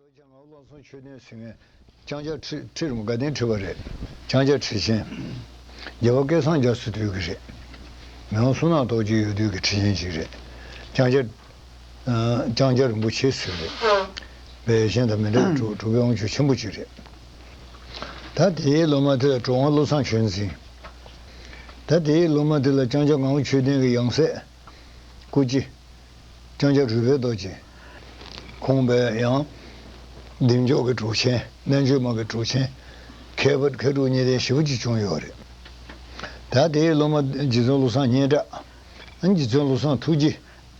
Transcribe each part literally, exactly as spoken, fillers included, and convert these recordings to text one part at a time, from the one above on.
ལྕང་སྐྱ་ངག་དབང་བློ་བཟང་ཆོས་ལྡན་ཟེར་མཁན། ལྕང་སྐྱ་ཁྲི་ཁྲི་རིན་པོ་དགའ་ལྡན་ཁྲི་པ་རེད། ལྕང་སྐྱ་ཁྲི་ཆེན། རྒྱལ་བ་སྐལ་བཟང་རྒྱ་མཚོའི་དུས་ཀྱི་རེད། མི་དབང་བསོད་ནམས་རྡོ་རྗེ་ཡོད་དུས་ཀྱི་ཁྲི་ཆེན་ཞིག་རེད། ལྕང་སྐྱ། ཨ། ལྕང་སྐྱ་རིན་པོ་ཆེ་ཟེར་རེད། པའི་གཞན་དང་མི་འདྲ་བའི་གྲུབ་གྲུབ་པའི་དབང་ཕྱུག་ཆེན་པོ་ཅིག་རེད། ད་དེའི་སློབ་མ་དེ་ལ་གྲུབ་དབང་བློ་བཟང་ཆོས་འཛིན། ད་དེའི་སློབ་མ་དེ་ལ་ལྕང་སྐྱ་ངག་དབང་ཆོས་ལྡན་གྱི་ཡང་སྲིད། སྐུ་སྐྱེ། ལྕང་སྐྱ་རོལ་པའི་རྡོ་རྗེ། ཁོང་པས་ཡང་། བདེ་མཆོག་གི་གྲུབ་ཆེན། རྣལ་འབྱོར་མ་གི་གྲུབ་ཆེན། མཁས་པ་མཁས་གྲུབ་གཉིས་ལྡན་ཞེ་པོ་ཅིག་བྱུང་ཡོད་རེད། ད་དེའི་སློབ་མ་རྗེ་བཙུན་བློ་བཟང་སྙན་གྲགས། རྗེ་བཙུན་བློ་བཟང་ཐུགས་རྗེ།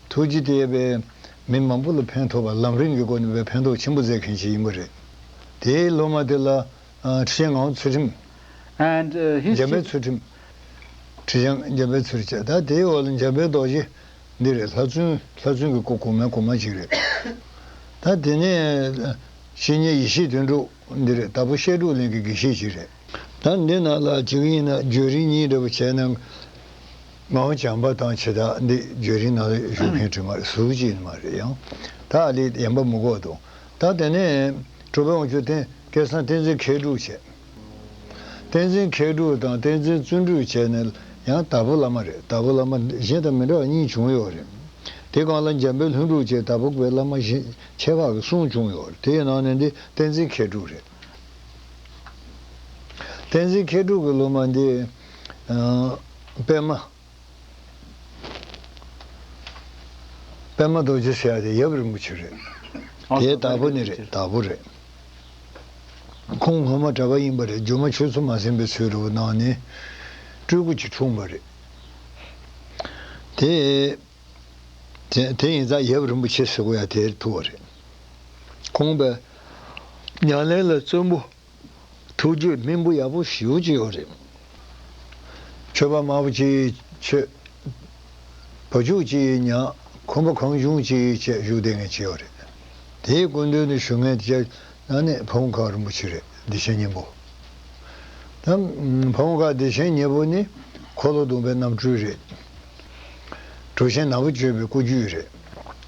ཐུགས་རྗེ་དེ་བས་མི་མང་པོ་ལ་ཕན་ཐོགས་པ། ལམ་རིམ་གྱི་སྒོ་ནས་བས་ཕན་ཐོགས་ཆེན་པོ་མཛད་མཁན་ཞིག་ཡིན་པ་རེད། དེའི་སློབ་མ་དེ་ལ། ཨ། ཁྲི་ཆེན་ངག་དབང་ཚུལ་ཁྲིམས། And, uh, his འཇམ་དཔལ་ཚུལ་ཁྲིམས། ཁྲི་ཆེན་འཇམ་དཔལ་ཚུལ་ཁྲིམས། ད་དེའི་འོག་ལ་འཇམ་དཔལ་རྡོ་རྗེ་འདི་རེད། ལྷ་བཙུན། ལྷ་བཙུན་གྱི་སྐུ་གོང་མའི་གོང་མ་ཅིག་རེད། ད་དེ་ནས་བཤེས་གཉེན་ཡེ་ཤེས་དོན་གྲུབ་འདི་རེད། དྭགས་པོ་བཤད་སྒྲུབ་གླིང་གི་དགེ་བཤེས་ཅིག་རེད། ད་འདི་ནང་ལ་བྱེད་ཀྱི་ཡིན་ན་བརྗོད་རིམ་གཉིས་འདྲ་པོ་བྱས་ན། ངག་དབང་བྱམས་པ་དང་བྱེ་བྲག་འདི་བརྗོད་རིམ་ནང་ལ་བཞུགས་མཁན་དྲི་མ་རེད། ཟུར་གཅིག་ནི་མ་རེད། ཡང་ད་ཨ་ལི་ཡན་པ་མི་གོ་དང་། ད་དེ་ནས་གྲུབ་པའི་དབང་ཕྱུག་བསྟན། སྐལ་བཟང་བསྟན་འཛིན་མཁས་གྲུབ་བྱས། བསྟན་འཛིན་མཁས་གྲུབ་དང་བསྟན་འཛིན་བརྩོན་འགྲུས་བྱས་ནས་ཡང་དྭགས་པོ་བླ་མ་རེད། དྭགས་པོ་བླ་མ་གཞན་དང་མི་འདྲ་བ་གཉིས་བྱུང་ཡོད་རེད། དེ་སྒང་ལ་འཇམ་དཔལ་ལྷུན་གྲུབ་བྱས། དྭགས་པོ་པའི་བླ་མ་གཞན་ཁྱད་འཕགས་ཀྱི་གསུམ་བྱུང་ཡོད་རེད། དེའི་ནང་ནས་འདི་བསྟན་འཛིན་མཁས་གྲུབ་རེད། བསྟན་འཛིན་མཁས་གྲུབ་ཀྱི་སློབ་མ་འདི། ཨ། པདྨ། པདྨ་རྡོ་རྗེ་ཟེར་ཡ་དེ་ཡབ་རིན་པོ་ཆེ་རེད། ཨ། དེ་དྭགས་པོ་ནི་རེད། དྭགས་པོ་རེད། ཁོང་སྔོན་མ་གྲྭ་པ་ཡིན་པ་རེད། རྒྱུ་མ་ཆོས་ཚོགས་མ་ཟིན་པའི་ཚུལ་རུ་གནང་ནས་སྤྲུལ་སྐུ་ཅིག་འཁྲུངས་པ་རེད། དེ། དེ་དེ་ཡིན་ཙང་ཡབ་རིན་པོ་ཆེ་ཟེར་དགོས་ཡ་དེར་ཐུག་པ་རེད། ཁོང་པས་ཉམས་ལེན་ལ་བརྩོན་པོ། ཐུགས་རྒྱུད་སྨིན་པོ་ཡག་པོ་ཞེ་པོ་ཅིག་ཡོད་རེད། ཆོས་པ་དམར་པོ་ཅིག་ཆོས། བ་ཕྱུགས་ཅིག་ཉག་ཁོམ་པ་གང་བྱུང་ཅིག་བྱས་བཞུགས་བསྡད་མཁན་ཅིག་ཡོད་རེད། དེའི་སྐུ་མདུན་དུ་བཞུགས་མཁན་དེ་ནི་ཕ་བོང་ཁ་རིན་པོ་ཆེ་རེད། བདེ་ཆེན་སྙིང་པོ། ད་ཕ་བོང་ཁ་བདེ་ཆེན་སྙིང་པོ་ནི་འཁོར་ལོ་སྡོམ་པའི་རྣམ་སྤྲུལ་རེད། གྲུབ་ཆེན་ནག་པོ་སྤྱོད་པའི་སྐུ་རྒྱུད་རེད།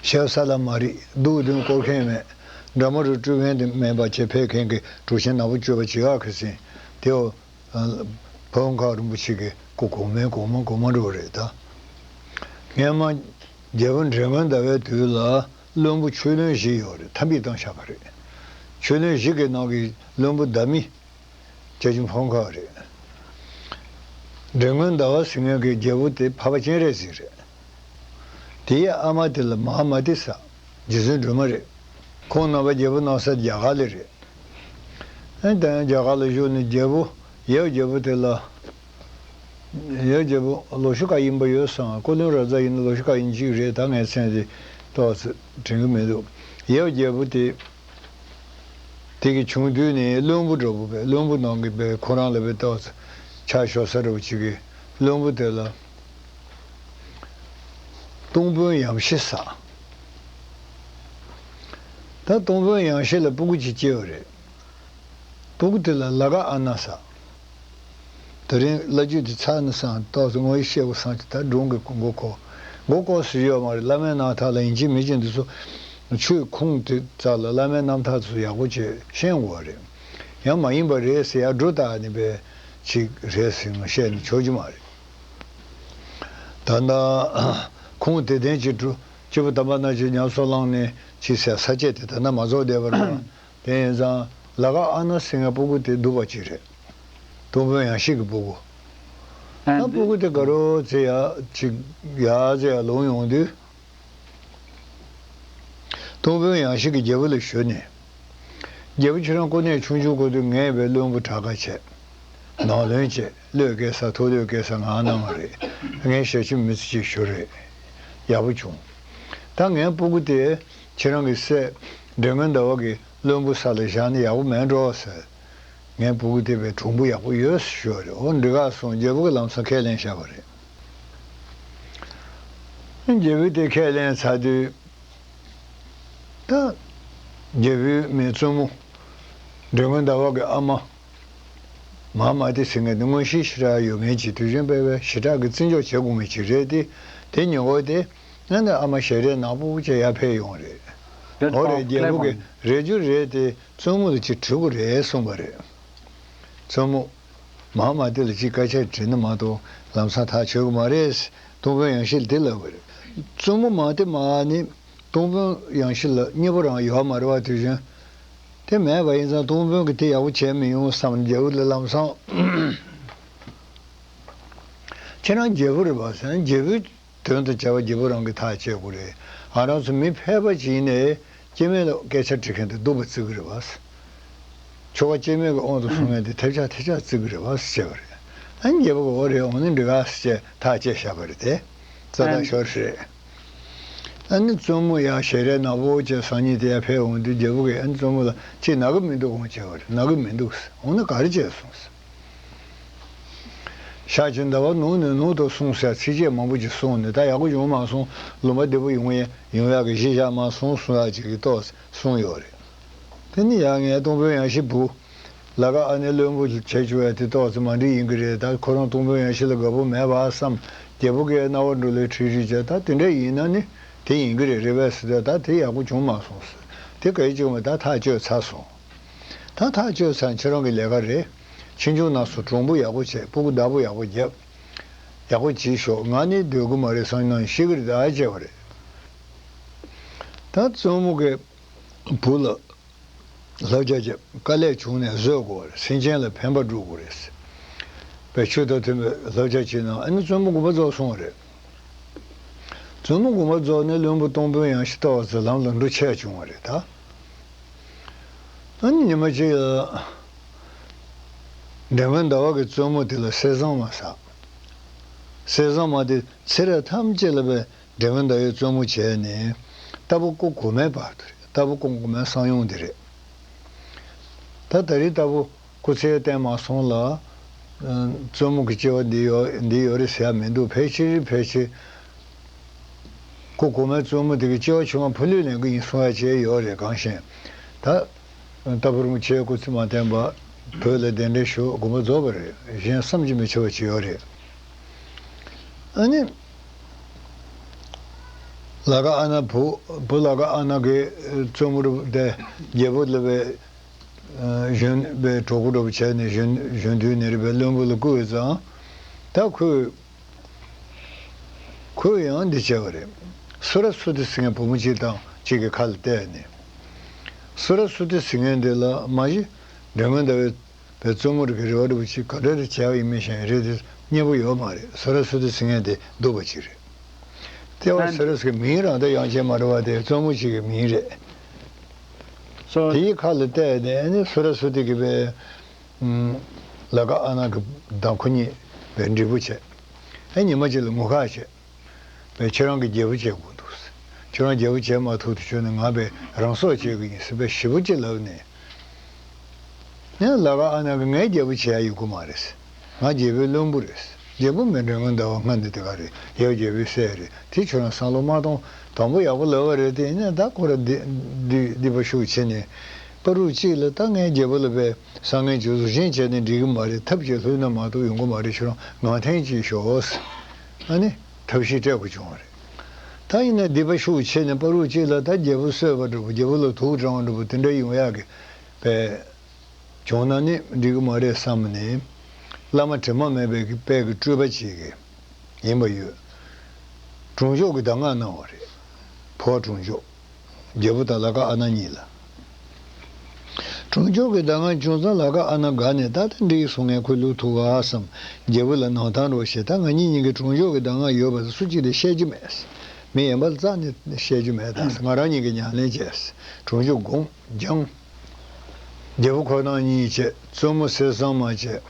ཞབས་ས་ལ་མ་རིག། སྡུག་གདོན་སྐོར་མཁན་མེད། དགྲ་མ་རུ་སྤྲུལ་མཁན་དེ་མེད་པ་བྱས་ཕེབས་མཁན་གྱི་གྲུབ་ཆེན་ནག་པོ་སྤྱོད་པ་བྱེ་བ་ཁ་སེང་དེའོ། ཕ་བོང་ཁ་རིན་པོ་ཆེ་གི་སྐུ་གོང་མའི་གོང་མ་གོང་མ་འགྲོ་བ་རེད་ད། སྔོན་མ་རྒྱལ་པོ་འབྲས་སྔོན་ཟླ་བའི་དུས་ལ་བློན་པོ་ཆོས་བློན་བཞི་ཡོད་རེད། འཐབ་འབིག་བཏང་བཞག་པ་རེད། ཆོས་བློན་བཞི་གི་ནང་གི་བློན་པོ་ཟླ་མི། བྱ་ཆུང་ཕ་བོང་ཁ་རེད། འབྲས་སྔོན་ཟླ་བ་ཟེར་མཁན་གྱི་རྒྱལ་པོ་དེ་འཕགས་པ་སྤྱན་རས་གཟིགས་རེད། དེའི་ཨ་མ་དེ་ལ་མ་ཧཱ་མ་ཏི་ས། རྗེ་བཙུན་སྒྲོལ་མ་རེད། ཁོང་ནང་པ་རྒྱལ་པོ་གནང་ས་རྒྱ་གར་ལ་རེད། ཨ་ནི་ད་རྒྱ་གར་ལ་བཞུགས་ནས་རྒྱལ་པོ། ཡབ་རྒྱལ་པོ་དེ་ལ། ཡབ་རྒྱལ་པོ་ལོ་ཤུ་ཀ་ཡིན་པ་ཡོད་སོང་། ཀོ་ལོན་རཱ་ཛ་ཡིན་ན་ལོ་ཤུ་ཀ་ཡིན་གཅིག་རེད། ད་ངའི་མཚན་དེ་ཏོག་ཙམ་དྲན་གྱི་མི་འདུག་ཡབ་རྒྱལ་པོ་དེ། དེ་གི་བྱུང་དུས་ནས་བློན་པོ་འདྲ་པོ་བས། བློན་པོ་ནང་གི་བས་ཁོ་རང་ལ་བས་ཏོག་ཙམ་ཆ་ཞོག་ས་འདྲ་པོ་ཅིག་གི་བློན་པོ་དེ་ལ་སྟོང་དཔོན་ཡམ་ཤི་ས། ད་སྟོང་དཔོན་ཡམ་ཤི་ལ་སྤུ་གུ་ཅིག་སྐྱེས་པ་རེད། སྤུ་གུ་དེ་ལ་ལ་ག་ཨ་ན་ས། དེ་རིང་བླ་བརྒྱུད་དེ་ཚར་ནས་སང་ཏོག་ཙམ་ངོ་ཡི་ཤེས་པ་སང་ཅིག་ད་སྒྲུང་གི་མགོ་འཁོར། མགོ་འཁོར་ཟེར་ཡོད་མ་རེད། བླ་མའི་རྣམ་ཐར་ལ་ཡིན་གཅིག་མིན་གཅིག་འདི་ཚོ་ཆོས་ཁུངས་དེ་རྩ་ལ་བླ་མའི་རྣམ་ཐར་ཚོ་ཡག་པོ་བྱས་ཤེས་དགོས་པ་རེད། ཡང་མ་ཡིན་པ་རེད་ཟེར་ཡ་སྒྲོ་བཏགས་ནས་པའི་ཅིག་རེད་ཟེར་ནས་བཤད་ནས་ཆོག་རྒྱུ་མ་རེད། ད་ལྟ་ཁུངས་དེ་ལྡན་གྱི་སྐྱེས་བུ་དམ་པ་རྣམས་ཀྱིས་ཉམས་སུ་བླངས་ནས་ཅིག་ཟེར་ས་བཅད་དེ་ད་ལྟ་མ་རྫོགས་བསྡད་པ་རེད་པ། དེ་ཡིན་ཙང་ལ་ག་ཨ་ན་ཟེར་མཁན་སྤུ་གུ་དེ་སྡུག་པ་ཅིག་རེད། སྟོང་དཔོན་ཡང་ཤི་གི་སྤུ་གུ། ད་སྤུ་གུ་དེ་དགའ་རོགས་ཚེ་ཡ་ཅིག་ཡ་ཚེ་ཡ་ལོང་ཡོང་དུས། སྟོང་དཔོན་ཡང་ཤི་གི་རྒྱལ་པོ་ལ་ཞུས་ནས། རྒྱལ་པོ་ཁྱེད་རང་སྐུ་ནས་ཆུང་ཆུང་སྐུ་དུས་ངས་བའི་བློན་པོ་དྲག་ག་བྱས། ནང་བློན་བྱས། བློས་བཀལ་ས་ཐུགས་བློས་བཀལ་ས་ང་གནང་བ་རེད། ངས་ཞབས་ཕྱི་མི་ཚེ་གཅིག་ཞུ་རེད། ཡག་པོ་བྱུང་། ད་ངའི་སྤུ་གུ་དེ་ཁྱེད་རང་གི་སྲས་འབྲས་སྔོན་ཟླ་བ་གི་བློན་པོ་ས་ལ་བཞག་ན་ཡག་པོ་མེད་འགྲོ་ཟེར། ངའི་སྤུ་གུ་དེ་བས་གྲུང་པོ་ཡག་པོ་ཡོད་ཟེར་ཞུས་པ་རེད། འོ་འགྲིག་ག་སོང་། རྒྱལ་པོ་གི་ལམ་སང་ཁས་ལེན་བཞག་པ་རེད། རྒྱལ་པོས་དེ་ཁས་ལེན་ཚར་དུས། ད། རྒྱལ་པོའི་མི་བཙུན་མོ། འབྲས་སྔོན་ཟླ་བ་གི་ཨ་མ། མ་ཧཱ་མ་ཏི་ཟེར་མཁན་དེ་མངོན་ཤེས་ཞེ་དྲག་ཡོད་མཁན་གྱི་དུས་རྒྱུན་སྤེལ་བའི་ཞེ་དྲག་གི་བརྩི་འཇོག་བྱེད་དགོས་མཁན་ཅིག་རེད་དེ། དེ་ཉིན་འོ་དེ། ང་ནི་ཨ་མ་ཞལ་རས་ནག་པོ་བྱས་ཡར་ཕེབས་ཡོང་རེད། འོ་རེད། རྒྱལ་པོ་གིས་རེད་རྒྱུ་རེད་དེ་བཙུན་མོ་ལ་ཅིག་དྲི་དགོས་རེད་གསུངས་པ་རེད། བཙུན་མོ་མ་མ་དེ་ལ་ཅིག་སྐད་ཆ་དྲིས་ན་མ་གཏོགས་ལམ་སང་ཐག་ཆོད་གི་མ་རེད། སྟོང་དཔོན་ཡང་ཤི་ལ་དེ་ལབ་པ་རེད། བཙུན་མོ་མ་དེ་མ་ནི་སྟོང་དཔོན་ཡང་ཤི་ལ་མཉེས་པོ་རང་ཡོད་མ་རེད་བ། དེ་བཞིན་དེ་མེད་པ་ཡིན་ཙང་སྟོང་དཔོན་གྱིས་དེ་ཡག་པོ་བྱས་མི་ཡོང་བསམ། རྒྱལ་པོ་ལ་ལམ་སང་ཁྱེད་རང་རྒྱལ་པོ་རེད་པ་ཟེར་ན། རྒྱལ་པོའི་དོན་དུ་བྱ་བ་རྒྱལ་པོ་རང་གིས་ཐག་བཅད་དགོས་རེད། ང་རང་ཚོ་མི་ཕལ་པ་ཅིག་ཡིན་ནའི་སྐྱེ་དམན་ལ་སྐད་ཆ་དྲི་མཁན་དེ་སྡུག་པ་བརྩི་གི་རེད་བ། ཆོ་ག་སྐྱེ་དམན་གྱི་དབང་དུ་སོང་མཁན་དེ་ཐབས་ཆག་ཐབས་ཆག་བརྩི་གི་རེད་བ་ཟེར་བྱས་པ་རེད། ཨ་ནི་རྒྱལ་པོ་གིས་འོ་རེད། འོ་ན་འགྲིག་ག་ཟེར་བྱས་ཐག་བཅད་བཞག་པ་རེད་དེ། རྩ་དང་ཤོར་རེད། ཨ་ནི་བཙུན་མོ་ཡང་ཞལ་རས་ནག་པོ་བྱས་སང་ཉིན་དེ་ཡར་ཕེབས་འོང་དུས་རྒྱལ་པོ་གིས་ཨ་ནི་བཙུན་མོ་ལ་ཅིག་ན་གི་མི་འདུག་འོང་བྱས་པ་རེད། ན་གི་མི་འདུག་ཟེར། འོ་ན་ག་རེ་བྱས་སོང་ཟེར། ཤར་གྱི་ཟླ་བ་ནུབ་ནས་ནུབ་ཏུ་སོང་ཟེར་ཚིགས་བཅད་མང་པོ་ཅིག་གསུངས་ནས། ད་ཡག་པོ་བྱུང་མ་སོང་། ལུང་པ་བདེ་པོ་ཡོང་ཡ་ཡོང་ཡག་གི་གཞི་བཞག་མ་སོང་གསུང་ཡག་ཅིག་གི་ཏོག་ཙམ་གསུངས་ཡོད་རེད། དེ་ནི་ཡང་ངས་སྟོང་དཔོན་ཡང་ཤི་བུ་ལ་ཀ་ཨ་ནེ་བློན་པོ་བྱེད་བཅུག་ཡ་དེ་ཏོག་ཙམ་མ་འགྲིག་ཡིན་གི་རེད། ད་ཁོ་རང་སྟོང་དཔོན་ཡང་ཤི་ལ་དགའ་པོ་མེད་པ་བསམ། རྒྱལ་པོ་གིས་རྣ་བར་འགྲོ་ལེ་ཁྲིད་རིགས་བྱས། ད་དེ་འདྲ་ཡིན་ན་ནི་དེ་ཡིན་གི་རེད། རེད་པས་ཟེར་དུས་ད་དེ་ཡག་པོ་བྱུང་མ་སོང་ཟེར། དེ་ག་ཡེ་བྱུང་བས་ད་ཐག་གཅོད་ཚར་སོང་། ད་ཐག་གཅོད་ཚར། ཁྱེད་རང་གི་ལས་ཀ་རེད། ཕྱི་འབྱུང་ན་སོ་གྲུང་པོ་ཡག་པོ་བྱས། སྤུ་གུ་བདག་པོ་ཡག་པོ་རྒྱབ། ཡག་པོ་བྱེད་ཤོག་ང་ནི་སྡོད་གི་མ་རེད། སང་ཉིན་ཤི་གི་རེད། ད་བྱས་པ་རེད། ད་བཙུན་མོ་གིས་བུ་ལ་བསླབ་བྱ་བྱས། དཀའ་ལས་བྱུང་ནས་བཟོད་དགོས་པ་རེད། སེམས་ཅན་ལ་ཕན་པ་སྒྲུབ་དགོས་རེད། བའི་ཆོས་དང་མཐུན་པའི་བསླབ་བྱ་བྱས་ན། ཨ་ནི་བཙུན་མོ་དགོངས་པ་རྫོགས་སོང་བ་རེད། བཙུན་མོ་དགོངས་པ་རྫོགས་ནས་བློན་པོ་སྟོང་དཔོན་ཡང་ཤི་ལྟ་བ་ཚོ་ལམ་ལ་འགྲོ་ཆས་བྱུང་བ་རེད་ད། ཨ་ནི་ཉི་མ་གཅིག་ལ་འདྲེ་སྔོན་ཟླ་བ་གིས་བཙུན་མོ་དེ་ལ་གསེར་ཟངས་མ་བསགས། གསེར་ཟངས་མ་དེ་ཚེ་རབས་ཐམས་ཅད་ལ་བའི་འདྲེ་སྔོན་ཟླ་བའི་བཙུན་མོ་བྱས་ནས་རྟ་ཕོ་སྐུ་གོང་མའི་བར་དུ་རེད། རྟ་ཕོ་སྐུ་གོང་མའི་གསང་ཡུམ་དེ་རེད། ད་ད་རེས་རྟ་ཕོ་སྐུ་ཚེ་བརྟན་མ་སོང་ལ། ཨ། བཙུན་མོ་གི་སྐྱེ་བ་འདི་ཡོད་འདི་ཡོད་རེད་ཟེར་ཡ་མི་འདུག་ཕལ་ཆེར་ཕལ་ཆེར་སྐུ་གོང་མའི་བཙུན་མོ་དེ་གི་སྐྱེ་བ་ཕྱི་མ་ཕ་ལུས་ལེན་གི་ཡིན་གསུང་ཡ་བྱས་ཡོད་རེད། གང་ཤེས། ད་རྟ་ཕོ་རིན་པོ་ཆེ་སྐུ་ཚེ་མ་བརྟན་པ་བོད་ལ་གདན་འདྲེན་ཞུ། དགོངས་པ་རྫོགས་པ་རེད། གཞན་བསམ་གྱིས་མི་ཁྱབ་པ་ཅིག་ཡོད་རེད། ཨ་ནི། ལ་ཀ་ཨ་ན་བུ། བུ་ལ་ཀ་ཨ་ན་གིས་བཙུན་མོ་རུ་དེ་རྒྱལ་པོ་ལ་བའི་གཞོན་པའི་གྲོགས་པོ་འདྲ་པོ་བྱས་ནས་གཞོན་གཞོན་དུས་ནས་རེད་པས། བློན་པོ་ལ་བསྐུར་བས་ཙང་། ད་ཁོས་ཁོས་ཡང་འདི་བྱས་པ་རེད། སུ་ར་སུ་ཏི་ཟེར་མཁན་བུ་མོ་གཅིག་དང་གཅིག་གི་ཁ་ལ་གཏད་ནས། སུ་ར་སུ་ཏི་ཟེར་མཁན་དེ་ལ་མ་གཞི་འདྲེ་སྔོན་ཟླ་བའི་བའི་བཙུན་མོ་རིགས་ཀྱི་རེ་བ་འདྲ་པོ་ཅིག་ག་འདྲ་རེ་བྱས་པ་ཡིན་མིན་ཞིག་རེད་དེ་སྙན་པོ་ཡོད་མ་རེད། སུ་ར་སུ་ཏི་ཟེར་མཁན་དེ་སྡུག་པ་ཅིག་རེད། ལྟེ་བ་སུ་ར་སུ་གི་མིང་རང་ད་ཡང་ཅན་མ་རེད་པ། དེ་བཙུན་མོ་ཅིག་གི་མིང་རེད། དེའི་ཁ་ལ་གཏད་ནས་ནི་སུ་ར་སུ་ཏི་གི་བའི་ལ་ཀ་ཨ་ན་གི་དང་ཁོ་གཉིས་བའི་འབྲས་བུ་བྱས། ཨེ་ཉི་མ་གཅིག་ལ་ངུ་ཁ་བྱས། བས་ཁྱེད་རང་གི་རྒྱལ་པོ་བྱེད་དགོས་འདུག་ཁྱེད་རང་རྒྱལ་པོ་བྱེད་མ་ཐུབ་དུས་ཁྱོད་ནི་ང་བས་རང་སྲོག་བཅད་གི་ཡིན་ཟེར་བས་ཞེ་པོ་ཅིག་ལབ་ནས། ངས་ལ་ཀ་ཨ་ན་གི་ངའི་རྒྱལ་པོ་བྱེད་ཡ་ཡོད་གི་མ་རེད། ང་རྒྱལ་པོའི་བློན་པོ་རེད། རྒྱལ་པོ་མི་འདྲ་ངོ་ཟླ་བ་སྔ་འདི་དེ་ག་རེད། ཡབ་རྒྱལ་པོའི་སྲས་རེད། དེ་ཁྱོད་རང་བསམ་བློ་མ་གཏོང་། དང་པོ་ཡག་པོ་ལབ་པ་རེད། དེ་ཡིན་ན་ད་ཁོ་ར་འདི་འདི་འདི་པ་ཤུགས་ཆེ་ནས་པ་རུ་གཅིག་ལ་ད་ངའི་རྒྱལ་པོ་ལ་བས་བསམ་ངན་བྱུང་གཟུགས་ཅན་བྱས་ནས་འགྲིག་གི་མ་རེད། ཐབས་ཀྱིས་ལྷོད་ན་མ་གཏོགས་ཡོང་གི་མ་རེད། ཁྱོད་རང་ངང་འཐེན་གྱིས་ཤོག་ཨ་ནི་ཐབས་ཤེས་སྤྲད་དགོས་བྱུང་བ་རེད། ད་ཡིན་ན་སྡིག་པ་ཤུགས་ཆེ་ནས་པ་རུ་གཅིག་ལ་ད་རྒྱལ་པོ་གསོད་པ་འདྲ་པོ་རྒྱལ་པོ་ལ་དུག་དྲངས་པ་འདྲ་པོ་དེ་འདྲ་ཡོང་ཡག་གི་བས་བྱུང་ན་ནི་འགྲིག་གི་མ་རེད་བསམ་ནས་བླ་མ་དྲི་མ་མེད་པའི་གི་དཔལ་གྱི་སྤྲུལ་པ་ཅིག་གིས་ཡིན་པ་ཡོད། གྲོང་ཆོག་གི་གདམས་ངག་གནང་བ་རེད། འཕོ་བ་གྲོང་ཆོག་རྒྱལ་པོ་དང་ལ་ཀ་ཨ་ན་གཉིས་ལ། གྲོང་ཆོག་གི་གདམས་ངག་བྱུང་ཙང་ལ་ཀ་ཨ་ན་དགའ་ནས་ད་ལྟ་འགྲིག་སོང་ངས་ཁོ་ལུག་ཐུག་ག་བསམ། རྒྱལ་པོ་ལ་ནང་ཐང་རོགས་བྱེད། ད་ང་གཉིས་གཉིས་ཀྱི་གྲོང་ཆོག་གི་གདམས་ངག་ཡོད་པ་སུ་གཅིག་ལ་བཤད་རྒྱུ་མེད། མི་གཞན་པ་ལ་རྩ་ནས་བཤད་རྒྱུ་མེད། ད་ང་རང་གཉིས་ཀྱིས་ཉམས་ལེན་བྱས། གྲོང་ཆོག་དགོངས་སྦྱངས། རྒྱལ་པོ་ཁོ་རང་གཉིས་བྱས། བཙུན་མོ་གསེར་ཟངས་མ་བྱས།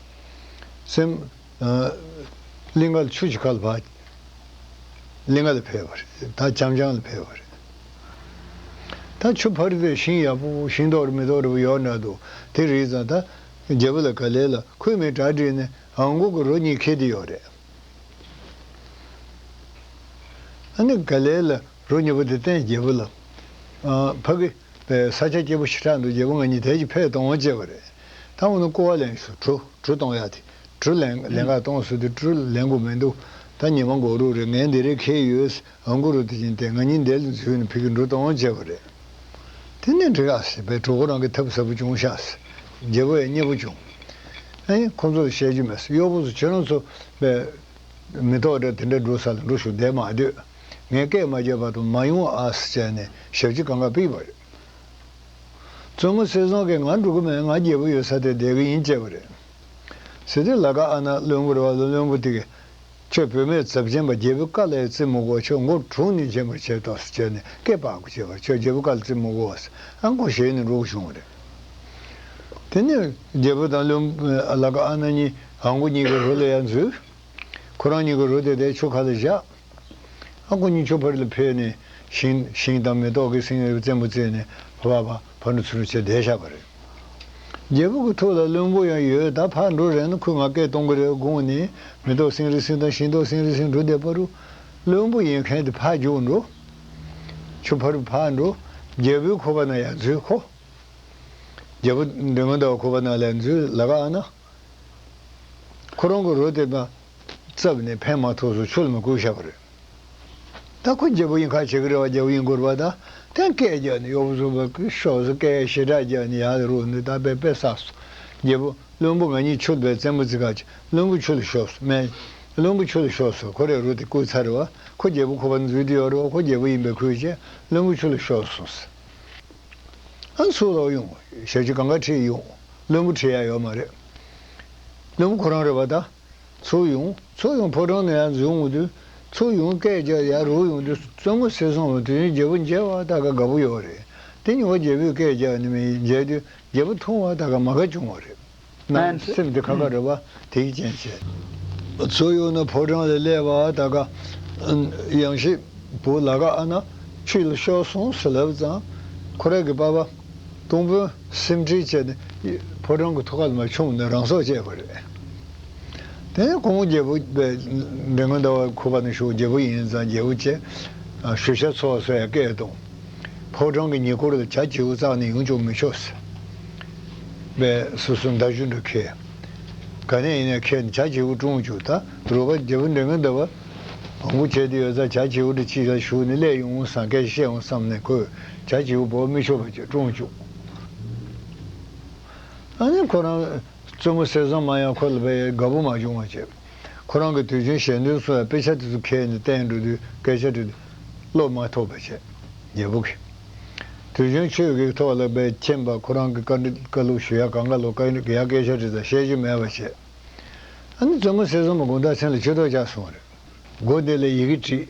སེམས། ཨ། གླིང་ག་ལ་ཆུ་ཞིག་ཁ་ལ་བབས། གླིང་ག་ལ་ཕེབས་པ་རེད། ད་འཆམ་འཆམ་ལ་ཕེབས་པ་རེད། ད་ཆུ་ཕ་རི་དེ་ཤིང་ཡག་པོ་ཤིང་ཏོག་རེ་མེ་ཏོག་རེ་ཡོད་འདྲ་འདུག་དེ་རེད་ཙང་ད་རྒྱལ་པོ་ལ་ག་ལེ་ལ་ཁོས་མི་གྲ་སྒྲིག་ནས་ཨང་གུ་གི་རོ་གཉིས་ཁྱེར་ཏེ་ཡོད་རེད། ཨ་ནི་ག་ལེ་ལ་རོ་གཉིས་པོ་དེ་བསྟན། རྒྱལ་པོ་ལ། ཨ། ཕ་གི་ས་ཆ་སྐྱིད་པོ་ཞེ་དྲག་འདུག་རྒྱལ་པོ་ང་གཉིས་དེ་ཅིག་ཕེབས་གཏོང་བ་བྱས་པ་རེད། ད་འོ་ན་ཀོ་བ་ལེན་ཤོག་གྲུ་གྲུ་གཏོང་ཡ་དེ། གྲུ་ལེན་ལེན་ག་གཏོང་ཟེར་དུས་གྲུ་ལེན་དགོས་མི་འདུག་ད་ཉི་མ་འགོར་རོགས་རེད། ངས་འདི་རེ་ཁེལ་ཡོད། ཨང་གུ་རུ་དེ་བཞིན་ཏེ་ང་གཉིས་འདི་ལ་འཛུལ་ནས་ཕ་གི་གྲུ་གཏོང་བ་བྱས་པ་རེད། དེ་ནས་འགྲིག་ཨ་ཟེར་བས། གྲོགས་པོ་རང་གི་ཐབས་ཟབ་པོ་བྱུང་ཤག་ཟེར། རྒྱལ་པོ་ཡང་མཉེས་པོ་བྱུང་། ཨེ་ཁོང་ཚོ་ལ་བཤད་རྒྱུ་མེད་ཟེར། གཡོག་པོ་ཚོ་ཁྱེད་རང་ཚོ་བས་མེ་ཏོག་འདྲ་དེ་འདྲ་འགྲོ་ས་ལ་འགྲོ་ཤོག་བསྡད་མ་སྡོད། ངས་སྐད་མ་བརྒྱབ་བར་དུ་མ་ཡོང་ཨ་ཟེར་བྱས་ནས་ཞབས་ཕྱི་གང་ག་ཕུལ་བ་རེད། བཙུན་མོ་གསེར་བཟང་གིས་ང་འགྲོ་གི་མེད། ང་རྒྱལ་པོ་ཡོད་ས་དེ་བསྡད་གི་ཡིན་བྱས་པ་རེད། ཟེར་དུས་ལ་ཀ་ཨ་ན་བློན་པོ་རེད་བ། བློན་པོ་དེ་གིས་ཁྱོད་བུད་མེད་ཙབ་ཆེན་པ། རྒྱལ་པོའི་བཀའ་ལ་ཡང་བརྩི་མི་དགོས། ཁྱོད་མགོ་དྲུངས་ནས་འཇོམས་པར་བྱེད་དོ་ཟེར་བྱས་ནས་སྐད་སྤར་དགོས་བྱས་པར། ཁྱོད་རྒྱལ་པོའི་བཀའ་ལ་བརྩི་མི་དགོས་ཟེར། ཨ་ཁོ་ཞེད་ནས་འགྲོ་དགོས་བྱུང་བ་རེད། དེ་ནས་རྒྱལ་པོ་དང་བློན་ལ་ཀ་ཨ་ན་གཉིས་ཨ་ཁུ་གཉིས་ཀྱི་རོ་ལ་ཡར་འཛུལ། ཁོ་རང་གཉིས་ཀྱི་རོ་དེ་དེ་ཆུ་ཁ་ལ་བཞག། ཨ་ཁོ་གཉིས་ཆུ་ཕར་ལ་ཕེབས་ནས་ཤིང་ཤིང་དང་མེ་ཏོག་གི་སེང་བཙན་པོ་བཙལ་ནས་ཕ་ཕ་ཕ་ཕ་འགྲོ་ཚུར་བྱས་བསྡད་བཞག་པ་རེད། རྒྱལ་པོ་གི་ཐུགས་ལ་བློན་པོ་ཡང་ཡོད། ད་ཕར་འགྲོ་རན་ན་ཁོས་ང་སྐད་གཏོང་གི་རེད་དགོངས་ནས་མེ་ཏོག་སེང་རི་སེང་དང་ཤིང་ཏོག་སེང་རི་སེང་འགྲོ་བསྡད་པ་རུ། བློན་པོ་ཡིན་མཁན་དེ་ཕར་རྒྱུགས་འགྲོ། ཆུ་ཕར་ཕར་འགྲོ། རྒྱལ་པོའི་ཁོག་པ་ན་ཡར་འཛུལ་ཁོ། རྒྱལ་པོ་མགྲོན་ཁང་ཟླ་བ་ཁོག་པ་ན་ལ་འཛུལ་ལ་ཀ་ཨ་ན། ཁོ་རང་གི་རོ་དེ་མ་བཙབ་ནས་ཕན་མ་ཐོགས་སུ་ཆུ་ལ་མ་བསྐུར་བཞག་པ་རེད། ད་ཁོ་རྒྱལ་པོ་ཡིན་ཁ་བྱེད་ཀྱི་རེད་བ། རྒྱལ་པོ་ཡིན་དགོས་རེད་བ། ད་དེ་སྐད་རྒྱག་ནས་གཡོག་པོ་ཚོ་བ་ཤོག་ཟེར་སྐད་ཞེ་དྲག་རྒྱག་ནས་ཡར་རོ་ནས་ད་དཔེ་དཔེ་བསགས་སོ། རྒྱལ་པོ་བློན་པོ་ང་གཉིས་ཆུ་ལ་བཙན་པོ་བརྩི་ཁ་བྱེད། བློན་པོ་ཆུ་ལ་ཤོར་སོང་མེད། བློན་པོ་ཆུ་ལ་ཤོར་སོང་། ཁོ་རའི་རོ་དེ་བསྐུར་ཚར་རེད་བ། ཁོ་རྒྱལ་པོ་ཁོག་པ་ན་འཛུལ་དུ་ཡོད་རེད་བ། ཁོ་རྒྱལ་པོ་ཡིན་པའི་ཁུལ་བྱས་བློན་པོ་ཆུ་ལ་ཤོར་སོང་ཟེར། ཨ་ཚུར་ལོག་ཡོང་། ཞབས་ཕྱི་གང་ག་ཁྲིད་ཡོང་། བློན་པོ་ཁྲིད་ཡ་ཡོད་མ་རེད། བློན་པོ་ཁོ་རང་རེད་བ་ད། ཚུར་ཡོང་། ཚུར་ཡོང་ཕོ་བྲང་ནས་ཡར་འཛུལ་འོང་དུས། ཚུར་ཡོང་སྐད་རྒྱག་ཡར་རུབ་ཡོང་དུས་བཙུན་མོ་གསེར་བཟང་བ་དུས་ཡུན་རྒྱལ་པོ་མཇལ་བ་ད་ག་དགའ་པོ་ཡོད་རེད། དེ་ཉི་མ་རྒྱལ་པོས་སྐད་རྒྱག་ནི་མིན། མཇལ་དུས་རྒྱལ་པོ་མཐོང་བ་ད་ག་མ་དགའ་བྱུང་བ་རེད། ནང་སེམས་དེ་ཁ་ཁ་རེད་བ། དེ་གི་རྐྱེན་བྱས། ཚུར་ཡོང་ན་ཕོ་བྲང་ལ་སླེབས་པ་ད་ག་ཡང་ཤེས་བུ་ལ་ཀ་ཨ་ན་ཆུ་ལ་ཤོར་སོང་ཟེར་ལབ་ཙང་། ཁོ་རང་གི་པ་ཕ་སྟོང་དཔོན་སེམས་ཁྲལ་བྱས་ནས་ཕོ་བྲང་གི་ཐོག་ཁ་ལ་མར་མཆོངས་ནས་རང་སྲོག་བཅད་པ་རེད། དེ་ནས་ཁོང་རྒྱལ་པོ་པའི་མགྲོན་ཁང་ཟླ་བ་ཁོག་པ་ན་བཞུགས། རྒྱལ་པོ་ཡིན་ཙང་རྒྱལ་པོ་བྱས། ཞུ་ཤ་འཚོ་བ་གསོ་ཡ་སྐད་གཏོང་། ཕོ་བྲང་གི་ཉེ་འཁོར་ལ་བྱ་བྱིའུ་རྩ་ནས་ཡོང་བཅུག་མི་ཆོག་ཟེར། པས་སོ་སོའི་མདའ་གཞུ་འདྲ་འཁྱེར། ག་ནས་ཡིན་ནའི་འཁྱེར་ནས་བྱ་བྱིའུ་བཀྲོངས་བཅུག་ད་རུ་བ་རྒྱལ་པོ་མགྲོན་ཁང་ཟླ་བ་འོང་སྒོ་བྱས་ཏེ་ཡོད་ཙང་། བྱ་བྱིའུ་འདྲ་གཅིག་ལ་ཞུགས་ནས་སླེབས་ཡོང་བསམ། སྐད་ཆ་བཤད་འོང་བསམ་ནས་ཁོས་བྱ་བྱིའུ་འབོག་མི་ཆོག་པ་བྱས་བཀྲོངས་བཅུག་ཨ་ནི་ཁོ་རང་བཙུན་མོ་གསེར་བཟང་མ་ཡང་ཁོ་ལ་བས་དགའ་པོ་མ་བྱུང་བ་བྱས། ཁོ་རང་གི་དུས་རྒྱུན་ཞལ་འདོན་གསུང་བའི་དཔེ་ཆ་དེ་ཚོ་འཁྱེར་ནས་བསྟན་འགྲོ་དུས་སྐད་ཆ་དྲིས་བློ་མ་ཐོགས་པ་བྱས། རྒྱལ་པོ་གིས། དུས་རྒྱུན་ཆོས་ཀྱི་ཐོག་ལ་བས་མཁྱེན་པ་ཁོ་རང་གི་བཀའ་འདྲི་བཀའ་སློབ་ཞུ་ཡ་གང་ག་ལོ་བཀའ་འདྲི་ཡ་སྐད་ཆ་དྲིས་ཙང་བཤད་རྒྱུ་མེད་པ་བྱས། ཨ་ནི་བཙུན་མོ་གསེར་བཟང་མ་དགོང་དག་མཚན་ལ་ཆུ་ཐོག་བཅར་སོང་བ་རེད། སྒོ་དེ་ལ་ཡི་གེ་བྲིས།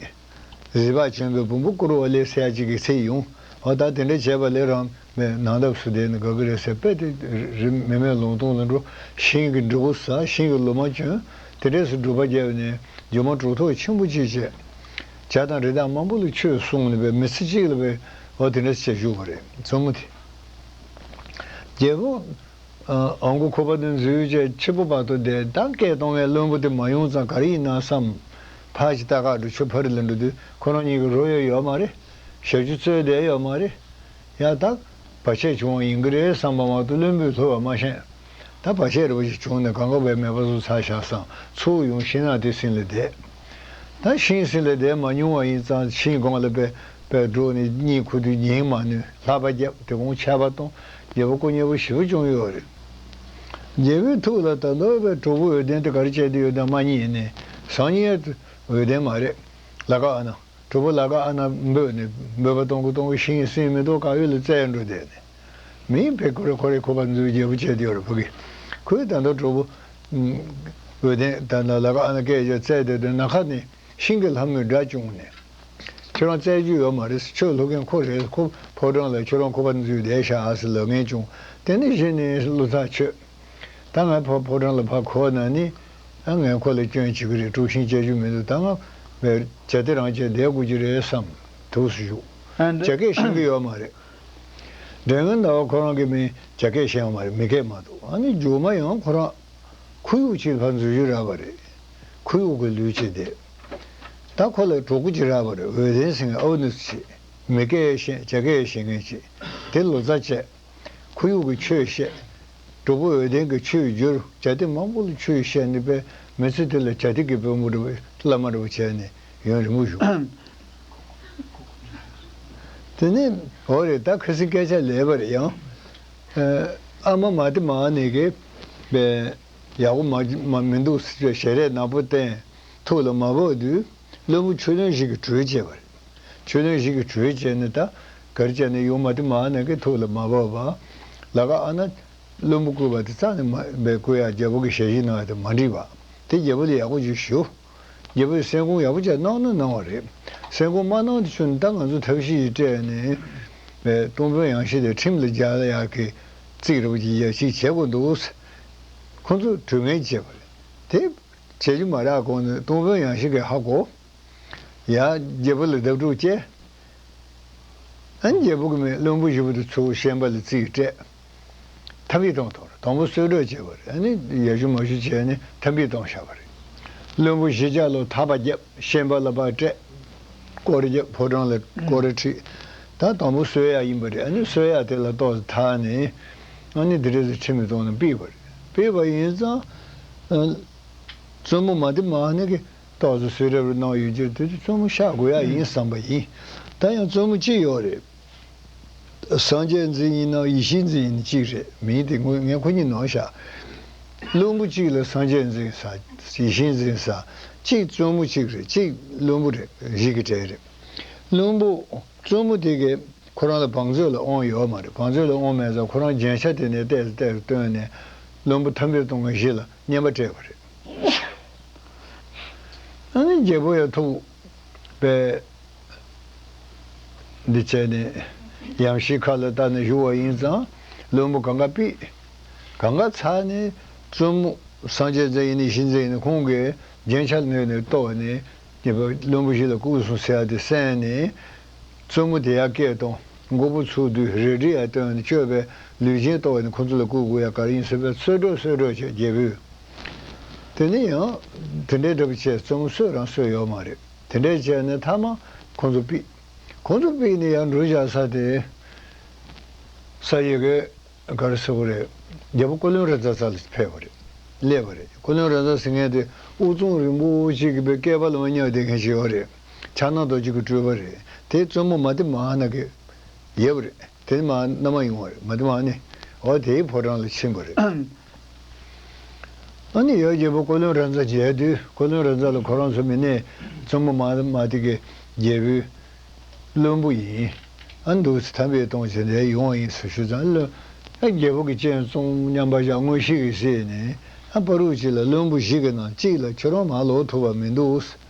གཟིགས་པ་ཆེན་པོའི་བུ་མོ་བཀུར་བ་ལས་ཟེར་ཡ་གཅིག་གིས་ཚིག་ཡོང་། འོ་ད་དེ་འདྲ་བྱས་པ་ལས་རང་མེད་ནང་འདབས་སུ་བསྡད་ནས་དགའ་གི་རེད་ཟེར། དཔེ་དེ་རི་མེ་མེ་ལུང་སྟོང་ལ་འགྲོ། ཤིང་གི་འབྲི་གུ་ཟ། ཤིང་གི་ལོ་མ་གྱོན། དེ་འདྲས་སུ་སྒྲུབ་པ་བརྒྱབ་ནས་རྒྱུ་མ་གྲུབ་ཐོབ་ཆེན་པོ་གཅིག་བྱས། བྱ་དང་རི་དྭགས་མང་པོ་ལ་ཆོས་གསུངས་ནས་པའི་མི་ཚེ་གཅིག་ལ་པའི་འོ་དེ་འདྲས་བྱས་བཞུགས་པ་རེད། བཙུན་མོ་དེ། རྒྱལ་པོ། ཨ་ཁུ་ཁོག་པ་ནས་འཛུལ་བྱས་ཕྱི་པོ་བར་དུ་བསྡད། ད་སྐད་གཏོང་བའི་བློན་པོ་དེ་མ་ཡོང་ཙང་ག་རེ་ཡིན་ན་བསམ། ཕར་ཅིག་ལྟ་ག་འགྲོ། ཆུ་ཕ་རི་ལ་འགྲོ་དུས་ཁོ་རང་གཉིས་ཀྱི་རོ་ཡོད་ཡོད་མ་རེད། ཞབས་ཞུ་རྩོད་བསྡད་ཡོད་མ་རེད། ཡ་ད་བར་ཆད་བྱུང་བ་ཡིན་གྱི་རེད་བསམ་པ་མ་གཏོགས་བློན་པོས་ལྷོད་པ་མ་ཤེས། ད་བར་ཆད་རེ་བ་ཞིག་བྱུང་ནས་གང་ག་བའི་མེད་པ་བཟོ་ཚར་བཞག་བསམ། ཚུར་ཡོང་ཤིང་ནགས་དེ་ཟིན་ལ་བསྡད། ད་ཤིང་ཟིན་ལ་བསྡད་མ་མྱོང་བ་ཡིན་ཙང་ཤིང་སྒང་ལ་པའི་པའི་འགྲོ་ནས་གཉིད་ཁུག་དུས་ཉན་མ་ནུས། ལྷགས་པ་བརྒྱབ། དེ་དགོང་ཆད་པ་གཏོང་། རྒྱལ་པོ་སྐུ་མཉེལ་པོ་ཞེ་པོ་བྱུང་ཡོད་རེད། རྒྱལ་པོའི་ཐུགས་ལ་ད་ལྟ་བའི་གྲོགས་པོ་འོད་ལྡན་དེ་ག་རེ་བྱས་ཏེ་ཡོད་དམ་མ་རྙེད་ནས་སང་ཉིན་འོད་ལྡན་མ་རེད། ལ་ཀ་ཨ་ན། གྲོགས་པོ་ལ་ཀ་ཨ་ན་འབོད་ནས་འབོད་པ་གཏོང་གི་གཏོང་གི་ཤིང་སིན་མེ་ཏོག་དཀར་ཡོལ་ལ་བཙལ་འགྲོ་བསྡད་ནས། མིན་པས་ཁོ་རེ་ཁོ་རེ་ཁོ་པ་འཛུལ་རྒྱལ་པོ་བྱས་ཏེ་ཡོད་རེད་ཕ་གི། ཁོས་ད་ལྟ་གྲོགས་པོ་འོད་ལྡན་ད་ལ་ལ་ཀ་ཨ་ན་སྐད་ཆ་བཙལ་བསྡད་དུས་ནམ་མཁའ་ནས་ཤིང་གི་ལྷ་མོའི་སྒྲ་བྱུང་ནས། ཁྱོད་རང་བཙལ་རྒྱུ་ཡོད་མ་རེད། ཆོས་སློབ་མཁན་ཁོ་རེད། ཁོ་ཕོ་བྲང་ལ་ཁྱོད་རང་ཁོ་པ་འཛུལ་བསྡད་ཤག་ཨ་ཟེར་ལབ་མཁན་བྱུང་། དེ་ནས་གཞི་ནས་བློ་ཐག་ཆོད། ད་ང་ཕོ་ཕོ་བྲང་ལ་ཕར་འཁོར་ན་ནི། ཨ་ངས་ཁོ་ལ་སྐྱོན་བྱེད་ཀྱི་རེད། དཀྲུག་ཤིང་བྱེད་རྒྱུ་མི་འདུག་ད་ང་བས་བྱ་དེ་རང་བྱས་བསྡད་དགོས་ཀྱི་རེད་བསམ། དུས་སུ་བཞུགས། ཨ་འདི་བྱ་སྐད་ཤེས་ཀྱི་ཡོད་མ་རེད། མགྲོན་ཁང་ཟླ་བ་ཁོ་རང་གི་མིང་བྱ་སྐད་ཤེས་ཡོད་མ་རེད། མི་སྐད་མ་གཏོགས། ཨ་ནི་རྒྱུག་མ་ཡང་ཁོ་རང་ཁོར་ཡུག་ཅིག་ལ་ཕར་འཛུལ་རྒྱུ་རག་པ་རེད། ཁོར་ཡུག་གི་ལུས་ཅིག་བསྡད། ད་ཁོ་ལ་གྲོགས་པོ་ཅིག་རག་པ་རེད། འོད་ལྡན་ཟེར་མཁན་ཨ་བ་ནུ་ཅིག་མི་སྐད་ཤེས། བྱ་སྐད་ཤེས་མཁན་ཅིག་དེ་ལོ་ཙཱ་བྱས། ཁོར་ཡུག་གི་ཆོས་བཤད། གྲོགས་པོ་འོད་ལྡན་གྱིས་ཆོས་བསྒྱུར། བྱ་དེ་མང་པོ་ལ་ཆོས་བཤད་ནས་པས་མི་ཚེ་དེ་ལ་བྱ་དེ་གི་དཔོན་པོ་འདྲ་བོ་བླ་མ་འདྲ་བོ་བྱས་ནས་ཡུན་རིང་པོ་བཞུགས། དེ་ནས་འོ་རེད། ད་ཁ་སང་སྐད་ཆ་ལས་པ་རེད་ཡང་། ཨ་མ་མ་ཏི་མ་ནི་གི་བས་ཡག་པོ་མ་མ་མི་འདུག་ཟེར། ཞལ་རས་ནག་པོ་བསྟན། ཐུགས་ལ་མ་བབས་དུས་བློན་པོ་ཆོས་བློན་ཞིག་གིས་གྲོས་བྱས་པ་རེད། ཆོས་བློན་ཞིག་གིས་གྲོས་བྱས་ནས་ད་ག་རེ་བྱས་ནས་ཡུམ་མ་ཏི་མ་ནི་གི་ཐུགས་ལ་མ་བབས་པ། ལ་ཀ་ཨ་ན་བློན་པོ་བསྐོས་པ་དེ་རྩ་ནས་མ་བསྐོས་ཡ། རྒྱལ་པོ་གི་ཞལ་བཞེས་གནང་ཡ་དེ་མ་འགྲིག་པ། དེ་རྒྱལ་པོ་ལ་ཡག་པོ་ཅིག་ཞུ། རྒྱལ་པོས་སེམས་ཁོང་ཡག་པོ་ཅིག་གནང་ན་གནང་བ་རེད། སེམས་ཁོང་མ་གནང་དུས་ཆུ་ནི་ད་ང་ཚོ་ཐབས་ཤེས་སྤྲད་ནས་སྟོང་དཔོན་ཡང་ཤི་དེ་ཁྲིམས་ལ་སྦྱར་ཡག་གི་རྩིས་རེ་བ་ཅིག་ཡ་ཅིག་བྱེད་དགོས་འདུག། ཁོང་ཚོས་གྲོས་ངན་བྱས་པ་རེད། དེ་བྱེད་རྒྱུ་མ་རག་གོང་ནས་སྟོང་དཔོན་ཡང་ཤི་གིས་ཧ་གོ། ཡ། རྒྱལ་པོ་ལ་བརྡབ་སྒྲུག་བྱས། ཨ་ནི་རྒྱལ་པོ་གིས་མི་བློན་པོ་བཞི་པོ་དེ་ཚུར་ཤན་པ་ལ་རྩིས་སྤྲད། ཐབས་ཤེས་གཏོང་ཐུབ་རེད། དང་པོ་གསོལ་གྲོགས་བྱས་པ་རེད། ཨ་ནི་ཡར་ཞུ་མར་ཞུ་བྱས་ནས་ཐབས་ཤེས་གཏོང་བཞག་པ་རེད། བློན་པོ་བཞི་ཆ་ལོ་ཐག་པ་བརྒྱབ། ཤན་པ་ལ་ཕར་སྤྲད། སྐོར་ར་བརྒྱབ། ཕོ་བྲང་ལ་སྐོར་ར་ཁྲིད། ད་དང་པོ་གསོལ་ཡག་ཡིན་པ་རེད། ཨ་ནི་གསོལ་ཡག་དེ་ལ་ཏོག་ཙམ་ཐར་ནས་ཨ་ནི་དེ་འདྲ་ཟེར་ཁྲིམས་མི་གཏོང་ནས་ཕུད་པ་རེད། ཕུད་པ་ཡིན་ཙང་། བཙུན་མོ་མ་ཏི་མ་ནི་གིས་ཏོག་ཙམ་གསོལ་རས་རུ་གནང་ཡོད་ཀྱི་རེད། དེ་དུས་བཙུན་མོ་གཤགས་དགོས་ཡག་ཡིན་བསམ་པ་ཡིན། ད་ཡང་བཙུན་མོ་གཅིག་ཡོད་རེད། སངས་རྒྱས་འཛིན་ཡིན་ན་ཡེ་ཤེས་འཛིན་ཡིན་ན་གཅིག་རེད། མིང་དེ་ངོ་ངས་ཁོ་གཉིས་ནོར་བཞག། བློན་པོ་གཅིག་ལ་སངས་རྒྱས་འཛིན་ས། ཡེ་ཤེས་འཛིན་ས། གཅིག་བཙུན་མོ་གཅིག་རེད། གཅིག་བློན་པོ་རེད། བཞི་གི་གྲས་རེད། བློན་པོ་བཙུན་མོ་དེ་གས་ཁོ་རང་ལ་བང་མཛོད་ལ་དབང་ཡོད་མ་རེད། བང་མཛོད་ལ་དབང་མེད་ཙང་ཁོ་རང་རྒྱན་ཆ་དེ་ནས་བལྟས་བལྟས་བཏོན་ནས་བློན་པོ་ཐམས་ཅད་སྟོང་གི་བཞི་ལ་བསྙེན་པ་སྤྲད་པ་རེད། ཨ་ནི་རྒྱལ་པོ་ཡང་ཐུགས་པས་འདི་བྱས་ནས་ཡང་ཤི་ཁ་ལ་བལྟས་ནས་བཞུགས་པ་ཡིན་ཙང་བློན་པོ་གང་ག་ཕུད། གང་ག་ཚར་ནས་བཙུན་མོ་སངས་རྒྱས་འཛིན་ཡིན་ནི་ཡེ་ཤེས་འཛིན་ཡིན་ནི་ཁོང་གིས་རྒྱན་ཆ་ལ་གནོན་ནས་གཏོར་ནས་རྒྱལ་པོ་བློན་པོ་བཞི་ལ་བཀུག་སོང་ཟེར་ཡ་དེ་གསན་ནས། བཙུན་མོ་དེ་ཡར་སྐད་བཏང་། མགོ་བོ་ཚུགས་དུས་རལ་གྲི་ཡར་བཏོན་ནས་གཅོད་པའི་ལུས་ཅན་གཏོར་ནས་ཁོ་ཚོ་ལ་བཀུག་དགོས་ཡ་ག་རེ་ཡིན་ཟེར་བས། གསོལ་གྲོགས་གསོལ་གྲོགས་བྱས། རྒྱལ་པོས། དེ་ནས་ཡང་དེ་འདྲའི་འདྲ་པོ་བྱས། བཙུན་མོ་གསོད་རང་གསོད་ཡོད་མ་རེད། དེ་འདྲས་བྱས་ནས་མཐའ་མ་ཁོ་ཚོ་ཕུད། ཁོ་ཚོ་ཕུད་ནས་ཡར་འགྲོ་བཞག་ས་དེ་ས་ཡི་གེ་ག་རེ་ཟེར་དགོས་རེད། རྒྱལ་པོ་ཀོ་ལོན་ར་ཛ་ཙ་ལ་ཕེབས་པ་རེད། སླེབས་པ་རེད། ཀོ་ལོན་ར་ཛ་ཟེར་མཁན་དེ་དབུ་གཙང་རིན་པོ་ཆེ་གི་བཀའ་བཀའ་ལ་མ་ཉར་བསྡད་མཁན་ཞིག་ཡོད་རེད། ཕྱག་ན་རྡོ་རྗེ་གི་སྤྲུལ་པ་རེད། དེ་བཙུན་མོ་མ་ཏི་མ་ན་གི་ཡབ་རེད། དེ་མ་མནའ་མ་ཡོང་བ་རེད། མ་ཏི་མ་ནི་འོ་དེའི་ཕོ་བྲང་ལ་ཕྱིན་པ་རེད། ཨ་ནི་ཡབ་རྒྱལ་པོ་ཀོ་ལོན་ར་ཛ་མཇལ་དུས་ཀོ་ལོན་ར་ཛ་ལ་ཁོ་རང་ཚོ་མི་ནས་བཙུན་མོ་མ་མ་ཏི་གི་རྒྱལ་པོའི་བློན་པོ་ཡིན། ཨ་འདུག་སེ་ཐམས་ཅད་གཏོང་བྱས་ནས་ཡོང་བ་ཡིན་ཟེར་ཞུས་ཙང་། ཨ་རྒྱལ་པོ་གི་སྤྱན་བཙུམ། མཉམ་པར་བཞག། མངོན་ཤེས་ཀྱིས་གཟིགས་ནས། ཨ་བར་དུ་གཅིག་ལ་བློན་པོ་བཞི་གི་ནང་གཅིག་ལ་ཁྱོད་རང་མར་ལོག་ཐུབ་པ་མི་འདུག།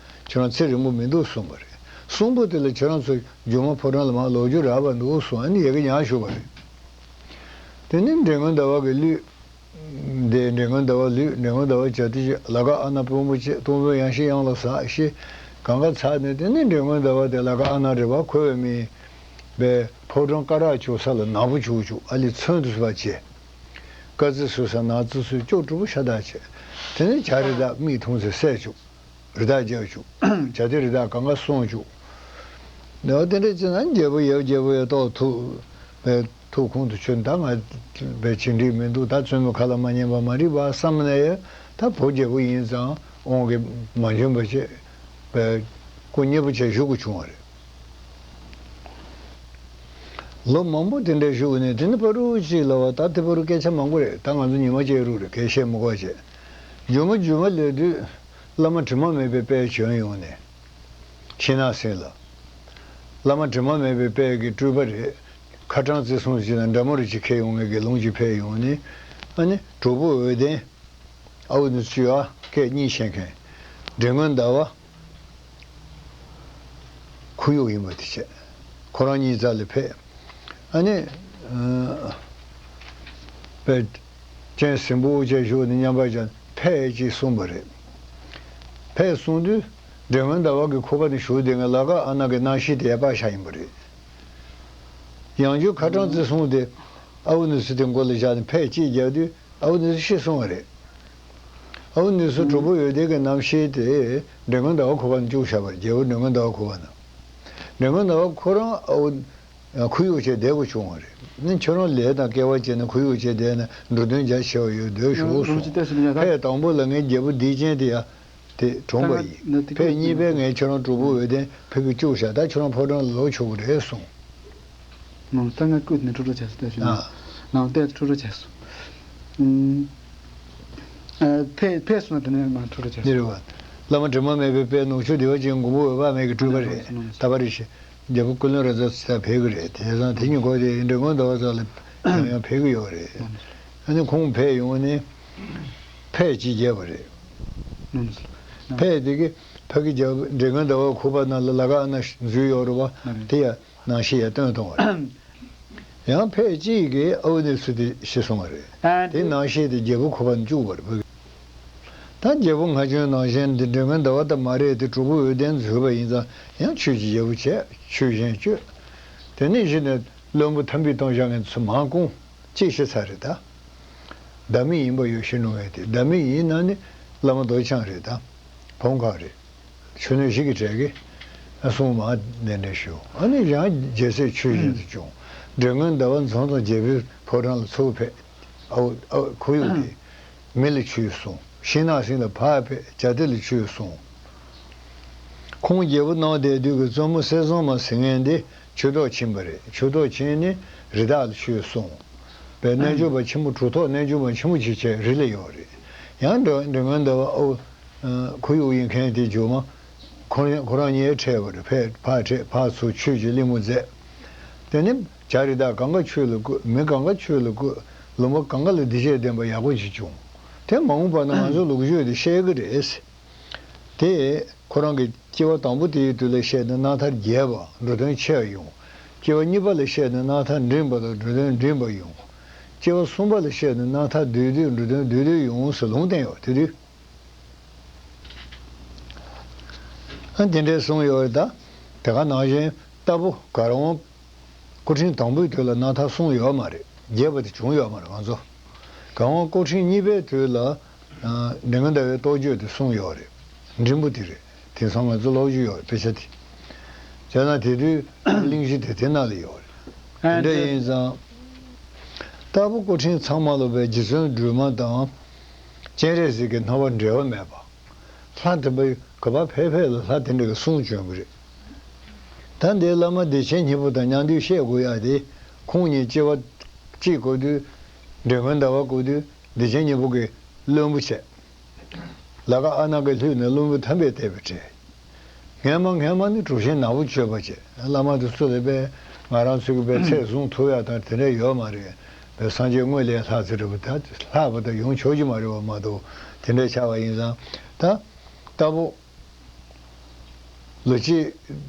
ཁྱོད་རང་ཚེ་རིང་པོ་མི་འདུག་གསུངས་པ་རེད། གསུམ་པོ་དེ་ལ་ཁྱོད་རང་ཚོ་རྒྱུ་མ་ཕོ་བྲང་ལ་མར་ལོག་རྒྱུ་རག་པ་འདུག་གསུངས། ཨ་ནི་ཡ་གི་ཉག་ཞུ་བ་རེད། དེ་ནས་འདྲེ་སྔོན་ཟླ་བ་གི་གླུད། འདི་འདྲེ་སྔོན་ཟླ་བ་གླུད། འདྲེ་སྔོན་ཟླ་བ་བྱ་དེ་ལ་ཀ་ཨ་ན་བུ་མོ་བྱས། སྟོང་དཔོན་ཡང་ཤི་གཡང་ལ་ཟག་ཤི། གང་ག་ཚར་ནས་དེ་ནས་འདྲེ་སྔོན་ཟླ་བ་དེ་ལ་ཀ་ཨ་ན་རི་བ་ཁོལ་བའི་མི་བའི་ཕོ་བྲང་སྐ་རགས་བྱུག་ས་ལ་ནག་པོ་བྱུག་བྱུག། ཨ་ལི་ཚོན་དུ་བཟོས་པ་བྱས། དཀར་རྩི་བཟོས་ས་ནག་རྩི་བཟོས། སྐྱོ་གྲུ་པོ་ཤ་སྟག་བྱས། དེ་ནས་བྱ་རི་དྭགས་མིག་ཐུང་ཚེ་བསད་བཅུག། རི་དྭགས་རྒྱག་བཅུག། བྱ་དེ་རི་དྭགས་གང་ག་སོང་བཅུག། ནས་དེ་འདྲ་བྱས་ན་རྒྱལ་པོ་ཡབ་རྒྱལ་པོ་ཡ་ཏོག་ཐུགས་པའི་ཐུགས་ཁུང་དུ་ཆུད། ད་ང་བའི་བྱེད་འགྲིག་མི་འདུག། ད་བཙུན་མོ་ཁ་ལ་མ་ཉན་པ་མ་རིག་པ་བསམ་ནས་ཡ། ད་བུ་རྒྱལ་པོ་ཡིན་ཙང་དབང་གིས་མ་འབྱོན་པ་བྱས་པའི་སྐུ་མཉེལ་པོ་བྱས་བཞུགས་དགོས་བྱུང་བ་རེད། ལོ་མང་པོ་དེ་འདྲ་བཞུགས་ནས། དེ་ནས་བར་དུ་གཅིག་ལ་བ་ད་དེ་བར་དུ་སྐད་ཆ་མང་པོ་རེད། ད་ང་ཚོ་ཉི་མ་བཅད་རུག་རེད། གལ་བཤད་མི་དགོས་བྱས། མཇུག་མ་མཇུག་མ་སླེབས་དུས་བླ་མ་དྲི་མ་མེད་པའི་དཔལ་བྱོན་ཡོང་ནས། ཕྱི་ནང་གསན་ལ། བླ་མ་དྲི་མ་མེད་པའི་དཔལ་གྱི་སྤྲུལ་པ་རེད། ཁ་ཊྭཱཾ་རྩེ་སྲུང་ཅིག་དང་འདྲ་མོ་རེ་ཅིག་ཁྱེར་ཡོང་ངེས་ཀྱི་ལུང་ཅིག་ཕེབས་ཡོང་ནས། ཨ་ནི་གྲོགས་པོ་འོད་ལྡན། ཨའུ་ནི་སུ་ཡ་སྐད་གཉིས་ཤེས་མཁན། འདྲེ་སྔོན་ཟླ་བ། ཁོར་ཡུག་ཡིན་པ་དེ་བྱས། ཁོ་རང་གཉིས་རྩ་ལ་ཕེབས། ཨ་ནི། ཨ། པའི་སྤྱན་ཟིམ་པོ་བྱས་བཞུགས་ནས་མཉམ་པར་བཞག་ཕེབས་ཅེས་གསུངས་པ་རེད། ཕེབས་གསུངས་དུས་འདྲེ་སྔོན་ཟླ་བ་གི་ཁུག་པ་ནས་ཞུགས་དེ་ང་ལ་ཀ་ཨ་ན་གི་རྣམ་ཤེས་དེ་ཡར་སྤར་བཞག་ཡིན་པ་རེད། ཡང་བསྐྱར་ཁ་ཊྭཱཾ་རྩེ་སྲུང་དེ་ཨའུ་ནི་སུ་དེ་མགོ་ལ་བཞག་ནས་ཕེབས་ཅེས་རྒྱག་དུས། ཨའུ་ནི་སུ་ཤི་སོང་བ་རེད། ཨའུ་ནི་སུ་གྲོགས་པོ་འོད་ལྡན་གྱི་རྣམ་ཤེས་དེ་འདྲེ་སྔོན་ཟླ་བ་ཁུག་པ་ནང་བཅུག་བཞག་པ་རེད། རྒྱལ་པོ་འདྲེ་སྔོན་ཟླ་བ་ཁུག་པ་ནང་། འདྲེ་སྔོན་ཟླ་བ་ཁོ་རང་ཨའུ་ཁོར་ཡུག་བྱས་བསྡད་དགོས་བྱུང་བ་རེད། ནི་ཁྱོད་རང་ལས་དང་སྐལ་བ་བྱས་ན་ཁོར་ཡུག་བྱས་བསྡད་ན་འགྲོ་དོན་རྒྱ་ཆེ་བ་ཡོད་འདོད་ཞུ་སོང་། ཕས་དང་པོ་ལ་ངའི་རྒྱལ་པོ་སྡིག་ཅན་དེ་ཡ་དེ་གྲོངས་པ་ཡིན། ཕས་གཉིས་པའི་ངས་ཁྱོད་རང་གྲོགས་པོ་འོད་ལྡན་ཕ་གིར་བཅུག་བཞག། ད་ཁྱོད་རང་ཕོ་བྲང་ལ་ལོག་ཆོག་གི་རེད་གསུངས། ནང་ལྟ་ང་བསྐུལ་ནས་འཁྲུག་འཁྲུག་བྱས་སོང་ལྟ་ཞུ་ན། ཨ། ནང་ལྟས་འཁྲུག་འཁྲུག་བྱས་སོང་། ཨ། ཕེབས་ཕེབས་སོང་ན་དེ་ནས་མ་འཁྲུག་འཁྲུག་བྱས་འདི་རེད་སོང་བ། བླ་མ་དྲི་མ་མེད་པའི་དཔལ་ནུ་ཞོ་བདེ་བ་ཅན་མགོན་པོ་འོད་དཔག་མེད་ཀྱི་སྤྲུལ་པ་རེད། ལྟ་བ་རེ་ཞིག་རྒྱལ་པོ་ཀུན་ལེགས་རབ་རྩ་ཚེ་ཐར་ཕེབས་ཀྱི་རེད། དེ་ཙང་དེ་ཉིན་གོ་དེ་འབྲི་གུང་ཟླ་བ་ཚོ་ལ་ཡང་ཡང་ཕེབས་ཀྱི་ཡོད་རེད། ཨ་ནི་ཁོང་ཕེབས་ཡོང་ནས་ཕད་ཅིག་བརྒྱབ་པ་རེད། ཕད་དེ་གི་ཕ་གི་རྒྱལ་པོ་འབྲི་གུང་ཟླ་བ་ཁུག་པ་ནང་ལ་ལ་ཁ་ཨ་ན་འཛུལ་ཡོད་རེད་བ། དེ་ཡང་ནང་ཤེས་ཡ་སྟོན་གཏོང་བ་རེད། ཡང་ཕལ་གཅིག་གིས་ཨའུ་ནི་སུ་དེ་ཤི་སོང་བ་རེད། ཨ་དེ་ནང་ཤེས་དེ་རྒྱལ་པོ་ཁོ་པ་ནི་བཅུག་པ་རེད། ད་རྒྱལ་པོ་ང་ཆོའི་ནང་བཞིན་འདི་འབྲི་གུང་ཟླ་བ་ད་མ་རེད་དེ་གྲུ་གུ་འོད་ལྡན་འཛུལ་བ་ཡིན་ཙང་ཡང་ཆོས་ཀྱི་རྒྱལ་པོ་བྱས་ཆོས་གཞན་བཅོས། དེ་ནས་གཞི་ནས་བློན་པོ་ཐམ་པའི་སྟོང་བཞག་མཁན་ཚོ་མང་ཀུང་གཅིག་ཤི་ཚར་རེད་ད། བདག་མེད་ཡིན་པ་ཡོད་ཤི་ནོ་ངས་དེ་བདག་མེད་ཡིན་ན་ནི་བླ་མ་རྡོ་རྗེ་འཆང་རེད་ད། བོང་ཁ་རེད། ཆུ་སྣོད་བཞི་གི་གྲས་ཀྱི་གསུང་མ་གདན་འདྲེན་ཞུ། ཨ་ནི་ཡང་རྒྱལ་སྲས་ཆོས་བཞིན་དུ་བྱུང་། འབྲི་གུང་ཟླ་བ་འཛོམས་དང་རྒྱལ་པོའི་ཕོ་བྲང་ལ་ཚུར་ཕེབས། ཨའུ་ཨའུ་ཁོར་ཡུག་དེ་མི་ལ་ཆོས་གསུངས། ཤིང་ནགས་སེང་ལ་ཕར་ཕེབས་བྱ་དེ་ལ་ཆོས་གསུངས། ཁོང་རྒྱལ་པོ་གནང་བསྡད་དུས་ཀྱི་བཙུན་མོ་གསེར་བཟང་མ་ཟེར་མཁན་དེ་ཆོས་ཐོག་ཕྱིན་པ་རེད། ཆོས་ཐོག་ཕྱིན་ནས་རི་དྭགས་ལ་ཆོས་གསུངས། པའི་རྣལ་འབྱོར་པ་ཆེན་པོ་གྲུབ་ཐོབ་རྣལ་འབྱོར་པ་ཆེན་པོ་ཅིག་བྱས་རི་ལ་ཡོད་རེད། ཡང་འབྲི་འབྲི་གུང་ཟླ་བ་ཨོ། ཁོར་ཡུག་ཡིན་མཁན་དེ་རྒྱུ་མ། ཁོ་རང་ཁོ་རང་ཉིད་འཕྲད་པ་རེད། ཕར་ཕར་འཕྲད་ཕར་ཚུར་ཆོས་ཀྱི་གླེང་མོ་མཛད། དེ་ནས་བྱ་རི་དྭགས་གང་ག་ཆོས་ལ་བཀོད། མི་གང་ག་ཆོས་ལ་བཀོད། ལུང་པ་གང་ག་ལ་སྡིག་ཆེ་ལྡན་པ་ཡག་པོ་ཅིག་བྱུང་། དེ་མ་འོངས་པ་ན་ང་ཚོ་ལོ་རྒྱུས་དེ་བཤད་གི་རེད། དེ་ཁོ་རང་གི་སྐྱེ་བ་དང་པོ་དེའི་དུས་ལ་བཤད་ན་རྣམ་ཐར་རྒྱས་པ་འགྲོ་དོན་ཆེ་བ་ཡོང་། སྐྱེ་བ་གཉིས་པ་ལ་བཤད་ན་རྣམ་ཐར་འབྲིང་བ་དང་འགྲོ་དོན་འབྲིང་བ་ཡོང་། སྐྱེ་བ་གསུམ་པ་ལ་བཤད་ན་རྣམ་ཐར་བསྡུས་བསྡུས་འགྲོ་དོན་བསྡུས་བསྡུས་ཡོང་ཟེར་ལུང་བསྟན་ཡོད་དེ་དུས། ཨ་དེ་འདྲའི་གསུངས་ཡོད་རེད་ད། དེ་ག་ནང་བཞིན་ལྟ་བུ་གར་འོང་སྐུ་ཕྲེང་དང་པོའི་དུས་ལ་རྣམ་ཐར་གསུངས་ཡོད་མ་རེད། རྒྱས་པ་དེ་བྱུང་ཡོད་མ་རེད་ང་ཚོ། གར་འོང་སྐུ་ཕྲེང་གཉིས་པའི་དུས་ལ། འབྲི་གུང་ཟླ་བའི་རྟོགས་བརྗོད་དེ་གསུངས་ཡོད་རེད། འབྲིང་པོ་དེ་རེད། དེང་སང་ང་ཚོ་ཀློག་རྒྱུ་ཡོད་རེད་དཔེ་ཆ་དེ། བྱས་ན་དེ་དུས་གླེང་གཞི་དེ་དེ་ནང་ལ་ཡོད་རེད། དེ་འདྲ་ཡིན་ཙང་། ལྟ་བུ་སྐུ་ཕྲེང་ཚང་མ་ལ་བའི་རྗེ་བཙུན་སྒྲོལ་མ་དང་། སྤྱན་རས་གཟིགས་ཀྱི་སྣང་བ་འབྲལ་བ་མེད་པ། ལྷ་དེ་བས་ག་པར་ཕེབས་ཕེབས་ལ་ལྷ་དེ་འདྲ་གི་གསུང་བྱོན་གི་རེད། ད་འདིའི་བླ་མ་བདེ་ཆེན་སྙིང་པོ་དང་མཉམ་འདུས་བཤད་དགོས་ཡ་དེ། ཁོང་གཉིས་སྐྱེ་བ་གཅིག་སྐབས་དུས། འབྲི་གུང་ཟླ་བ་སྐབས་དུས་བདེ་ཆེན་སྙིང་པོ་གི་བློན་པོ་བྱས། ལ་ཁ་ཨ་ན་གི་ལྷུས་ནས་བློན་པོ་ཐམས་པས་བཏད་པའི་གྲས། སྔས་མ་སྔས་མ་ནི་གྲུབ་ཆེན་ནག་པོ་སྤྱོད་པ་བྱས། བླ་མ་དེ་ཚོ་ལ་དཔེ་ང་རང་ཚོ་གི་དཔེ་ཚད་བཟུང་ཐུབ་ཡ་དང་དེ་འདྲ་ཡོད་མ་རེད། དཔེ་སངས་རྒྱས་དངོས་ལས་ལྷག་ཚེ་རིང་པོ་ད་ལྷག་པ་དང་ཡོང་ཆོག་རྒྱུ་མ་རེད་བ་མ་གཏོགས་དེ་འདྲ་ཆགས་པ་ཡིན་ཙང་། ད་ལྟ་བུ། ལོ་གཅིག་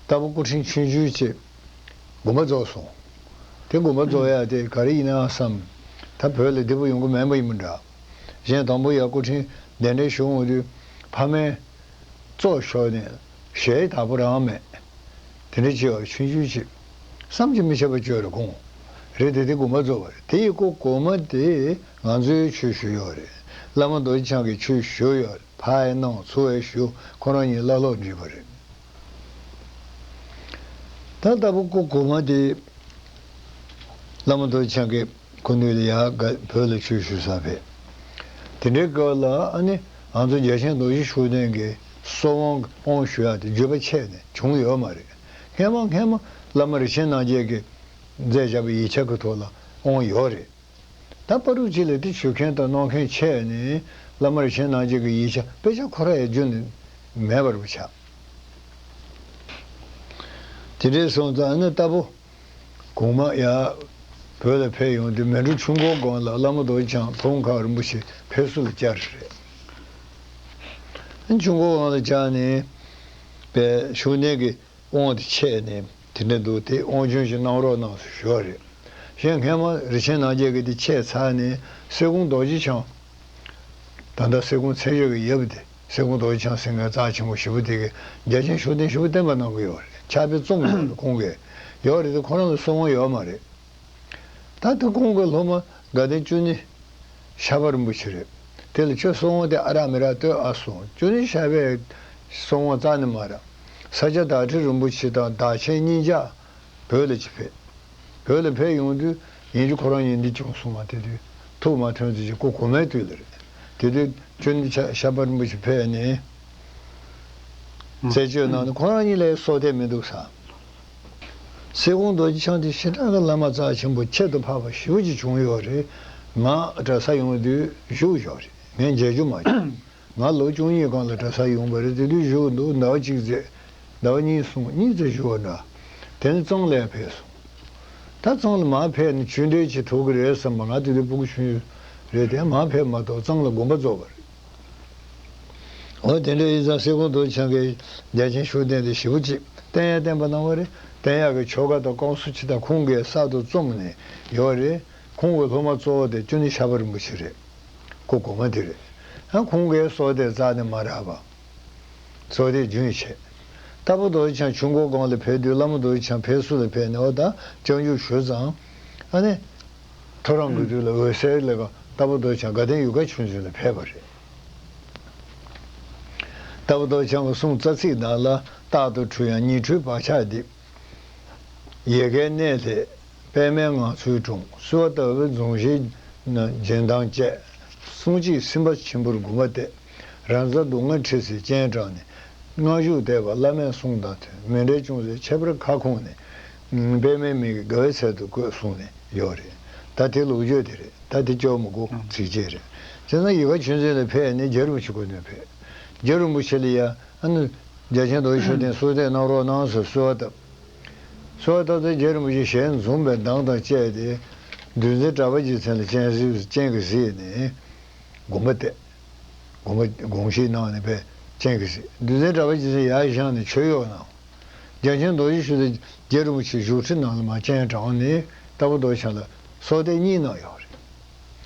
ལྟ་བུ་སྐུ་ཕྲེང་ཆུང་ཆུང་ཅིག་དགོངས་པ་རྫོགས་སོང་། དེ་དགོངས་པ་རྫོགས་ཡ་དེ་ག་རེ་ཡིན་ན་བསམ། ད་བོད་ལ་བདེ་པོ་ཡོང་གི་མེད་པ་ཡིན་པ་འདྲ། གཞན་དང་པོ་ཡ་སྐུ་ཕྲེང་གདན་འདྲེན་ཞུ་འོང་དུས་ཕ་མས་བཙོག་ཤོར་ནས་ཞལ་དག་པོ་རང་མེད། དེ་འདྲ་བྱས་པ་ཆུང་ཆུང་ཅིག་བསམ་གྱིས་མི་ཁྱབ་པ་བྱོས་རེ་དགོངས། རེད་དེ་དེ་དགོངས་པ་རྫོགས་པ་རེད། དེ་ཡི་སྐུ་གོང་མ་དེ་ང་ཚོའི་ཆོས་ཞུ་ཡོད་རེད། བླ་མ་རྡོ་རྗེ་འཆང་གི་ཆོས་ཞུ་ཡོད་རེད། ཕར་ཡང་གནང་ཚུར་ཡང་ཞུ། ཁོ་རང་གཉིས་བླ་སློབ་འགྲིག་པ་རེད། ད་ལྟ་བུ་སྐུ་གོང་མ་དེ་བླ་མ་རྡོ་རྗེ་འཆང་གི་སྐུ་མདུན་ལ་ཡར་བོད་ལ་ཆོས་ཞུ་ས་ཕེབས། དེ་འདྲའི་སྐབས་ལ་ཨ་ནི་ང་ཚོ་རྒྱལ་ཆེན་རྡོ་རྗེ་ཤུགས་ལྡན་གྱི་གསོལ་དབང་དབང་ཞུ་ཡག་དེ་བརྒྱུད་པ་ཆད་ནས་བྱུང་ཡོད་མ་རེད། སྔས་མ་སྔས་མ་བླ་མ་རིན་ཆེན་རྣམ་རྒྱལ་གྱིས་མཛད་བཞག་པའི་ཡིག་ཆ་གི་ཐོག་ལ་དབང་ཡོད་རེད། ད་པ་རུ་ཅིག་ལ་དེ་ཞུ་མཁན་དང་གནང་མཁན་ཆད་ནས་བླ་མ་རིན་ཆེན་རྣམ་རྒྱལ་གྱི་ཡིག་ཆ་དཔེ་ཆ་ཁོ་རང་ཡང་རྒྱུན་ནས་མེད་པར་ཆགས། དེ་འདྲའི་སོང་ཙང་ཨ་ནི་ལྟ་བུ་གོང་མ་ཡར་བོད་ལ་ཕེབས་ཡོང་དུས་མལ་གྲོ་ཆུ་འགོའི་སྒང་ལ་བླ་མ་རྡོ་རྗེ་འཆང་བོང་ཁ་རིན་པོ་ཆེ་ཕེབས་བསུ་ལ་བཅར་རེད། ཨ་ནི་ཆུ་འགོའི་སྒང་ལ་བཅར་ནས་པའི་ཤུགས་ལྡན་གྱི་དབང་དེ་ཆད་ནས་དེ་འདྲ་འདུག་དེ་དབང་སྐྱོན་ཞིག་གནང་རོགས་གནང་ཟེར་ཞུ་བ་རེད། གཞན་སྔས་མ་རིན་ཆེན་རྣམ་རྒྱལ་གྱི་དེ་ཆད་ཚར་ནས་སེ་གོང་རྡོ་རྗེ་འཆང་། ད་ལྟ་སེ་གོང་མཚན་བརྗོད་ཀྱི་ཡབ་དེ་སེ་གོང་རྡོ་རྗེ་འཆང་ཟེར་མཁན་རྩ་ཆེན་པོ་ཞེ་པོ་དེ་གིས་རྒྱལ་ཆེན་ཤུགས་ལྡན་ཞེ་པོ་བསྟན་པ་གནང་གི་ཡོད་རེད། ཕྱག་དཔེ་རྩོམ་གི་ཡོད་རེད་ཁོང་གིས། ཡོད་རེད་དེ་ཁོ་རང་ལ་གསོལ་དབང་ཡོད་མ་རེད། ད་དེ་ཁོང་གི་སློབ་མ་དགའ་ལྡན་ཅུ་ནི་ཤར་པ་རིན་པོ་ཆེ་རེད། དེ་ལ་ཁྱོད་གསོལ་དབང་དེ་ཨ་རག་མི་རག་ལྟོས་ཨ་གསུངས། ཅུ་ནི་ཤར་པས་གསོལ་དབང་རྩ་ནས་མ་རག། ས་སྐྱ་བདག་ཁྲི་རིན་པོ་ཆེ་དང་བདག་ཆེན་གཉིས་ཆ་བོད་ལ་ཅིག་ཕེབས། བོད་ལ་ཕེབས་ཡོང་དུས་ཡིན་རྒྱུ་ཁོ་རང་ཉིད་འདི་བྱུང་སོང་བ་དེ་དུས་ཐུགས་མ་ཐོན་ཚེ་ཅིག་སྐུ་གོང་མའི་དུས་ལ་རེད། དེ་དུས་ཅུ་ནི་ཤར་པ་རིན་པོ་ཆེ་ཕེབས་ནས་རྩད་གཅོད་གནང་ནས་ཁོ་རང་གཉིས་ལ་སྲོག་ཐེག་མི་འདུག་ས། གསེར་ཀོང་རྡོ་རྗེ་འཆང་དེ་ཞེ་དྲག་གི་བླ་མ་རྩ་ཆེན་པོ་ཁྱད་དུ་འཕགས་པ་ཞེ་པོ་ཅིག་བྱུང་ཡོད་རེད། ང་གྲྭ་ས་ཡོང་དུས་བཞུགས་ཡོད་རེད། ངས་མཇལ་རྒྱུ་མ་བྱུང་། ང་ལོ་བཅུ་གཉིས་སྒང་ལ་གྲྭ་ས་ཡོང་བ་རེད། དེ་དུས་བཞུགས་འདུག་ཟླ་བ་གཅིག་ཙམ། ཟླ་བ་གཉིས་གསུམ། གཉིས་ཙམ་བཞུགས་པ་འདྲ། དེ་ནས་གཙང་ལ་ཕེབས་སོང་། ད་གཙང་ལ་མར་ཕེབས་ནས་ཆོས་འབྲེལ་ཅིག་ཐུག་གི་རེད་བསམ་པ། ང་དེ་དུས་ཕྲུ་གུ་ཆུང་ཆུང་རེད་དེ། མར་ཕེབས་མ་གཏོགས་གཙང་ལ་དགོན་པ་རྫོགས་པ་རེད། འོ་དེ་འདྲ་ཡིན་ཙང་གསེར་ཀོང་རྡོ་རྗེ་འཆང་གིས་རྒྱལ་ཆེན་ཤུགས་ལྡན་དེ་ཞེ་པོ་ཅིག་བསྟེན་ཡ་བསྟེན་པ་གནང་བ་རེད། བསྟེན་ཡག་གི་ཆོ་ག་དང་བསྐང་གསོ་ཅིག་ད་ཁོང་གིས་གསར་དུ་རྩོམ་ནས་ཡོད་རེད། ཁོང་གི་སློབ་མ་གཙོ་བོ་དེ་ཅོ་ནེ་ཤར་པ་རིན་པོ་ཆེ་རེད། ཁོ་གོང་མ་དེ་རེད། ཡང་ཁོང་གིས་སྲོག་གཏད་རྩ་ནས་མ་རག་པ། སྲོག་གཏད་རྒྱུན་ཆད། རྟ་ཕོ་རྡོ་རྗེ་འཆང་ཆུ་འགོ་སྒང་ལ་ཕེབས་དུས་བླ་མ་རྡོ་རྗེ་འཆང་ཕེབས་བསུ་ལ་ཕེབས་ནས་འོ་ད་སྐྱབས་འཇུག་ཞུས་ཙང་། ཨ་ནི། ཐོ་རངས་ཀྱི་དུས་ལ་འོད་གསལ་ལས་ཀ་རྟ་ཕོ་རྡོ་རྗེ་འཆང་དགའ་ལྡན་ཡུལ་ཁ་ཆོས་འཛིན་ལ་ཕེབས་པ་རེད། རྟ་ཕོ་རྡོ་རྗེ་འཆང་གི་གསུང་རྩ་ཚིག་ནང་ལ། རྟག་ཏུ་འཁྲུལ་ཡང་ཉི་འཁྲུལ་བག་ཆགས་འདི། ཡལ་གའི་གནས་ལྷས་པདྨའི་ངང་ཚུལ་འཁྲུངས། བསུ་བ་ལྟ་བུའི་རྫོང་གཞིའི་སྦྱིན་བདག་བཅས། གསུང་གཅིག་སེམས་དཔའ་ཆེན་པོར་འགུམ་པ་སྟེ། རང་རྩ་སྡུག་བསྔལ་འཁྲིད་སའི་སྤྱན་དྲངས་ནས། སྔ་བཞུགས་འདས་པ་བླ་མའི་གསུང་དང་མཐུན། མཎྜལ་ཅུང་ཟད་ཁྱད་པར་ཁ་སྐོང་ནས། པདྨའི་མིག་གིས་དགའ་བའི་ཚལ་དུ་བཀོད་གསུངས་ནས་ཡོད་རེད། ད་དེ་ལོ་རྒྱུས་དེ་རེད། ད་དེ་སྐྱོར་མི་དགོས། ཚིགས་བཅད་རེད། བྱས་ཙང་ཡུལ་ཁ་ཆོས་འཛིན་ལ་ཕེབས་ནས་རྒྱལ་བ་རིན་པོ་ཆེ་སྐུ་མདུན་ཕེབས། རྒྱལ་བ་རིན་པོ་ཆེ་ལ་ཡ། ཨ་ནི། རྒྱལ་ཆེན་རྡོ་རྗེ་ཤུགས་ལྡན་གསོལ་འདེབས་གནང་རོགས་གནང་ཟེར་གསོལ་བ་བཏབ། གསོལ་བ་བཏབ་ཚེ་རྒྱལ་བ་རིན་པོ་ཆེ་ཞལ་འཛུམ་པའི་མདངས་དང་བཅས་ཏེ། འདུལ་འཛིན་གྲགས་པ་རྗེ་བཙུན་ལ་སྤྱན་གཟིགས། སྤྱན་གྱིས་གཟིགས་ནས་དགོངས་པ་གཏད། དགོངས་པ་དགོངས་བཞེས་གནང་ནས་པས་སྤྱན་གྱིས་གཟིགས། འདུལ་འཛིན་གྲགས་པ་རྗེ་བཙུན་ཡར་བཞེངས་ནས་མཆོད་གཡོག་གནང་། རྒྱལ་ཆེན་རྡོ་རྗེ་ཤུགས་ལྡན་རྒྱལ་བ་རིན་པོ་ཆེའི་བཞུགས་ཁྲི་ནང་ལ་མར་སྤྱན་དྲངས་ནས་རྟ་ཕོ་རྡོ་རྗེ་འཆང་ལ་གསོལ་འདེབས་གཉིས་གནང་ཡོད་རེད།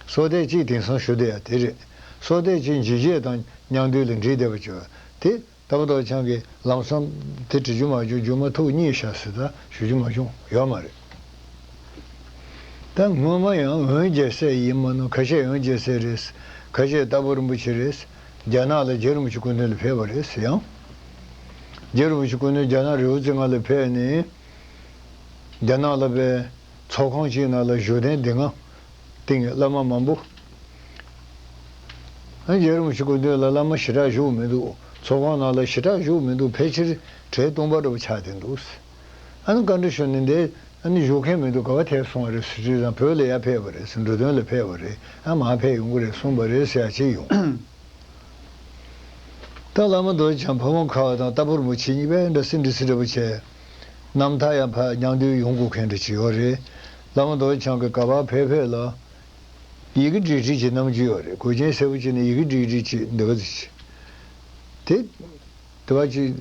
གསོལ་འདེབས་གཅིག་དེང་སང་ཞུ་བསྡད་ཡ་དེ་རེད། གསོལ་འདེབས་གཅིག་འཇིགས་བྱེད་དང་མཉམ་འདུས་ལ་འབྲེལ་བསྡད་པ་བྱས་པ་དེ། རྟ་ཕོ་རྡོ་རྗེ་འཆང་གིས་ལམ་སང་དེ་བྲི་རྒྱུ་མ་བྱུང་། རྒྱུ་མ་ཐུགས་མཉེས་ཤག་ཟེར། ད་ཞུ་རྒྱུ་མ་བྱུང་། ཡོད་མ་རེད། ད་སྔོན་མ་ཡང་འོན་རྒྱལ་སྲས་ཡིན་མིན་ནོ། ཁ་ཤས་འོན་རྒྱལ་སྲས་རེད། ཁ་ཤས་རྟ་ཕོ་རིན་པོ་ཆེ་རེད། རྒྱ་ནག་ལ་རྒྱལ་བ་རིན་པོ་ཆེ་སྐུ་མདུན་ལ་ཕེབས་པ་རེད་ཟེར། ཡང་རྒྱལ་བ་རིན་པོ་ཆེ་སྐུ་མདུན་རྒྱ་ནག་རི་བོ་རྩེ་ལྔ་ལ་ཕེབས་ནས། རྒྱ་ནག་ལ་པའི་ཚོགས་ཁང་གཅིག་ནང་ལ་བཞུགས་གདན་སྡེ་ལྔ་བཏིང་། བླ་མ་མང་པོ། ཨ་ནི་རྒྱལ་བ་རིན་པོ་ཆེ་སྐུ་མདུན་ལ་བླ་མ་ཞེ་དྲག་བཞུགས་མི་འདུག་ཚོགས་ཁང་ནང་ལ་ཞེ་དྲག་བཞུགས་མི་འདུག་ཕལ་ཆེར་གྲལ་སྟོང་པ་འདྲ་པོ་ཆགས་བསྡད་འདུག་ཨ་ནི་བཀའ་འདྲི་ཞུ་ནས། འདི་ཨ་ནི་བཞུགས་མཁན་མི་འདུག་ག་པར་ཐལ་སོང་བ་རེད་ཟེར་དུས་ཙང་། བོད་ལ་ཡར་ཕེབས་པ་རེད་ཟེར། འགྲོ་དོན་ལ་ཕེབས་པ་རེད། ཨ་མར་ཕེབས་ཡོང་གི་རེད་གསུངས་པ་རེད་ཟེར་ཡ་ཅིག་ཡོང་། ད་བླ་མ་རྡོ་རྗེ་འཆང་ཕ་བོང་ཁ་བ་དང་རྟ་ཕོ་རིན་པོ་ཆེ་གཉིས་པའི་འདྲ་སེ་འདྲི་སེ་འདྲ་པོ་བྱས། རྣམ་ཐར་ཡང་ཕར་མཉམ་འདུས་ཡོང་དགོས་མཁན་འདྲ་ཅིག་ཡོད་རེད། བླ་མ་རྡོ་རྗེ་འཆང་གི་ག་པར་ཕེབས་ཕེབས་ལ། ཡི་གེ་བྲིས་བྲིས་ཀྱི་རྣམ་འགྱུར་ཡོད་རེད། གོས་ཆེན་སེར་པོ་གྱོན་ནས་ཡི་གེ་བྲིས་བྲིས་ཀྱི་འདི་ག་ཅིག་བྱས། དེ། དེ་བ་ཅིག་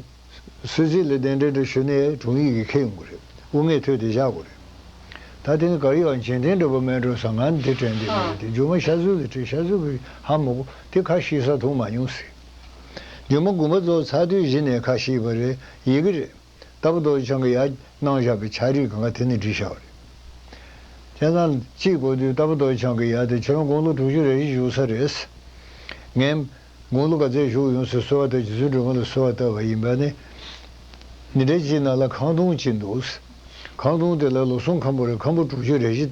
སུད་སི་ལ་གདན་འདྲེན་འདྲ་ཞུས་ནས་དྲུང་ཡིག་གིས་འཁྱེར་ཡོང་གི་རེད། དབུ་མེད་ཐོད་དེ་བཞག་དགོས་རེད། ད་དེ་ནི་ག་རེ་ཡོད། འཇིག་རྟེན་འདྲ་པོ་མེད་འགྲོ་ཟེར། ང་འདི་དྲན་བསྡད་ཡོད་རེད་དེ། རྒྱུ་མ་ཤ་ཟུར་དེ་བྲིས། ཤ་ཟུར་གི་ཧ་མ་གོ། དེ་ཁ་ཕྱེ་ས་མཐོང་མ་མྱོང་ཟེར། རྒྱུ་མ་དགོངས་པ་རྫོགས་ཚར་དུས་གཞི་ནས་ཁ་ཕྱེས་པ་རེད། ཡི་གེ་རེད། རྟ་ཕོ་རྡོ་རྗེ་འཆང་གིས་ཡར་གནང་བཞག་པའི་ཕྱག་བྲིས་གང་ག་དེ་ནས་བྲིས་བཞག་པ་རེད། བྱས་ཙང་གཅིག་གོ་དུས་རྟ་ཕོ་རྡོ་རྗེ་འཆང་གིས་ཡར་དེ། ཁྱེད་རང་དགུང་ལོ་དྲུག་ཅུ་རེ་བཞི་བཞུགས་ས་རེད། ངས་དགུང་ལོ་ག་ཚད་བཞུགས་ཡོང་ཟེར་གསོལ་བ་བཏབ། རྗེ་བཙུན་སྒྲོལ་མ་ལ་གསོལ་བ་བཏབ་པ་ཡིན་པ་ནི། ཉིན་རེ་གཅིག་ནང་ལ་ཁང་སྟོང་གཅིག་འདུག་ཁང་སྟོང་དེ་ལ་ལོ་གསུམ་ཁམ་པོ་རེད། ཁམ་པོ་དྲུག་ཅུ་རེ་བཞི་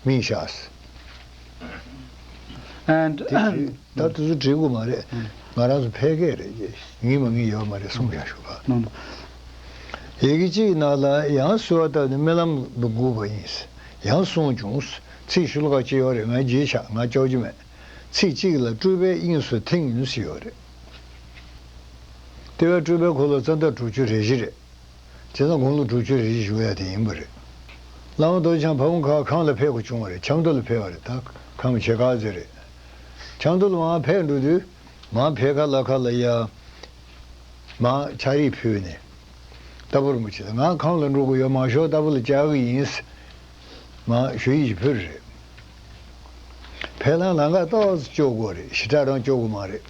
སྨིན་བཞག་ཟེར། And ད་དེ་ཚོ་བྲིས་དགོས་མ་རེད། ང་རང་ཚོ་ཕལ་སྐད་རེད། ངེས་མ་ངེས་ཡོད་མ་རེད། གསུངས་བཞག་ཞུ་ག་ནོ་ནོ། ཡི་གེ་གཅིག་ནང་ལ་ཡང་གསོལ་བ་བཏབ་ནས་རྨི་ལམ་དུ་སྒུག་པ་ཡིན། ཡང་གསུངས་བྱུང་། ཚིག་ཤོ་ལོ་ཀ་གཅིག་ཡོད་རེད། ང་བརྗེད་ཤག་ང་ལྕོགས་ཀྱི་མེད། ཚིག་གཅིག་ལ་སྤྲུལ་པའི་དབྱིངས་སུ་ཐིམ་ཟེར་ཡོད་རེད། དེ་བས་སྤྲུལ་པའི་འཁོར་ལོ་རྩ་ཟླ་དྲུག་ཅུ་རེ་བཞི་རེད། བྱས་ཙང་དགུང་ལོ་དྲུག་ཅུ་རེ་བཞི་བཞུགས་ཡ་དེ་ཡིན་པ་རེད། བླ་མ་རྡོ་རྗེ་འཆང་ཕ་བོང་ཁ་ཁམས་ལ་ཕེབས་དགོས་བྱུང་བ་རེད། ཆབ་མདོ་ལ་ཕེབས་པ་རེད། ད་ཁམས་བྱེ་ཁ་ཟེར་རེད། ཆབ་མདོ་ལ་མར་ཕེབས་འགྲོ་དུས། མར་ཕེབས་ཁ་ལ་ཁ་ལ་ཡ། མར་ཕྱག་བྲིས་ཕུལ་ནས། རྟ་ཕོ་རིན་པོ་ཆེ་ལ་ང་ཁམས་ལ་འགྲོ་དགོས་ཡོད། མང་ཤོས་རྟ་ཕོ་ལ་བཅར་གི་ཡིན། མར་ཞུ་ཡིག་ཅིག་ཕུལ་རེད། ཕེབས་ལམ་ལམ་ཁ་ཏོག་ཙམ་སྐྱོར་དགོས་རེད། ཞེ་དྲག་རང་སྐྱོར་དགོས་མ་རེད།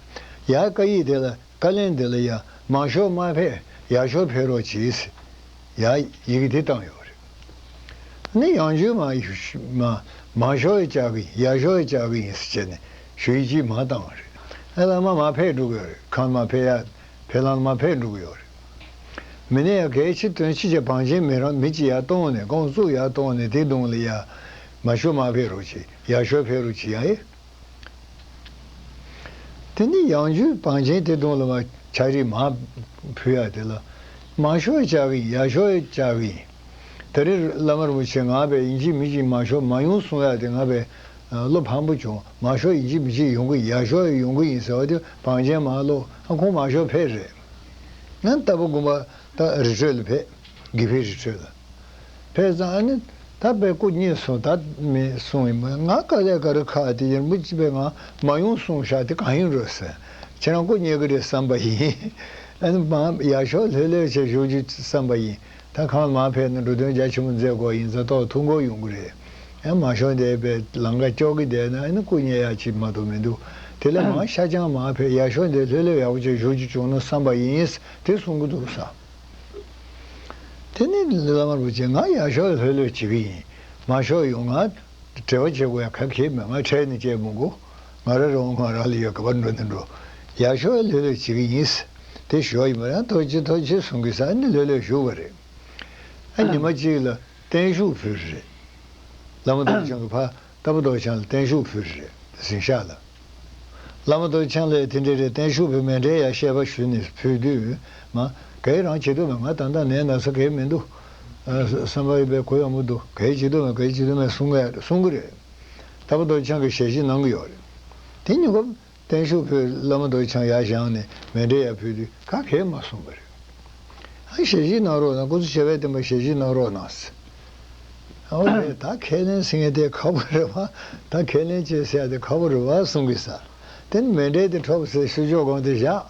ཡར་བཀའ་ཡིག་དེ་ལ། བཀའ་ལན་དེ་ལ་ཡ། མང་ཤོས་མར་ཕེབས། ཡར་ཤོས་ཕེབས་རོགས་གྱིས། ཡར་ཡི་གེ་དེ་བཏང་ཡོད་རེད། ནི་ཡང་བསྐྱར་མ་མ་མང་ཤོས་ཡི་བཅར་གི་ཡིན། ཡར་ཤོས་ཡི་བཅར་གི་ཡིན་ཟེར་བྱས་ནས་ཞུ་ཡིག་ཅིག་མར་བཏང་བ་རེད། ཨ་བླ་མ་མར་ཕེབས་འགྲོ་གི་ཡོད་རེད། ཁམས་མར་ཕེབས་ཡ། ཕེབས་ལམ་མར་ཕེབས་འགྲོ་གི་ཡོད་རེད། མི་ནས་ཡ་གལ་ཆེ་དོན་ཆེ་ཆེ་བང་ཆེན་མི་རང་མི་གཅིག་ཡར་གཏོང་ནས། ཁོང་ཚོ་ཡར་གཏོང་ནས་དེ་གདོང་ལ་ཡ། མང་ཤོས་མར་ཕེབས་རོགས་གྱིས། ཡར་ཤོས་ཕེབས་རོགས་གྱིས་ཡ་ཨེ། དེ་ནས་ཡང་བསྐྱར་བང་ཆེན་དེ་གདོང་ལ་མར་ཕྱག་བྲིས་མར་ཕུལ་ཡ་དེ་ལ། མང་ཤོས་བཅར་གི་ཡིན། ཡར་ཤོས་བཅར་གི་ཡིན། ད་རེས་བླ་མ་རིན་པོ་ཆེ་ང་བས་ཡིན་གཅིག་མིན་གཅིག་མང་ཤོས་མ་ཡོང་གསུང་ཡ་དེ་ང་བས་བློ་ཕམ་པོ་བྱུང་། མང་ཤོས་ཡིན་གཅིག་མིན་གཅིག་ཡོང་གི་ཡིན། ཡག་ཤོས་ཡོང་གི་ཡིན་ཟེར་བ་དེ་བང་ཆེན་མ་ལོ་ཨ་ཁོང་མང་ཤོས་ཕེབས་རེད། ང་ལྟ་བུ་དགོན་པ་ད་རི་ཁྲོད་ལ་ཕེབས། དགེ་འཕེལ་རི་ཁྲོད་ལ་ཕེབས་ཙང་ཨ་ནི་ད་དཔེ་སྐུ་མཉེལ་སོང་ད་མེད་གསུང་ཡིན་པ། ང་དཀའ་ལས་ག་རེ་ཁག་དེ་ཡིན་མི་གཅིག་པས་ང་མ་ཡོང་གསུང་ཤག་དེ་གང་ཡིན་རོ་ཟེར། ཁྱེད་རང་སྐུ་མཉེལ་གི་རེད་བསམ་པ་ཡིན། ཨ་ནི་མ་ཡག་ཤོས་ལྷོད་ལྷོད་བྱས་བཞུགས་རྒྱུ་བསམ་པ་ཡིན། ད་གང་མ་ཕེབས་ན་འགྲོ་དོན་རྒྱ་ཆེན་པོ་མཛད་དགོས་ཡིན་ཙང་ཏོག་ཐུགས་འགོར་ཡོང་གི་རེད། ཡང་མ་ཤོང་དེ་པའི་ལམ་ཁ་ཀྱོག་གི་བསྡད་ན་ཨ་ནི་སྐུ་མཉེལ་ཡག་ཅིག་མ་གཏོགས་མི་འདུག་དེ་ལས་མ་ཤ་ཆང་མ་ཕེབས་ཡག་ཤོས་དེ་ལྷོད་ལྷོད་ཡག་པོ་བྱས་བཞུགས་རྒྱུ་བྱུང་ན་བསམ་པ་ཡིན། དེ་གསུང་གི་འདུག་ས། དེ་ནི་བླ་མ་རིན་པོ་ཆེ་ང་ཡག་ཤོས་ལྷོད་ལྷོད་བྱེད་ཀྱི་ཡིན། མ་ཤོར་ཡོང་ང་འབྲེལ་བ་བྱེད་དགོས་ཡ་ག་གེ་མེད། ང་ཁྲལ་ནི་བྱེད་མི་དགོས། ང་རང་རང་ང་རང་ལ་ཡོད། ག་པར་འགྲོ་ནི་འགྲོ། ཡག་ཤོས་ལྷོད་ལྷོད་བྱེད་ཀྱི་ཡིན། དེ་ཞོ་ཡིན་པ་རང་ཐོག་ཅི་ཐོག་ཅི་གསུང་གི་ས་ནི་ལྷོད་ལྷོད་བཞུགས་པ་རེད། ཨ་ཉི་མ་གཅིག་ལ་བརྟན་བཞུགས་ཕུལ་རེད། བླ་མ་རྡོ་རྗེ་འཆང་གི་ཕ་ལྟ་བུ་རྡོ་རྗེ་འཆང་ལ་བརྟན་བཞུགས་ཕུལ་རེད་གཟིམ་ཤག་ལ། བླ་མ་རྡོ་རྗེ་འཆང་ལ་དེ་འདྲ་རེད། བརྟན་བཞུགས་ཕུལ་མཎྜལ་ཡ་བཤད་པ་ཞུས་ནས་ཕུལ་དུས་མ་གའི་རང་བྱེད་དུ་མེད། ང་ད་ལྟ་ནད་ན་ས་གའི་མི་འདུག་བསམ་པ་ཡོད་པའི་གུ་ཡངས་པོ་འདུག་གའི་བྱེད་དུ་མེད། གའི་བྱེད་དུ་མེད་གསུང་གི་གསུང་གི་རེད། ལྟ་བུ་རྡོ་རྗེ་འཆང་གི་ཞལ་བཞེས་གནང་གི་ཡོད་རེད། དེ་ཉིན་གུང་བརྟན་བཞུགས་ཕུལ། བླ་མ་རྡོ་རྗེ་འཆང་ཡར་བཞེངས་ནས་མཎྜལ་ཡར་ཕུལ་དུས་ག་གེ་མ་གསུངས་པ་རེད། ཨ་ཞལ་བཞེས་གནང་རོགས་གནང་། སྐུ་གཟུགས་བྱེ་བའི་བསྟན་པ་ཞལ་བཞེས་གནང་རོགས་གནང་ཟེར། ཨོ་རེད། ད་ཁས་ལེན་ཟེར་མཁན་དེ་ཁག་པོ་རེད་བ། ད་ཁས་ལེན་བྱེད་ཟེར་ཡ་དེ་ཁག་པོ་རེད་བ་གསུང་གི་ས། དེ་ནི་མཎྜལ་དེ་འཕྲོག་ཟེར་ཤུ་ཅོག་གང་དེ་བཞག་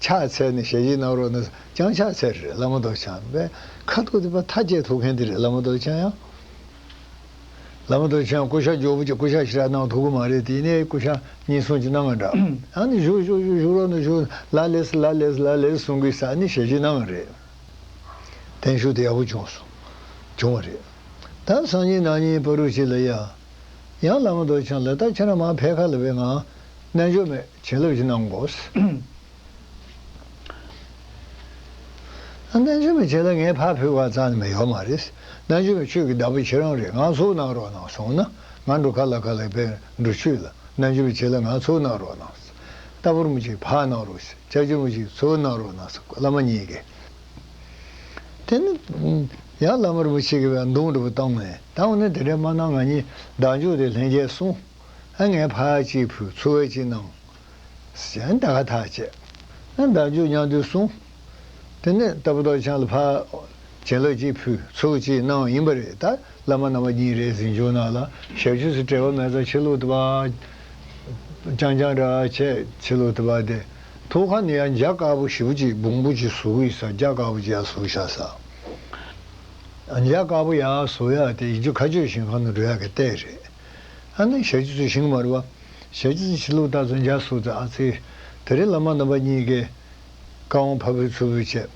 ཕྱག་འཚལ་ནས་ཞལ་བཞེས་གནང་རོགས་གནང་ཟེར། ཀྱང་ཕྱག་འཚལ་རེད། བླ་མ་རྡོ་རྗེ་འཆང་པས་ཁ་ཐུག་དེ་པ་ཐག་བཅད་ཐུག་མཁན་དེ་རེད། བླ་མ་རྡོ་རྗེ་འཆང་ཡང་། བླ་མ་རྡོ་རྗེ་འཆང་སྐུ་ཤ་མགྱོགས་པོ་ཅིག་སྐུ་ཤ་ཞེ་དྲག་གནང་ཐུབ་ཀྱི་མ་རེད། དེ་ནས་སྐུ་ཤ་གཉིས་གསུམ་ཅིག་གནང་བ་འདྲ། ཨ་ནི་བཞུགས་བཞུགས་བཞུགས་བཞུགས་རོགས་གནང་བཞུགས། ལ་ལས་ལ་ལས་ལ་ལས་གསུང་གི་ས་ནི་ཞལ་བཞེས་གནང་བ་རེད། བརྟན་བཞུགས་དེ་ཡག་པོ་བྱུང་སོང་། བྱུང་བ་རེད། ད་སང་ཉིན་གནངས་ཉིན་བར་དུ་ཅིག་ལ་ཡ། ཡང་བླ་མ་རྡོ་རྗེ་འཆང་ལ་ད་ཁྱེད་རང་མར་ཕེབས་ཁ་ལ་བས་ང་རྣལ་འབྱོར་མའི་བྱིན་རླབས་ཅིག་གནང་དགོས། རྣལ་འབྱོར་མའི་བྱིན་རླབས་ངས་ཕར་ཕུལ་བ་ཙམ་ནི་མི་ཡོད་མ་རེད། རྣལ་འབྱོར་མའི་ཆོས་ཀྱི་བདག་པོ་ཁྱེད་རང་རེད། ང་ཚུར་གནང་རོགས་གནང་གསུངས་ན་ང་འགྲོ་ཁ་ལ་ཁ་ལ་པའི་འགྲུལ་ཆུ་ལ་རྣལ་འབྱོར་མའི་བྱིན་རླབས་ང་ཚུར་གནང་རོགས་གནང་། ལྟ་བུ་རིན་པོ་ཆེ་ཕར་གནང་རོགས་ཟེར། སྐྱབས་རྗེ་རིན་པོ་ཆེ་ཚུར་གནང་རོགས་གནང་ཟེར། བླ་མ་གཉིས་ཀས། དེ་ནི་ཡང་བླ་མ་རིན་པོ་ཆེ་གིས་བས་མདུང་འདྲ་པོ་བཏང་ནས་ད་འོ་ན་དེ་འདྲ་མ་གནང་། ང་གཉིས་བདག་འཇུག་དེ་ལྷན་རྒྱས་གསུངས། ཨ་ངས་ཕར་གཅིག་ཕུལ། ཚུར་གཅིག་གནང་། ཞེས་ད་ག་ཐག་བཅད། ཨ་བདག་འཇུག་མཉམ་དུ་གསུངས། དེ་ནས་ལྟ་བུ་རྡོ་རྗེ་འཆང་ལ་ཕར་བྱིན་རླབས་གཅིག་ཕུལ། ཚུར་གཅིག་གནང་ཡིན་པ་རེད། ད་བླ་མ་རྣམ་པ་གཉིས་རེད་གཟིམ་ཆུང་ནང་ལ། ཞབས་ཕྱི་སུ་བྲེལ་བ་མེད་ཙང་ཕྱི་ལོགས་དུ་བ་རྐྱང་རྐྱང་ར་བྱས་ཕྱི་ལོགས་དུ་བ་དེ། ཐུགས་ཁ་ནས་ཡང་འཇའ་དཀར་པོ་ཞེ་པོ་ཅིག་སྦོམ་པོ་ཅིག་ཟུག་ཡོད་ས། འཇའ་དཀར་པོ་ཅིག་ཡར་ཟུག་ཤག་ས། འཇའ་དཀར་པོ་ཡར་ཟུག་ཡག་དེ་ཡིན་རྒྱུ་མཁའ་སྤྱོད་ཞིང་ཁམས་ནང་འགྲོ་ཡག་གི་ལྟས་རེད། ཨ་ནི་ཞབས་ཕྱི་ཚོས་ཞིང་མ་རུ་བ། ཞབས་ཕྱི་ཚོས་ཕྱི་ལོགས་ལྟ་ཚོ་འཇའ་ཟུག་ཙང་ཨ་ཙི། དེ་རིང་བླ་མ་རྣམ་པ་གཉིས་ཀས་བཀའ་དབང་ཕ་བུ་ཚུ་བུ་བྱས།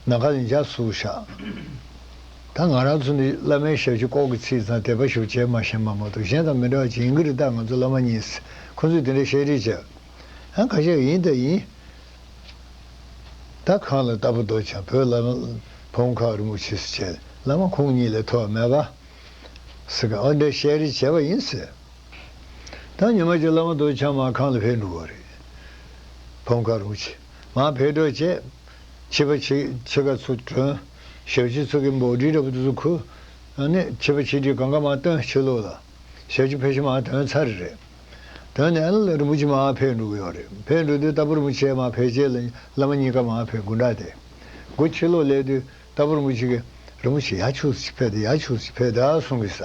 ནམ་མཁའ་ལ་འཇའ་ཟུག་ཤག་ད་ང་རང་ཚོ་ནི་བླ་མའི་ཞབས་ཕྱི་ལྐོག་གི་ཚིག་ཙང་དད་པ་ཞུ་བྱས་མ་ཤེས་པ་མ་གཏོགས་གཞན་དང་མི་འདྲ་བ་ཅིག་ཡིན་གྱི་རེད། ད་ང་ཚོ་བླ་མ་གཉིས། ཁོ་ཚོས་དེ་འདྲ་བཤད་རེས་བྱས། ཨ་ཁ་ཤས་ཡིན་ད་ཡིན། ད་གང་ལ་ལྟ་བུ་རྡོ་རྗེ་འཆང་བོད་བླ་མ་བུམ་ཁ་རིན་པོ་ཆེ་ཟེར་བྱས་བླ་མ་ཁོང་གཉིས་ལས་མཐོ་བ་མེད་པ་ཟེར་ག་འོ་འདྲ་བཤད་རེས་བྱས་པ་ཡིན་ཟེར། ད་ཉི་མ་གཅིག་བླ་མ་རྡོ་རྗེ་འཆང་མར་ཁང་ལ་ཕེབས་འགྲོ་བ་རེད། བུམ་ཁ་རིན་པོ་ཆེ་མར་ཕེབས་འགྲོ་བྱས། ཕྱི་པ་ཕྱི་ཕྱི་ཁ་ཚུར་བྲོས། ཞབས་ཕྱི་ཚུ་གི་འབོལ་སྒྲིག་འདྲ་པོ་དེ་ཚོ་ཁུར། ཨ་ནི་ཕྱི་པ་ཕྱི་སྒྲིག་གང་ག་མར་བཏོན། ཕྱི་ལོགས་ལ། ཞབས་ཕྱི་ཕལ་ཆེར་མར་ཐོན་ཚར་རེད། དོན་ནས་ཨ་ནི་རིན་པོ་ཆེ་མར་ཕེབས་འགྲོ་གི་ཡོད་རེད། ཕེབས་འགྲོ་དུས་ལྟ་བུ་རིན་པོ་ཆེ་མར་ཕེབས་རྗེས་ལ་བླ་མ་གཉིས་ཀ་མར་ཕེབས། དགུང་གྲངས་དེ། སྒོ་ཕྱི་ལོགས་སླེབས་དུས་ལྟ་བུ་རིན་པོ་ཆེ་གིས་རིན་པོ་ཆེ་ཡར་ཕྱོགས་སུ་ཕེབས་ཏེ་ཡར་ཕྱོགས་སུ་ཕེབས་ད་གསུང་གི་ས།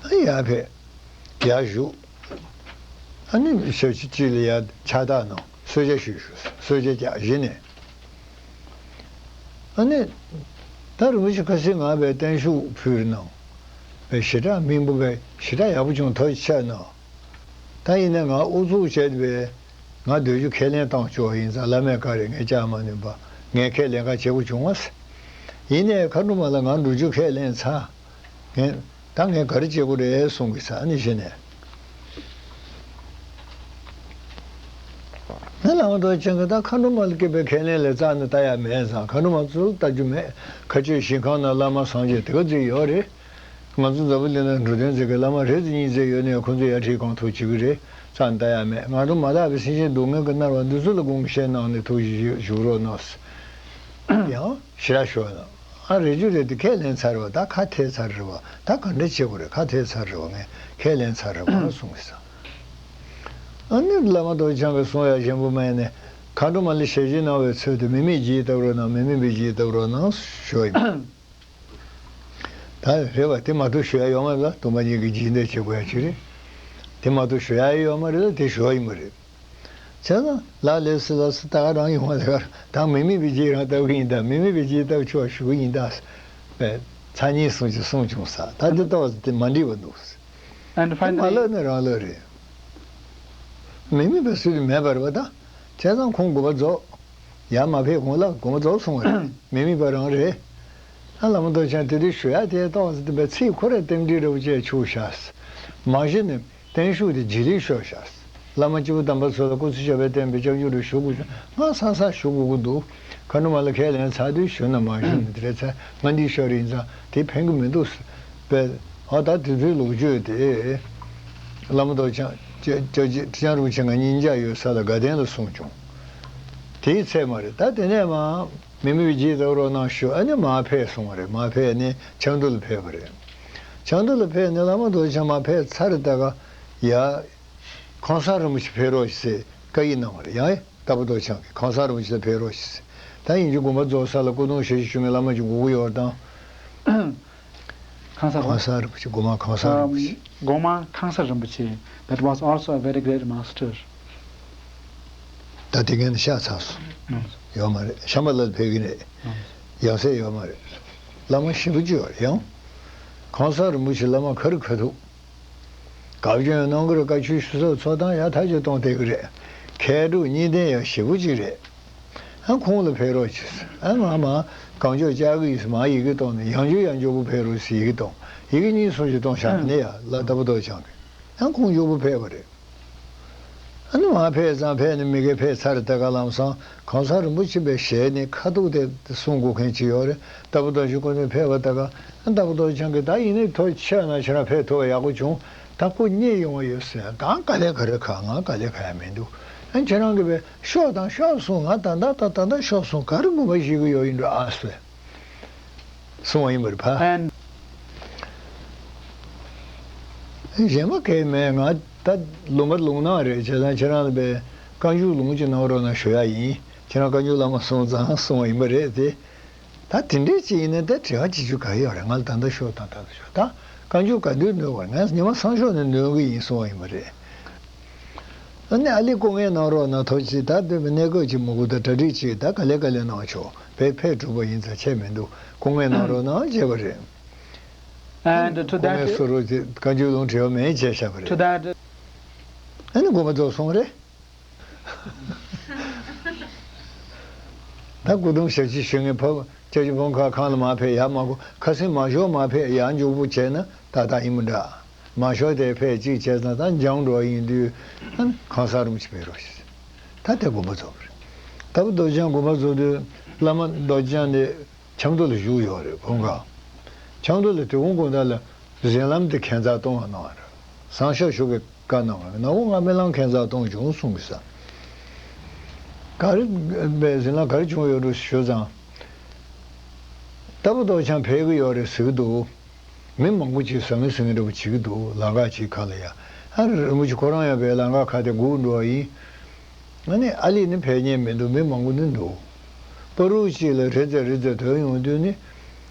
ཨ་ཡར་ཕེབས། ཡར་བཞུགས། ཨ་ནི་ཞབས་ཕྱི་གཅིག་ལ་ཡར་ཕྱག་རྟགས་གནང་། གསོལ་ཇ་ཞུས་ཞུས། གསོལ་ཇ་རྒྱག་གཞི་ནས། ཨ་ནི། ད་རིན་པོ་ཆེ་ཁ་སང་ང་བས་བརྟན་བཞུགས་ཕུལ་གནང་། བས་ཞེ་དྲག་སྨིན་པོ་བས་ཞེ་དྲག་ཡག་པོ་བྱུང་། ཐུགས་རྗེ་ཆེ་གནང་། ད་ཡིན་ནའི་ང་ཨུ་ཚུགས་བྱས་ཏེ་བས་ང་སྡོད་རྒྱུ་ཁས་ལེན་བཏང་ཆོག་ཡིན་ཙང་བླ་མས་བཀའ་རེད། ངས་བཅར་མ་ནུས་པ་ངས་ཁས་ལེན་ག་བྱེད་དགོས་བྱུང་བ། ཡིན་ནའི་མཁའ་འགྲོ་མ་ལ་ང་འགྲོ་རྒྱུ་ཁས་ལེན་ཚར། ངས། ད་ངས་ག་རེ་བྱེད་དགོས་རེད་གསུང་གི་ས་ནི་གཞི་ནས། ང་བླ་མ་རྡོ་རྗེ་འཆང་གིས་ད་མཁའ་འགྲོ་མ་ལ་བསྐྱེད་པའི་ཁས་ལེན་ལས་རྩ་ནས་ལྟ་ཡ་མེད་ཙང་མཁའ་འགྲོ་མ་ཚོ་ལ་ལྟ་རྒྱུ་མེད། མཁའ་སྤྱོད་ཞིང་ཁམས་ན་བླ་མ་སངས་རྒྱས་དེ་ག་ཚོད་ཡོད་རེད། ང་ཚོ་འཛམ་བུ་གླིང་ན་འགྲོ་དོན་མཛད་མཁན་བླ་མ་རེ་ཚོ་གཉིས་ཚོ་ཡོད་ནའི་ཁོང་ཚོ་ཡར་ཁྲིད་གང་ཐུབ་བྱེད་ཀྱི་རེད། རྩ་ནས་ལྟ་ཡ་མེད། ང་ཚོ་མ་དག་པའི་སེམས་ཅན་སྡུག་བསྔལ་གྱིས་མནར་བ་འདི་ཚོ་ལ་དགོངས་བཞེས་གནང་ནས་ཐུགས་རྗེ་ཞུ་རོགས་གནང་། ཡང་ཞེ་དྲག་ཞུ་ན། ཨ་རེད་རྒྱུ་རེད་དེ་ཁས་ལེན་ཚར་བ། ད་ཁ་ཐེ་ཚར་རེད་བ། ད་ག་འདྲ་བྱེད་དགོས་རེད། ཁ་ཐེ་ཚར་རེད་བ། ངས་ཁས་ལེན་ཚར་རེད་བ་གསུངས་ཀྱི་ས། ཨ་ནི་བླ་མ་རྡོ་རྗེ་འཆང་གིས་གསུང་ཡ་གཞན་པ་མ་ཡིན་ནས། མཁའ་འགྲོ་མ་ལ་ཞལ་བཞེས་གནང་བའི་ཚུལ་དུ་མི་མིག་བགྱིས་བཏབ་རོགས་གནང་། མི་མིག་པའི་བགྱིས་བཏབ་རོགས་གནང་ཞུ་བ་ཡིན། ད་རེད་བ། དེ་མ་གཏོགས་ཞུ་ཡ་ཡོད་མ་རེད་ལ། སྟོན་པ་ཉིད་ཀྱིས་བགྱིས་འདེད་བྱེད་དགོས་ཡ་ཅིག་རེད། དེ་མ་གཏོགས་ཞུ་ཡ་ཡོད་མ་རེད་ལ། དེ་ཞུ་བ་ཡིན་པ་རེད། བྱས་ཙང་ལགས་ལགས་སེ་ལགས་སེ། ད་ག་རང་ཡོང་བ་དེ་གར་ད་མི་མིག་པའི་བགྱིས་རང་བཏབ་གི་ཡིན། ད་མི་མིག་པའི་བགྱིས་བཏབ་ཆོག་ཞུ་གི་ཡིན། ད་པས་ཚ་ཉིན་གསུང་ཅིག་གསུངས་བྱུང་ས། ད་འདི་ལྟ་བ་དེ་མ་འགྲིག་པ་འདུག And མ finally ལབ་ན་རང་ལབ་རེད། མི་མིག་པ་སུ་ཡང་མེད་པ་རེད་པ། ད་བྱས་ཙང་ཁོང་དགོངས་པ་རྫོགས། ཡར་མ་ཕེབས་གོང་ལ་དགོངས་པ་རྫོགས་སོང་བ་རེད། མི་མིག་པ་རང་རེད། ཨ་བླ་མ་རྡོ་རྗེ་འཆང་དེ་དུས་ཞུ་ཡ་དེ་ཏོག་ཙམ་དེ་བས་ཚིག་ཁོ་རང་རྟེན་འབྲེལ་འདྲ་པོ་བྱས་ཆུག་ཤག་མ་གཞི་ནས་བརྟན་བཞུགས་དེ་རྗེས་ལུས་ཤོར་ཤག་བླ་མ་སྐྱེས་བུ་དམ་པ་ཚོ་ལ་སྐུ་ཚེ་ཞབས་པད་བརྟན་པའི་སྐྱབས་འཇུག་རེ་ཞུ་དགོས་ཤག་ང་ས་ས་ཞུ་དགོས་ཀྱི་འདུག་མཁའ་འགྲོ་མ་ལ་ཁས་ལེན་ཚར་དུས་ཞུ་ན་མ་ཞུ་ན་དེ་རེད་ཚར། ང་འདི་ཤོར་ཡིན་ཙང་དེ་ཕན་གྱི་མི་འདུག་པས། ཨ་ད་དེ་ཚོའི་ལོ་རྒྱུས་དེ་བླ་མ་རྡོ་རྗེ་འཆང་ཁྲི་བྱང་རིན་པོ་ཆེ་ང་གཉིས་མཇལ་ཡོད་ས་ལ་དགའ་ལྡན་ལ་གསུངས་བྱུང་། དེའི་ཚེ་མ་རེད། ད་དེ་ནས་མ་མི་མིག་པའི་བགྱིས་བཏབ་རོགས་གནང་ཞུ། ཨ་ནི་མར་ཕེབས་སོང་བ་རེད། མར་ཕེབས་ནས་ཆབ་མདོ་ལ་ཕེབས་པ་རེད། ཆབ་མདོ་ལ་ཕེབས་ནས་བླ་མ་རྡོ་རྗེ་འཆང་མར་ཕེབས་ཚར་ད་ག་ཡ། ཁང་གསར་རིན་པོ་ཆེ་ཕེབས་རོགས་ཞེས་བཀའ་ཡིག་གནང་བ་རེད། ཡང་ལྟ་བུ་རྡོ་རྗེ་འཆང་གིས་ཁང་གསར་རིན་པོ་ཆེ་ལ་ཕེབས་རོགས་ཞེས། ད་ཡིན་གྱི་དགོངས་པ་རྫོགས་ས་ལ་སྐུ་གདུང་ཞལ་བཞེས་ཞུ་མཁན་བླ་མ་གཅིག་དགོས་ཀྱི་ཡོད་དང་། ཁང་གསར། ཁང་གསར་རིན་པོ་ཆེ། སྒོ་མང་ཁང་གསར་རིན་པོ་ཆེ། སྒོ་མང་ཁང་གསར་རིན་པོ་ཆེ། That was also a very great master. ད་དེ་གན་ཤ་ཚ་སོང་། ཡོད་མ་རེད། ཤམ་བྷ་ལ་ལ་ཕེབས་ཀྱི་རེད། ཡང་སེ་ཡོད་མ་རེད། བླ་མ་ཞེ་པོ་ཅིག་ཡོད་རེད། ཡང་ཁང་གསར་རིན་པོ་ཆེ་བླ་མ་ག་རེ་ག་ཐུག་དགའ་སྐྱོན་གནང་གི་རེད། བཀའ་ཆོས་ཞུ་ས་ཚོགས་སྟངས་ཡག་ཐག་ཆོད་གཏོང་བསྡད་ཀྱི་རེད། མཁས་གྲུབ་གཉིས་ལྡན་ཡག་ཞེ་པོ་ཅིག་རེད། ཨ་ཁོང་ལ་ཕེབས་རོགས་བྱེད། ཨ་ང་མ་གང་ལྕོགས་བཅར་གི་ཡིན་ཟེར་མ་ཡི་གེ་གཏོང་ནས། ཡང་འཇུག་ཡང་འཇུག་པོ་ཕེབས་རོགས་ཟེར་ཡི་གེ་གཏོང་། ཡི་གེ་གཉིས་གསུམ་ཞིག་གཏོང་བཞག་ནས་ཡ་ལ་ལྟ་བུ་རྡོ་རྗེ་འཆང་གིས། ཨ་ཁོང་འཇུག་པོ་ཕེབས་པ་རེད། ཨ་ནི་མ་ཕེབས་ཙང་ཕེབས་ནས་མི་གེ་ཕེབས་ཚར་ད་ག་ལམ་སང་ཁང་གསར་རིན་པོ་ཆེ་པའི་ཞལ་ནས་ཁ་ཐུག་དེ་གསུང་དགོས་མཁན་ཅིག་ཡོད་རེད། ལྟ་བུ་རྡོ་རྗེ་སྐུ་མདུན་ཕེབས་པ་ད་ག་ཨ་ལྟ་བུ་རྡོ་རྗེ་འཆང་གིས་ད་ཡིན་ནའི་ཐོག་ཆེ་ན་ཁྱེད་རང་ཕེབས་ཐུབ་པ་ཡག་པོ་བྱུང་། ད་སྐུ་མཉེལ་ཡོང་བ་ཡོད་ཟེར། ད་ག་ལེ་ག་རེ་ཁ་ང་ག་ལེ་ཁ་ཡ་མི་འདུག་ཨ་ཁྱེད་རང་གིས་པས་ཤོག་དང་ཤོག་གསུངས། ང་ད་ལྟ་ད་ད་ལྟ་ཤོག་གསུངས། ག་རེ་དགོངས་པ་བཞེས་ཀྱི་ཡོད་ཡིན་འགྲོ་ཨ་ཟེར། གསུང་བ་ཡིན་པར་ཕ། And གཞན་པ་གལ་མེད། ང་ད་ལུང་པ་ལུང་ནག་རེད། བྱས་ཙང་ཁྱེད་རང་ལ་པས་བཀའ་འགྱུར་ལུང་ཅིག་གནང་རོགས་གནང་ཞུ་ཡ་ཡིན། ཁྱེད་རང་བཀའ་འགྱུར་བླ་མ་གསུངས་ཙང་གསུང་བ་ཡིན་པ་རེད་དེ། ད་དེ་འདྲས་ཅིག་ཡིན་ན་ད་དྲི་བ་བྱེད་རྒྱུ་ག་ཡོད་རེད། ང་ལ་ད་ལྟ་ཤོག་དང་ད་ལྟ་ཤོག་ད་བཀའ་འགྱུར་ག་དུས་ནོར་བར་ངས་ཉི་མ་སང་ཞོགས་ནས་ནོར་གི་ཡིན་གསུང་བ་ཡིན་པ་རེད། ཨ་ནི་ཨ་ལི་སྐུ་ངལ་གནང་རོགས་གནང་། ཐོག་ཅིག་ད་སྡོད་པའི་གནས་སྐབས་ཅིག་མི་དགོས། ད་གྲ་སྒྲིག་ཅིག་ད་ག་ལེ་ག་ལེ་གནང་ཆོག་ཕེབས་ཕེབས་གྲུབ་པ་ཡིན་ཙང་ཆད་མི་འདུག་སྐུ་ངལ་གནང་རོགས་གནང་བྱས་པ་རེད། And to སྐུ་ངལ་that གསོ་རོགས་ཅིག་བཀའ་འགྱུར་ལུང་དྲི་བ་མེད་བྱས་བཞག་པ་to རེད། That ཨ་ནི་དགོངས་པ་རྫོགས་སོང་རེད། ད་སྐུ་གདུང་ཞབས་ཕྱི་ཞུ་མཁན་ཕ་བུ་སྐྱབས་རྗེ་ཕོ་ཁ་ཁང་ལ་མ་ཕེབས་ཡར་མ་གོ་ཁ་སེང་མ་ཞོག་མ་ཕེབས་ཡར་འཇུག་པོ་བྱས་ན་ཏག་ཏག་ཡིན་པ་འདྲ། མ་ཞོག་དེ་ཕེབས་གཅིག་བྱས་ཙང་ད་འགྱངས་འགྲོ་བ་ཡིན་དུས་ཨ་ནི་ཁང་གསར་རིན་པོ་ཆེ་ཕེབས་རོགས་ཞེས། ད་དེ་དགོངས་པ་རྫོགས་པ་རེད། ད་བུ་རྡོ་རྗེ་འཆང་དགོངས་པ་རྫོགས་དུས་བླ་མ་རྡོ་རྗེ་འཆང་དེ་ཆབ་མདོ་ལ་བཞུགས་ཡོད་རེད། བོད་ཁ་ཆབ་མདོ་ལ་དེ་གུང་དགོང་དག་ལ་གཟིམ་ལམ་དེ་ཁྱད་མཚར་གཏོང་བ་གནང་བ་རེད། སང་ཞག་ཞོགས་ཀྱི་བཀའ་གནང་བ་ནག་པོ་ང་རྨི་ལམ་ཁྱད་མཚར་གཏོང་བྱུང་གསུང་གི་ས། ག་རེ་པས་ཟིན་ལ་ག་རེ་བྱུང་ཡོད་འགྲོ་ཞུ་ཙང་། ལྟ་བུ་རྡོ་རྗེ་འཆང་ཕེབས་ཀྱི་ཡོད་རེད་ཟེར་གྱི་འདུག་མི་མང་པོ་ཅིག་ཟང་ངེ་ཟིང་ངེ་འདྲ་པོ་བྱེད་ཀྱི་འདུག་ལམ་ཁ་ཅིག་ཁ་ལ་ཡ། ཨ་རིན་པོ་ཆེ་ཁོ་རང་ཡང་པས་ལམ་ཁ་ཁ་དེ་སྒུག་འགྲོ་བ་ཡིན། ང་ནི་ཨ་ལི་ནི་ཕེབས་མཁན་མི་འདུག་མི་མང་པོ་ནི་འདུག་པ་རུ་གཅིག་ལ་རེ་ཙེ་རེ་ཙེ་དོན་ཡོང་དུས་ནི།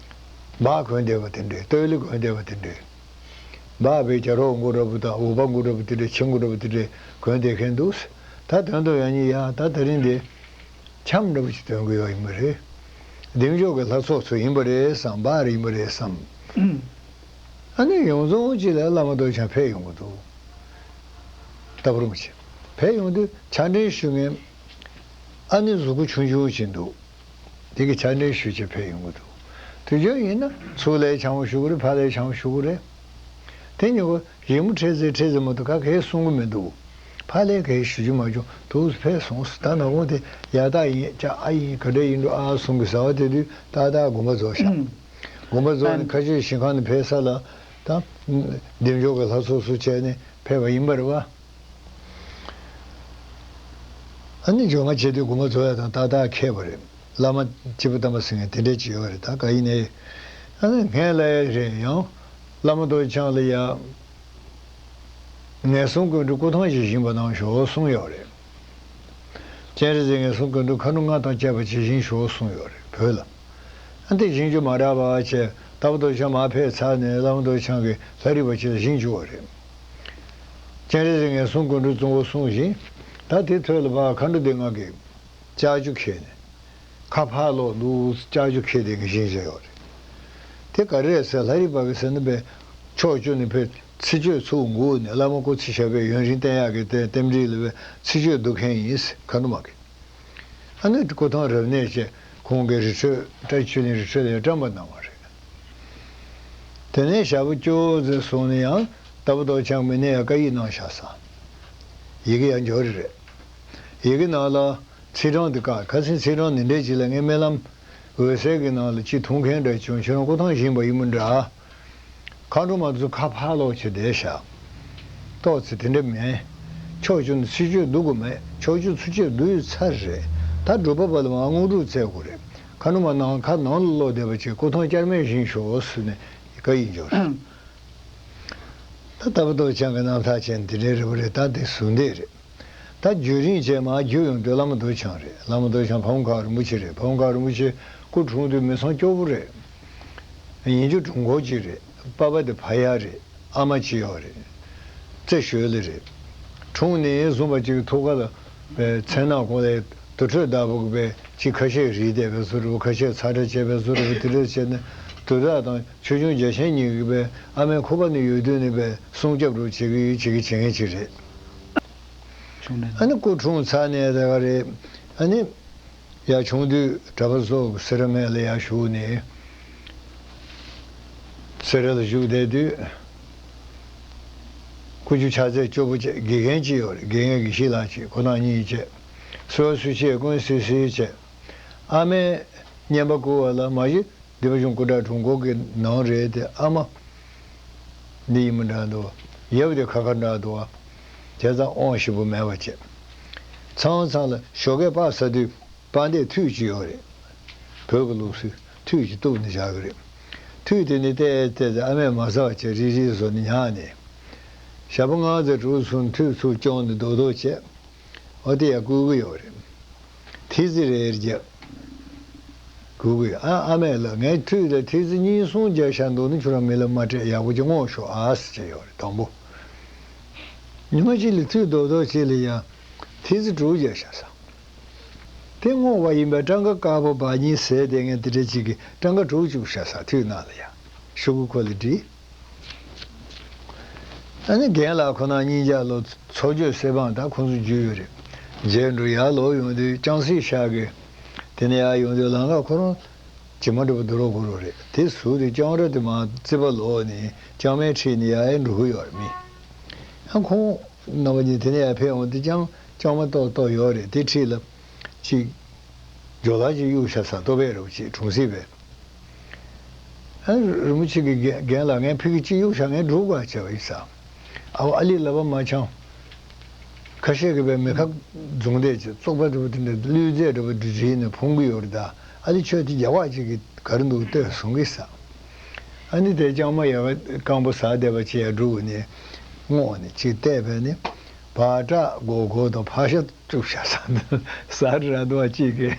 སྦག་གོན་བསྡད་པ་དེ་འདྲས། སྟོད་ལི་གོན་བསྡད་པ་དེ་འདྲས། སྦག་པའི་རྒྱ་རོགས་མགོ་འདྲ་པོ་དང་འུག་པ་མགོ་འདྲ་པོ་དེ་འདྲས་ཁྱི་མགོ་འདྲ་པོ་དེ་འདྲས་གོན་བསྡད་མཁན་འདུག་ད་དོན་དུ་ཡང་ནི་ཡ་ད་དེ་རིང་འདི་འཆམ་འདྲ་པོ་ཞིག་སྟོན་གི་ཡོད་ཡིན་པ་རེད། འདེམས་ཤོག་གི་ལྷ་ཚོགས་ཚོ་ཡིན་པ་རེད་བསམ། སྦག་རེད་ཡིན་པ་རེད་བསམ། ཨ་ནི་ཡོངས་རྫོགས་གཅིག་ལ་བླ་མ་རྡོ་རྗེ་འཆང་ཕེབས་ཡོང་གི་འདུག་ལྟ་བུ་རུ་ཆེ་ཕེབས་ཡོང་དུས་ཕྱག་འཕྲིན་ཞུ་མཁན་ཨ་ནི་གཟུགས་པོ་ཆུང་ཆུང་ཞིག་འདུག་དེ་གི་ཕྱག་འཕྲིན་ཞུ་ཆེད་ཕེབས་ཡོང་གི་འདུག་དུས་རྒྱུན་ཡིན་ན་ཚུར་ལས་བྱང་བ་ཞུ་གི་རེད། ཕར་ལས་བྱང་བ་ཞུ་གི་རེད། དེ་ཉིན་གོ་རི་མོ་ཁྲེ་ཟེར་ཁྲེ་ཟེར་མ་གཏོགས་ག་གེ་གསུང་གི་མི་འདུག་ཕར་ལས་གེ་ཞུ་རྒྱུ་མ་བྱུང་། དུས་ཕེབས་སོང་ཟེར། ད་ནག་པོ་དེ་ཡ་ད་ཡིན་ཅག་ཨ་ཡིན་ག་འདྲ་ཡིན་འགྲོ་ཨ་གསུང་གི་ཟ་བ་དེ་དུས་ཏག་ཏག་དགོངས་པ་རྫོགས་ཤག་དགོངས་པ་རྫོགས་ནས་ཁ་ཆོས་ཞིང་ཁང་ནས་ཕེབས་ས་ལ་ད་འདེམས་ཤོག་གི་ལྷ་ཚོགས་སུ་བྱས་ནས་ཕེབས་པ་ཡིན་པ་རེད་བ། ཨ་ནི་འཇོག་མ་བྱེད་དུས་དགོངས་པ་རྫོགས་ཡ་དང་ཏག་ཏག་ཁེལ་བ་རེད། བླ་མ་སྐྱེས་བུ་དམ་པ་ཟེར་མཁན་དེ་འདྲས་ཅིག་ཡོད་རེད། ད་ག་ཡིན་ནའི་ཨ་ནི་ངས་ལབ་ཡ་རེད། ཡང་བླ་མ་རྡོ་རྗེ་འཆང་ལ་ཡ་ངན་སོང་ཀུན་འདུས་སྐུ་ཐང་ཞིག་བཞེངས་པ་གནང་ཤོག་གསུངས་ཡོད་རེད། སྤྱན་རས་གཟིགས་ངན་སོང་ཀུན་འདུས་མཁའ་འགྲོ་མངའ་ཐང་བཅས་པ་ཅིག་བཞེངས་ཤོག་གསུངས་ཡོད་རེད་བོད་ལ། ཨ་འདི་བཞེངས་རྒྱུ་མ་རག་པ་བྱས་ལྟ་བུ་རྡོ་རྗེ་འཆང་མར་ཕེབས་ཚར་ནས་བླ་མ་རྡོ་རྗེ་འཆང་གིས་ལྷ་རིས་པ་ཅིག་ལ་བཞེངས་བཅུག་པ་རེད། སྤྱན་རས་གཟིགས་ངན་སོང་ཀུན་འདུས་གཙོ་བོ་གསུངས་ཤིང་། ད་དེ་ཐོག་ལ་ཕར་མཁའ་འགྲོ་སྡེ་ལྔ་གིས་ལྕགས་ཀྱུ་ཁྱེར་ནས་ཁ་ཕར་ལོག་འདུག་ལྕགས་ཀྱུ་ཁྱེར་དེ་གི་བཞེངས་བཞག་ཡོད་རེད། དེ་ག་རེ་རེད་ཟེར་ལྷ་རིས་པ་གིས་ཟེར་ན་པས་ཕྱོགས་བཅུ་ནས་ཕེབས་ཚེ་བཅུད་ཚུར་འགུག་ནས་བླ་མ་སྐུ་ཚེ་ཞབས་པད་ཡུན་རིང་བརྟན་ཡག་གི་རྟེན་རྟེན་འབྲེལ་ལ་བས་ཚེ་བཅུད་འདུལ་མཁན་ཡིན་ཟེར་མཁའ་འགྲོ་མ་གིས། ཨ་ནི་སྐུ་ཐང་རབ་གནས་བཅས་ཁོང་གིས་རི་ཁྲོད་བཀྲ་ཤིས་ཆོས་གླིང་རི་ཁྲོད་ལ་བཀྲམ་པ་གནང་བ་རེད། དེ་ནས་ཞག་པོ་བཅུ་ཙམ་སོང་ནས་ཡང་ལྟ་བུ་རྡོ་རྗེ་འཆང་མི་ནས་ཡང་བཀའ་ཡིག་གནང་བཞག་ས། ཡི་གེ་ཡང་འབྱོར་རེད། ཡི་གེ་ནང་ལ་ཚེས་གྲངས་དེ་བཀག་ཁ་སང་ཚེས་གྲངས་འདི་འདྲས་ཅིག་ལ་ངའི་སྨོན་ལམ་འོད་གསལ་གྱི་ནང་ལ་ཅིག་ཐུག་མཁན་འདྲ་བྱུང་ཁྱེད་རང་སྐུ་ཐང་བཞེངས་པ་ཡིན་མིན་འདྲ། མཁའ་འགྲོ་མ་ཚོ་ཁ་ཕར་ལོག་བྱས་བསྡད་ཤག་ཏོག་ཙེ་དེ་འདྲ་མེད། ཕྱོགས་བཅུ་ནས་ཚེ་བཅུད་འདུལ་དགོས་མེད། ཕྱོགས་བཅུ་ཚུར་བཅད་འདུལ་ཚར་རེད། ད་སྒྲུབ་པ་པ་ལ་མར་དངོས་གྲུབ་བཙལ་དགོས་རེད། མཁའ་འགྲོ་མ་ནང་ཁ་ནང་ལ་ལོག་བསྡད་པ་ཅིག་སྐུ་ཐང་བསྐྱར་མེད་བཞེངས་ཤོག་ཟེར་ནས་བཀའ་ཡིག་འབྱོར། ད་ལྟ་བུ་རྡོ་རྗེ་འཆང་གི་རྣམ་ཐར་ཅན་དེ་འདྲའི་རེ་བ་རེད། ད་དེ་ཟུང་འདེགས་རེད། ད་རྒྱུན་རིང་བྱས་མར་རྒྱུད་ཡོང་དུས་བླ་མ་རྡོ་རྗེ་འཆང་རེད། བླ་མ་རྡོ་རྗེ་འཆང་ཕ་བོང་ཁ་རིན་པོ་ཆེ་རེད། ཕ་བོང་ཁ་རིན་པོ་ཆེ་སྐུ་འཁྲུངས་དུས་མི་ཚང་སྐྱོ་པོ་རེད། ཡིན་རྒྱུ་དྲུང་འཁོར་གཅིག་རེད། པ་ཕ་དེ་ཕ་ཡག་རེད། ཨ་མ་གཅིག་ཡོད་རེད། རྩེ་ཞོལ་ལ་རེད། འཁྲུངས་ནས་བཟུང་བ་གཅིག་ཐུགས་ཀ་ལ་པའི་མཚན་ནག་གོང་ལ་དུར་ཁྲོད་བདག་པོ་གི་པའི་གཅིག་ཁ་ཤས་རིལ་བསྡད་པའི་བཟོ་འདྲ་པོ། ཁ་ཤས་ཚ་གྲང་བྱས་པའི་བཟོ་འདྲ་པོ། དེ་འདྲ་བྱས་ནས་དུར་བདག་དང་ཆོས་སྐྱོང་རྒྱལ་ཆེན་གཉིས་ཀྱི་པའི་ཨ་མའི་ཁུག་པ་ནས་ཡོད་དུས་ནས་པའི་སྲུང་སྐྱོབ་རུ་བྱེད་ཀྱི་ཡོད། བྱེད་ཀྱི་བྱེད་མཁན་གཅིག་རེད། ཨ་ནི་སྐུ་འཁྲུངས་ཚར་ནས་ད་ག་རེད། ཨ་ནི་ཡར་ཆུང་དུས་གྲྭ་པ་ཚོ་སེ་ར་སྨད་ལ་ཡར་བཞུགས་ནས་སེ་ར་ལ་བཞུགས་བསྡད་དུས་སྐུ་རྒྱུ་ཕྱག་རྫས་སྐྱོ་པོ་བྱས། དགེ་རྒན་གཅིག་ཡོད་རེད། དགེ་རྒན་དགེ་བཤེས་ལགས་གཅིག་ཁོ་རང་གཉིས་བྱས། གསོལ་བ་གསོལ་ཆས་ཀུན་སིལ་སིལ་བྱས། ཨ་མས་བསྙེན་པ་བསྐུར་བ་ལ་མ་གཞི་སྡེ་པ་གཞུང་སྐུ་དྲག་དྲུང་འཁོར་གྱི་ནང་རེད་དེ། ཨ་མ་འདི་ཡིན་མི་འདྲ་འདུག་ཡབ་དེ་ཁ་ཁ་འདྲ་འདུག་བྱས་ཙང་དབང་ཞིབ་པོ་མེད་པ་བྱས། ཚང་ཚང་ལ་ཞོགས་ཀས་པ་ཟ་དུས་པ་འདས་ཐུད་ཅིག་ཡོད་རེད། བོད་ཀྱི་ལུགས་སྲོལ་ཐུད་ཅིག་གཏུབ་ནས་བཞག་གི་རེད། ཐུད་དེ་ནི་བལྟས་བལྟས་ཚེ་ཨ་མས་མ་ཟ་བ་བྱས་རིལ་རིལ་བཟོས་ནས་ཉར་ནས། ཞག་པོ་ལྔ་ཙམ་དྲུག་སོང་ཐུད་ཚུར་བཅོམ་ནས་རྡོག་རྡོག་བྱས། འོ་དེ་ཡང་བསྐུལ་གི་ཡོད་རེད། ཐིག་ཙི་རེ་རེ་བརྒྱབ། བསྐུལ་གི་ཡོད། ཨ་ཨ་མས་ལ་ངས་ཐུད་ལ་ཐིག་ཙི་གཉིས་གསུམ་བརྒྱབ་བཞག་འདུག་ན་ཁྱོད་རང་མི་ལ་མ་སྤྲད། ཡག་པོ་ཅིག་བསྔོགས་ཤོག་ཨ་ཟེར་བྱས་ཡོད་རེད། དང་པོ། ཉི་མ་གཅིག་ལ་ཐུད་རྡོག་རྡོག་གཅིག་ལ་ཡང་ཐིག་ཙི་དྲུག་བརྒྱབ་བཞག་ས། དེ་བསྔོགས་པ་ཡིན་པས་སྤྲང་ཀ་དཀར་པོ་བ་གཉིས་ཟེར་དེ་ངས་དེ་འདྲ་གཅིག་གིས་སྤྲང་ཀ་དྲུག་བཅུག་བཞག་ས། ཐུད་ནང་ལ་ཡང་ཤོག་གུ་ཁོ་ལ་བྲིས། ཨ་ནི་རྒན་ལགས་ཁོ་ན་གཉིས་ཀ་ལོ་ཚོགས་གཅོད་སྲིད་དབང་ད་ཁོང་ཚོ་རྒྱུས་ཡོད་རེད། རྗེས་འགྲོ་ཡར་ལོག་ཡོང་དུས་ལྕང་སྲེ་ཤག་གི་དེ་ནས་ཡར་ཡོང་དུས་ལམ་ཁ་ཁོ་རང་ཇི་མ་འདྲ་པོ་འདུག་རོགས་དགོས་རོགས་རེད། དེ་ཟུར་དུ་ལྕང་ར་དེ་མར་རྩིད་པ་ལོག་ནས་ལྕང་མའི་འཁྲིས་ནས་ཡར་ཡར་འགྲོ་གི་ཡོད་རེད་མི། ཨ་ཁོང་རྣམ་པ་གཉིས་དེ་ནས་ཡར་ཕེབས་འོང་དུས་ལྕང་ལྕང་མ་ཏོག་ཏོག་ཡོད་རེད། དེ་འཁྲིས་ལ་ཅིག་ཇོ་ལགས་ཅིག་གཡུགས་བཞག་ས། ལྟོ་ཕད་རོགས་ཅིག་གྲོང་གསེབ་པའི། ཨ་རིན་པོ་ཆེ་གི་རྒན་རྒན་ལགས་ངས་ཕ་གི་གཅིག་གཡུགས་བཞག་ངས་འགྲོ་དགོས་བྱས་པ་ཡིན་ས། ཨའོ་ཨ་ལི་ལབ་པ་མ་འཆང་། ཁ་ཤས་ཀྱིས་པའི་མེ་ཁ་རྫོང་བསྡད་ཀྱི་བཙོག་པ་འདྲ་པོ་དེ་འདྲ་གླུད་རྫས་འདྲ་པོ་འདྲ་བྲིས་ནས་ཕུང་གི་ཡོད་རེད། ད་ཨ་ལི་ཁྱོད་དེ་རྒྱག་པ་ཅིག་གིས་ག་རེ་འདུག་ལྟོས་གསུང་གི་ས། ཨ་ནི་དེ་ལྕང་མ་ཡག་ག་སྐམ་པོ་ཟ་བསྡད་པ་ཅིག་ཡར་འགྲོ་ནས་བསྔོགས་ནས་ཅིག་བལྟས་པས་ནི་བག་དྲག་སྒོར་སྒོར་དང་ཕག་ཤ་བཅུག་བཞག་ས་འདུག་ཟ་ར་འདུག་བ་གཅིག་གིས།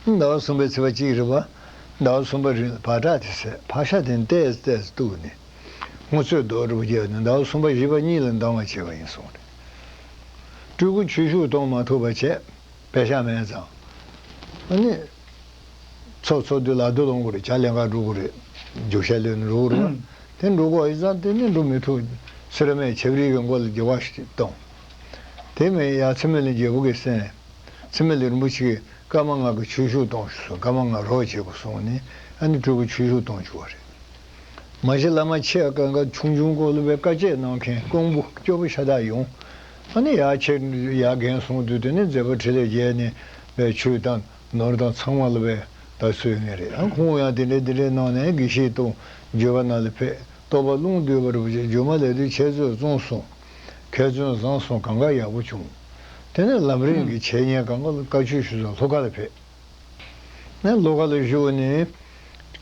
ཟླ་བ་གསུམ་པའི་ཚེས་པ་གཅིག་རེད་པ། ཟླ་བ་གསུམ་པ་རིང་བག་དྲག་དེ་ཟས་ཕག་ཤ་དེ་ཏོག་ཙམ་ཏོག་ཙམ་གཏུབ་ནས་སྔོ་ཚོད་རྡོག་འདྲ་པོ་བརྒྱབ་ནས་ཟླ་བ་གསུམ་པ་བཞི་པ་གཉིས་ལ་འདང་བ་བྱས་པ་ཡིན་གསུངས་རེད། སྤྲུལ་སྐུ་ཆོས་ཞུགས་གཏོང་མ་ཐུབ་པ་བྱས། པད་ཤག་མེད་ཙང་། ཨ་ནི། ཚོགས་ཚོགས་དུས་ལ་རྡོ་ལོང་དགོས་རེད། ཇ་ལེན་ག་འགྲོ་དགོས་རེད། རྒྱུག་ཤར་ལོན་འགྲོ་དགོས་རེད། དེ་འགྲོ་དགོས་ཡིན་ཙང་དེ་ནི་འགྲོ་མི་ཐུབ། སེ་ར་སྨད་ཆབ་རིལ་གྱི་མགོ་ལ་རྒྱུག་པ་ཞིག་བཏང་། དེ་མིན་ཡང་ཚེ་སྨད་གླིང་རྒྱལ་པོ་གི་སྲས། ཚེ་སྨད་གླིང་རིན་པོ་ཆེ་གིས་ཀརྨ་ངག་གི་ཆོས་ཞུགས་གཏོང་ཞུ་གསུངས། ཀརྨ་ངག་རོགས་བྱེད་དགོས་གསུངས་ནས་ཨ་ནི་སྤྲུལ་སྐུ་ཆོས་ཞུགས་གཏོང་བཅུག་པ་རེད། མ་གཞི་བླ་མ་ཆེ་གང་ག་ཆུང་ཆུང་སྐོར་ལ་བའི་བཀའ་བཅད་གནང་མཁན་ཀོང་པོ་སྐྱོ་པོ་ཤ་སྟག་ཡོང་། ཨ་ནི་ཡར་ཆེ་ཡར་རྒན་སོང་དུས་དེ་ནས་མཛད་པ་འཕྲིན་ལས་རྒྱས་ནས་བའི་ཆོས་དང་ནོར་དང་ཚང་མ་ལ་བའི་ད་གསོལ་ངེས་རེད། ཨ་ཁོང་ཡང་དེ་འདྲས་དེ་འདྲས་གནང་ནས་དགེ་བཤེས་གཏོང་། འགྱོད་པ་ནང་ལ་ཕེབས། རྟོགས་པ་རླུང་བསྡུས་པ་རུ་བྱས། སྒྱུ་མ་ལས་དུས་འཆད་རྩོད་བཙོང་སོང་། མཁས་བཙུན་བཟང་སོང་། གང་ག་ཡག་པོ་བྱུང་། དེ་ནས་ལམ་རིམ་གྱི་འཆད་ཉན་གང་ག་ལ་བཀའ་ཆོས་ཞུ་ས་ལྷོ་ཁ་ལ་ཕེབས། ནས་ལྷོ་ཁ་ལ་བཞུགས་ནས་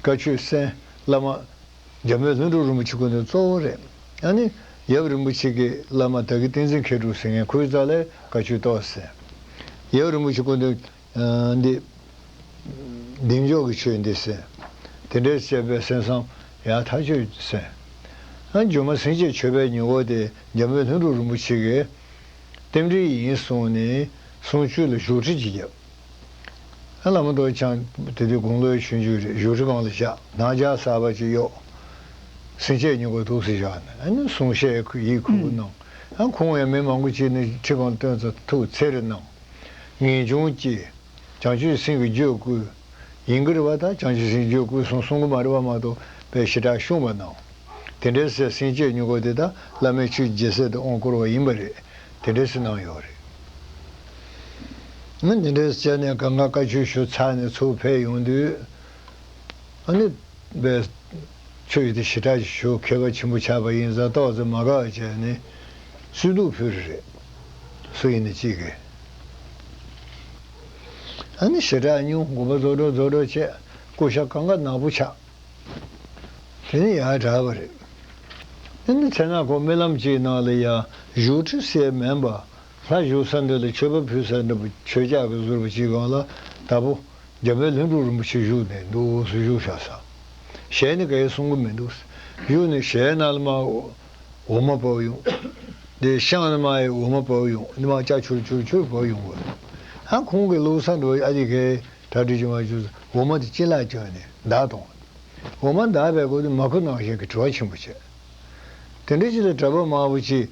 བཀའ་ཆོས་གསན། བླ་མ་འཇམ་དཔལ་ལྷུན་གྲུབ་རིན་པོ་ཆེ་སྐུ་མདུན་གཙོ་བོ་རེད། ཨ་ནི་ཡབ་རིན་པོ་ཆེ་གི་བླ་མ་དག་གི་བསྟན་འཛིན་མཁས་གྲུབ་ཟེར་མཁན་ཁོའི་རྩ་ལས་བཀའ་ཆོས་ཏོག་ཙམ་གསན། ཡབ་རིན་པོ་ཆེ་སྐུ་མདུན་འདི་བདེ་མཆོག་གི་ཆོས་འདི་གསན། དེ་འདྲའི་བཤད་པའི་གསན་བསམ་ཡག་ཐག་ཆོད་གསན། ཨ་སྒྱུ་མ་སེང་གེ་མཆོད་པའི་མྱུ་གུ་དེ་འཇམ་དཔལ་ལྷུན་གྲུབ་རིན་པོ་ཆེ་གིས་རྟེན་འབྲེལ་ཡིན་གསུངས་ནས་གསུང་ཆོས་ལ་བཞུགས་ཁྲི་ཅིག་བརྒྱབ། ཨ་བླ་མ་རྡོ་རྗེ་འཆང་དེ་དུས་དགུང་ལོའི་ཆུང་ཆུང་རེད། བཞུགས་ཁྲི་སྒང་ལ་བཞག། སྣང་ཆ་གསར་པ་ཅིག་གཡོགས། སེང་ཆེན་མྱུ་གུ་འདུག་སེ་བཞག་ནས་ཨ་ནི་གསུང་བཤད་ཡིད་ཁུག་པོ་གནང་། ཨ་ཁོང་ཡང་མི་མང་པོ་ཅིག་ནི་ཁྲི་སྒང་བཏོན་ཙང་ཐུགས་འཚེར་གནང་། ངེས་འབྱུང་སྐྱེས། བྱང་ཆུབ་སེམས་ཀྱི་རྒྱུད་བསྐུལ། ཡིན་གྱི་རེད་པ། ད་བྱང་ཆུབ་སེམས་ཀྱི་རྒྱུད་བསྐུལ་སོང་གསུང་གི་མ་རེད་པ་མ་གཏོགས་པའི་ཞེ་དྲག་ཤོང་བ་གནང་། དེ་འདྲའི་སེ་སེང་ཆེན་མྱུ་གུ་དེ་དག་བླ་མའི་ཆོས་ཀྱི་རྒྱལ་སྲས་དུ་དབང་བསྐུར་བ་ཡིན་པ་རེད། དེ་འདྲའི་སེ་གནང་ཡོད་རེད། ང་འདི་འདྲའི་བྱས་ནས་གང་ག་བཀའ་ཆོས་ཞུ་ཚར་ནས་ཚུར་ཕེབས་ཡོང་དུས། ཨ་ནི། པའི་ཆོས་ཡིན་དེ་ཞེ་དྲག་ཞུ་མཁས་པ་ཆེན་པོ་ཆགས་པ་ཡིན་ཙང་ཏོག་ཙམ་མ་དགའ་བ་བྱས་ནས་གསོལ་འདེབས་ཕུལ་རེད། སུ་ཡིན་ནི་གཅིག་གིས། ཨ་ནི་ཞེ་དྲག་སྙུང་དགོངས་པ་རྫོགས་འགྲོ་རྫོགས་འགྲོ་བྱས་སྐུ་ཤ་གང་ག་ནག་པོ་ཆགས། དེ་ནི་ཡར་དྲག་པ་རེད། ཨ་ནི་མཚན་ན་ཁོ་རྨི་ལམ་གཅིག་ནང་ལ་ཡ་བཞུགས་ཁྲི་ཟེར་མིན་པ། ལྷ་བཞུགས་ས་འདི་ལ་མཆོད་པ་ཕུལ་ས་འདྲ་པོ་མཆོད་ཆས་ཀྱི་བཟོ་འདྲ་པོ་ཅིག་སྒང་ལ་ད་པོ་འཇམ་དཔལ་ལྷུན་གྲུབ་རིན་པོ་ཆེ་བཞུགས་ནས་འདུག་སེ་བཞུགས་བཞག་ས། ཞལ་ནི་ག་ཡེ་གསུང་གི་མི་འདུག། བཞུགས་ནས་ཞལ་ནང་ལ་མར་འོ་མ་བབས་ཡོང་། དེ་ཤངས་ནས་མར་ཡང་འོ་མ་བབས་ཡོང་། འདི་མར་ལྕགས་ཆུར་ཆུར་ཆུར་བབས་ཡོང་གི། ཨ་ཁོང་གི་བླུགས་ས་འདྲ་པོ་ཨ་ཅེ་གའི་གྲ་སྒྲིག་བྱུང་བ་བྱུང་འོ་མ་དེ་ཅི་ལ་བྱོན་ནས་མདའ་གཏོང་། འོ་མ་མདའ་བའི་སྐོར་དུ་མ་ཁུ་ནང་བཞིན་གྱི་དྲི་བ་ཆེན་པོ་བྱས། དེ་འདྲ་ཅིག་ལ་གྲྭ་པ་མང་པོ་ཅིག་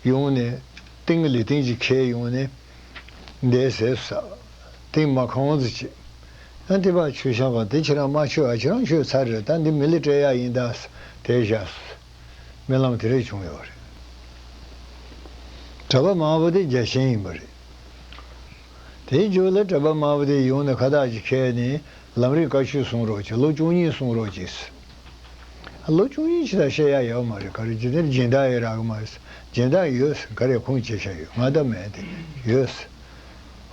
ཡོང་ནས་ཏིང་གི་ལི་ཏིང་ཅིག་ཁྱེར་ཡོང་ནས་འདས་ཟེར་ས། ཏིང་མ་ཁང་ཙི་ཅིག། ཨ་འདི་པ་མཆོད་བཤམས་པ་འདི་ཁྱེད་རང་མ་མཆོད་ཨ། ཁྱེད་རང་མཆོད་ཚར་རེད། ད་འདི་མི་ལ་སྤྲད་ཡག་ཡིན་ད། དེ་བཞག་རྨི་ལམ་དེ་རེད་བྱུང་ཡོད་རེད། གྲྭ་པ་མང་པོ་དེ་རྒྱལ་ཞེན་ཡིན་པ་རེད། དེའི་མཇུག་ལ་གྲྭ་པ་མང་པོ་དེ་ཡོང་ནས་ཁ་བཏགས་ཅིག་ཁྱེར་ནས་ལམ་རིམ་བཀའ་ཆོས་གསུང་རོགས་གྱིས། ལོ་བཅུ་གཉིས་གསུང་རོགས་གྱིས། ལོ་བཅུ་གཉིས་ཅི་ལ་བཤད་ཡག་ཡོད་མ་རེད། ག་རེ་ཇི་ལྟར་སྦྱིན་བདག་ཡོད་རག་གི་མ་རེད། སྦྱིན་བདག་ཡོད་ཟེར་ག་རེ་ཁུངས་སྐྱེལ་བྱ་ཡོད། ང་ད་མེད་དེ་ཡོད་ཟེར།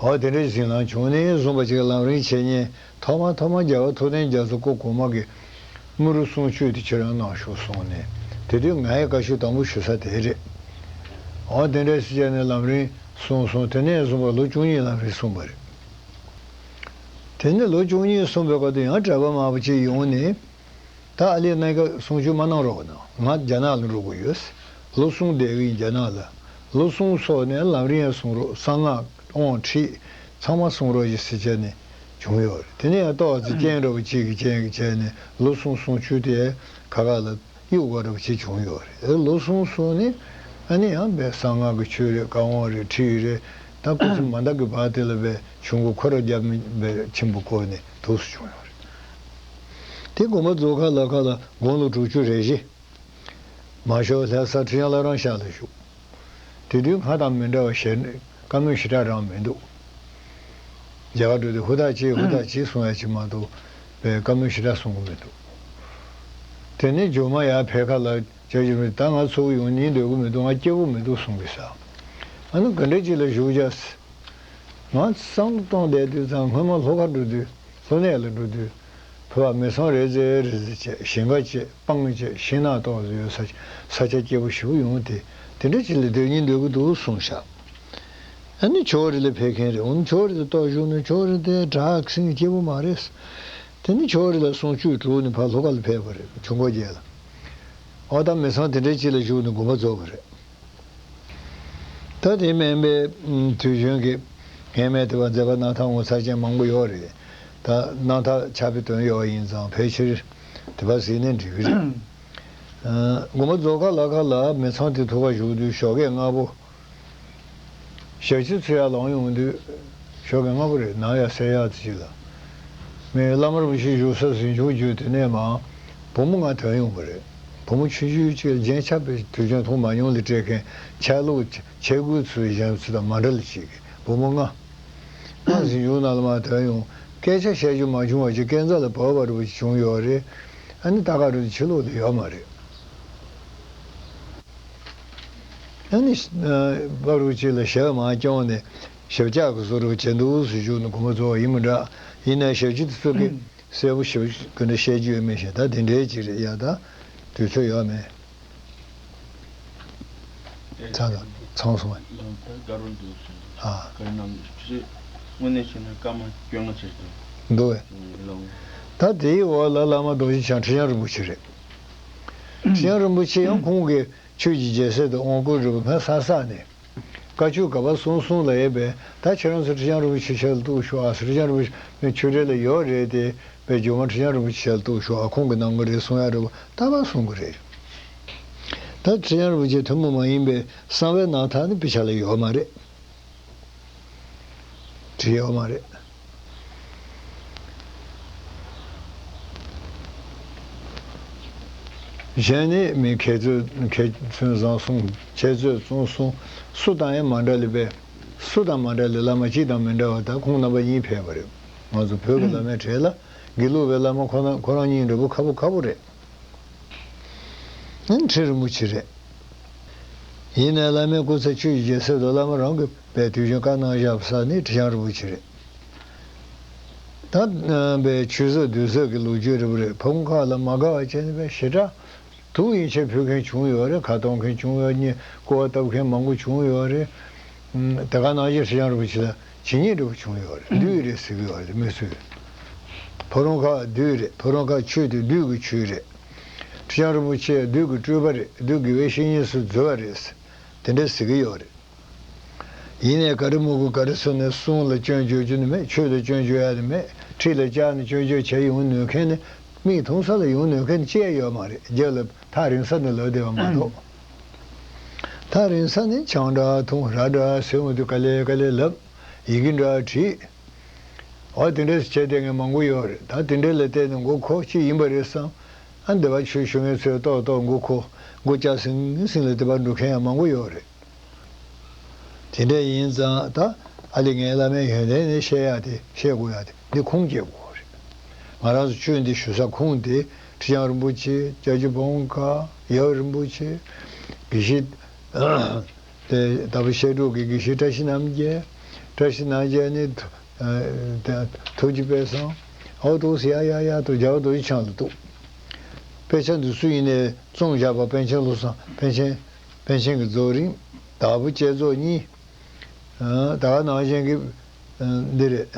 འོ་དེ་འདྲའི་ཟིན་ལམ་བྱུང་ནས་བཟུང་བ་ཅིག་ལམ་རིམ་འཆད་ཉན་ཐོག་མ་ཐོག་མ་རྒྱལ་བ་ཐུབ་བསྟན་རྒྱ་མཚོ་སྐུ་གོང་མ་གིས་དངོས་གྲུབ་གསུང་ཆོས་དེ་ཁྱེད་རང་གནང་ཤོག་གསུངས་ནས། དེ་དུས་ང་ཡི་བཀའ་ཆོས་དང་པོ་ཞུ་ས་དེ་རེད། འོ་དེ་འདྲ་ཞིག་བྱས་ནས་ལམ་རིམ་གསུངས་སོང་། དེ་ནས་བཟུང་བ་ལོ་བཅུ་གཉིས་ལམ་རིམ་གསུངས་པ་རེད། དེ་ནས་ལོ་བཅུ་གཉིས་གསུངས་པའི་སྐབས་དུ་ཡང་གྲྭ་པ་མང་པོ་ཅིག་ཡོང་ནས། ད་ཨ་ལས་གནད་འགག་གསུང་ཆོས་མ་གནང་རོགས་གནང་། ང་རྒྱ་ནག་ལ་འགྲོ་དགོས་ཡོད། ལོ་གསུམ་བསྡད་ཀྱི་ཡིན་རྒྱ་ནག་ལ། ལོ་གསུམ་སོགས་ནས་ལམ་རིམ་ཡང་གསུང་རོགས། གསང་སྔགས་དབང་ཁྲིད་ཚང་མ་གསུང་རོགས་ཞེས་ཟེར་བྱས་ནས་བྱུང་ཡོད་རེད། དེ་ནས་ཡང་ཏོག་ཙམ་རྐྱེན་འདྲ་བོ་གཅིག་གི་རྐྱེན་གྱིས་བྱས་ནས་ལོ་གསུམ་གསུང་ཆོས་དེ་ཁ་ཁ་ལ་གཡུག་དགོས་འདྲ་བོ་ཅིག་བྱུང་ཡོད་རེད། ལོ་གསུམ་སོང་ནས་ཨ་ནི་ཡང་བས་གསང་སྔགས་ཀྱི་ཆོས་རེད། བཀའ་དབང་རེད། ཁྲིད་ཡིག་རེད། ད་སྐུ་ཚེ་མ་འདའ་གི་བར་དེ་ལ་བས་ཆུང་ཀུ་ཁོ་ར་རྒྱབ་མི་བས་ཆེན་པོ་བསྐོས་ནས་འདུག་སེ་བྱུང་ཡོད་རེད། དེ་དགོངས་པ་རྫོགས་ཁ་ལ་ཁ་ལ་དགུང་ལོ་དྲུག་ཅུ་རེ་བཞི། མ་ཤོར་ལྷ་ས་ཁྲི་བྱང་བླ་བྲང་ཤག་ལ་བཞུགས། དེ་དུས་སྔར་དང་མི་འདྲ་བ་ཞེ་བཀའ་མོལ་ཞེ་དྲག་རང་མི་འདུག། རྒྱ་གར་འགྲོ་དུས་ཧུར་ཐག་བྱེད་ཧུར་ཐག་བྱེད་གསུང་ཡ་ཅིག་མ་གཏོགས་པའི་བཀའ་མོལ་ཞེ་དྲག་གསུང་གི་མི་འདུག། དེ་ནས་མཇུག་མ་ཡར་ཕེབས་ཁ་ལ་བཅར་རྒྱུ་མི་ད་ང་ཚུགས་ཡོང་སྙིང་འདོད་ཀྱི་མི་འདུག། ང་སྐྱིད་པོ་མི་འདུག་གསུང་གི་ས། ཨ་ནི་ག་འདྲ་ཅིག་ལ་བཞུགས་བྱ། ང་བསམ་བློ་གཏོང་བསྡད་དུས་ཙང་སྔོན་མ་ལྷོ་ཁ་འགྲོ་དུས་ལྷོ་གནས་ལ་འགྲོ་དུས་ཕུ་བ་མི་ཚང་རེ་ཟེ་རེ་ཟེ་བྱས། ཞིང་ཁ་བྱས། སྤང་བྱས། ཤིང་ནགས་ཏོག་ཙམ་ཡོད་ས་ས་ཆ་སྐྱིད་པོ་ཞེ་པོ་ཡོང་སྟེ་དེ་འདྲ་ཅིག་ལ་སྡོད་སྙིང་འདོད་ཀྱི་འདུག་གསུངས་ཤག། ཨ་ནི་ཕྱོགས་རེ་ལ་ཕེབས་མཁན་རེད། འོ་ན་ཕྱོགས་རེ་ལ་ཏོག་བཞུགས་ནས་ཕྱོགས་རེ་དེ་དྲག་སེང་སྐྱིད་པོ་མ་རེད། དེ་ནི་ཕྱོགས་རེ་ལ་གསུང་ཆོས་གྲུབ་ནས་ཕར་ལྷོ་ཁ་ལ་ཕེབས་པ་རེད། ཆུ་འགོ་བརྒྱད་ལ། འོ་ད་མི་ཚང་དེ་འདྲ་ཅིག་ལ་བཞུགས་ནས་དགོངས་པ་རྫོགས་པ་རེད། ད་དེ་མིན་པའི་དུས་གཞོན་གྱི་ངེས་མེད་དེ་བ་མཛད་པ་རྣམ་ཐར་ངོ་མཚར་ཅན་མང་པོ་ཡོད་རེད། ད་རྣམ་ཐར་ཆར་པའི་དོན་ཡོད་པ་ཡིན་ཙང་ཕལ་ཆེར་དེ་བ་གཟིགས་ནས་འགྲིག་གི་རེད། དགོངས་པ་རྫོགས་ཁ་ལ་ཁ་ལ་མི་ཚང་དེ་ཐུག་པ་བཞུགས་དུས་ཞོགས་ཀས་སྔ་པོ། ཞག་ཕྱི་ཚུར་ཡར་ལངས་ཡོང་དུས་ཞོགས་ཀས་སྔ་པོ་རེད། ནམ་ཡང་གསལ་ཡག་ཅིག་ལ། མི་བླ་མ་རིན་པོ་ཆེ་བཞུགས་ས་གཟིམ་ཆུང་བརྒྱུད་དེ་ནས་མར་བུ་མོ་ལྔ་ཐོན་ཡོང་བ་རེད། བུ་མོ་ཆུང་ཆུང་གཅིག་ལ་རྒྱན་ཆ་པའི་དུས་རྒྱུན་མཐོང་མ་མྱོང་ལ་སྤྲད་མཁན་ཆ་ལུགས་ཆས་གོས་ཚུལ་གཞན་ཚོ་དང་མ་འདྲ་ལ་ཅིག་བུ་མོ་ལྔ། ང་གཟིམ་ཆུང་ནང་ལ་མར་ཐོན་ཡོང་། སྐད་ཆ་བཤད་རྒྱུ་མ་བྱུང་བ་ཅིག་སྐས་འཛེག་ལ་བབས་པ་རུ་བྱུང་ཡོད་རེད། ཨ་ནི་ད་ག་རུ་ཕྱི་ལོགས་ལ་ཡོད་མ་རེད། ཨ་ནི་ཨ་པ་རུ་ཅི་ལ་ཞབས་མ་བསྐྱོན་ནས་ཞབས་བཅགས་ཀྱི་བཟོ་འདྲ་བྱེད་འདུག་ཟེར་ཞུ་ནས་དགོངས་པ་རྫོགས་པ་ཡིན་མི་འདྲ། ཡིན་ན་ཞབས་ཕྱི་དེ་ཚོ་གི་གསལ་པོ་ཞིག་གི་འདྲ་བཤད་རྒྱུ་ཡོད་མེད་ཞེ་ད་དེ་འདྲའི་ཅིག་རེད་ཡ། ད་དུས་ཚོད་ཡོད་མེད། ཚང་ཚང་སོང་བ། ལམ་ད་དགའ་རོགས་འདུག་ཟེར། ཨ། ག་རེ་གནང་འདུག་ཟེར། དངོས་གནས་བྱས་ན་སྐར་མ་བཅོ་ལྔ་ཅིག་འདུག་འདུག་བས། ལམ། ད་དེའི་འོག་ལ་བླ་མ་རྡོ་རྗེ་འཆང་ཁྲི་བྱང་རིན་པོ་ཆེ་རེད། ཁྲི་བྱང་རིན་པོ་ཆེ་ཡང་ཁོང་གི་ཆོས་ཀྱི་རྒྱལ་སྲས་དང་དབང་བསྐུར་རིན་པོ་ཕན་ས་ས་ནས། བཀའ་ཆོས་ག་པར་གསུང་གསུང་ལ་ཡོད་པས། ད་ཁྱེད་རང་ཚོ་ཁྲི་བྱང་རིན་པོ་ཆེ་ཞལ་གཏུགས་ཤོག་ཨ། ཁྲི་བྱང་རིན་པོ་ཆེ་ཆོས་འབྲེལ་ལ་ཡོད་རེད་དེ། པའི་ཇོ་མོ་ཁྲི་བྱང་རིན་པོ་ཆེ་ཞལ་གཏུགས་ཤོག་ཨ། ཁོང་གི་གནང་གི་རེད་གསུང་ཡ་རེད་པ། ད་ག་གསུང་གི་རེད། ད་ཁྲི་བྱང་རིན་པོ་ཆེ་ཐུན་མོང་མ་ཡིན་པའི་གསང་བའི་རྣམ་ཐར་ནི་དཔེ་ཆ་ལ་ཡོད་མ་རེད། བྲིས་ཡོད་མ་རེད། གཞན་ནི་མི་མཁས་བཙུན་མཁས་བཙུན་བཟང་གསུང་འཆད་རྩོད་རྩོམ་གསུང་སུ་དང་ཡང་མ་འདྲ་ལེ་བས། སུ་དང་མ་འདྲ་ལེ་བླ་མ་གཅིག་དང་མི་འདྲ་བ་ད་ཁོང་རྣམ་པ་གཉིས་ཕེབས་པ་རེད། ང་ཚོ་བོད་ཀྱི་བླ་མའི་གྲས་ལ་དགེ་ལུགས་པའི་བླ་མ་ཁོ་ན་ཁོ་རང་གཉིས་འདྲ་པོ་ཁ་པོ་ཁ་པོ་རེད། ཨ་ནི་ཁྲི་རིན་པོ་ཆེ་རེད། ཡིན་ནའི་བླ་མའི་སྐུ་ཚེ་ཆོས་ཀྱི་རྒྱལ་སྲས་དང་བླ་མ་རང་གི་པའི་དུས་རྒྱུན་བཀའ་གནང་བཞག་པ་ས་ནི་ཁྲི་བྱང་རིན་པོ་ཆེ་རེད། ད་པའི་ཆོས་ཟབ་བདུད་ཟབ་ཀྱི་ལོ་རྒྱུས་རེད་པ་རེད། ཕ་བོང་ཁ་ལ་མ་དགའ་བ་བྱས་ནས་པའི་ཞེ་དྲག་དུག་ཡིན་ཆད་ཕུལ་མཁན་བྱུང་ཡོད་རེད། ཁ་གཏོང་མཁན་བྱུང་ཡོད། གཉིད་སྐོར་བ་བཏབ་མཁན་མང་པོ་བྱུང་ཡོད་རེད། དེ་ག་ནང་བཞིན་ཁྲི་བྱང་རིན་པོ་ཆེ་ལ་ཇི་སྙེད་འདྲ་པོ་བྱུང་ཡོད་རེད། བདུད་རེད་ཟེར་གི་ཡོད་རེད་མི་ཚོས། ཕ་བོང་ཁ་བདུད་རེད། ཕ་བོང་ཁ་ཆོས་དེ་བདུད་ཀྱི་ཆོས་རེད། ཁྲི་བྱང་རིན་པོ་ཆེ་བདུད་ཀྱི་སྤྲུལ་པ་རེད། བདུད་དགེ་བའི་བཤེས་གཉེན་སུ་འཛུལ་བ་རེད། དེ་འདྲ་ཟེར་གི་ཡོད་རེད། ཡིན་ནའི་ག་རེ་མོ་གུ་ག་རེ་སོང་ནས་གསུང་ལ་སྐྱོན་བརྗོད་རྒྱུ་ནི་མེད། ཆོས་ལ་སྐྱོན་བརྗོད་ཡ་ནི་མེད། ཁྲི་ལ་བཅར་ནས་སྐྱོན་བརྗོད་བྱས་ཡོང་ནུས་མཁན་ནི་མིག་མཐོང་ས་ལ་ཡོང་ནུས་མཁན་ནི་ཅི་ཡང་ཡོད་མ་རེད། རྒྱབ་ལ་ཐག་རིང་ས་ནས་ལབ་བསྡད་པ་མ་གཏོགས། ཐག་རིང་ས་ནས་ཆང་འདྲ་འཐུང་ར་འདྲ་ཟེར་འོང་དུས་དཀའ་ལས་དཀའ་ལས་ལབ། ཡི་གེ་འདྲ་བྲིས། འོ་དེ་འདྲས་བྱས་བསྡད་མཁན་མང་པོ་ཡོད་རེད། ད་དེ་འདྲས་ལ་བལྟས་ནས་མགོ་འཁོར་ཅིག་ཡིན་པ་རེད་བསམ། ཨ་འདི་པ་ཆོས་ཞུ་མཁན་ཚོས་ཏོག་ཏོག་མགོ་འཁོར་མགོ་སྐྱག་སིང་སིང་ལ་དེ་པར་འགྲོ་མཁན་ཡང་མང་པོ་ཡོད་རེད། དེ་འདྲ་ཡིན་ཙང་ད་ཨ་ལེ་ངའི་བླ་མའི་ཡོན་ཏན་ནི་བཤད་ཡག་དེ་བཤད་དགོས་ཡག་དེ་འདི་ཁུངས་སྐྱེལ་དགོས་རེད། ང་རང་ཚོ་ཆོས་འདི་ཞུ་ས་ཁུངས་དེ་ཁྲི་བྱང་རིན་པོ་ཆེ། སྐྱབས་རྗེ་ཕ་བོང་ཁ། ཡབ་རིན་པོ་ཆེ། དགེ་བཤེས་དེ་ལྟ་བུ་བཤད་སྒྲུབ་ཀྱི་དགེ་བཤེས་བཀྲ་ཤིས་རྣམ་རྒྱལ། བཀྲ་ཤིས་རྣམ་རྒྱལ་ནི་ཐུ་ཨ་ཐུགས་རྗེ་དཔལ་བཟང་། ཨོ་ཏོག་ཡ་ཡ་ཡ་ཏོ་རྒྱལ་བ་རྡོ་རྗེ་འཆང་ལ་གཏུགས། དཔེ་ཆ་འདི་ཚོ་ཡིན་ནའི་བཙོང་བཞག་པ་པཎ་ཆེན་བློ་བཟང་པཎ་ཆེན་པཎ་ཆེན་གྱི་རྫོགས་རིམ། དྭགས་པོ་བསྐྱེད་རྫོགས་གཉིས། ད་ག་ནང་བཞིན་གྱི་འདི་རེད།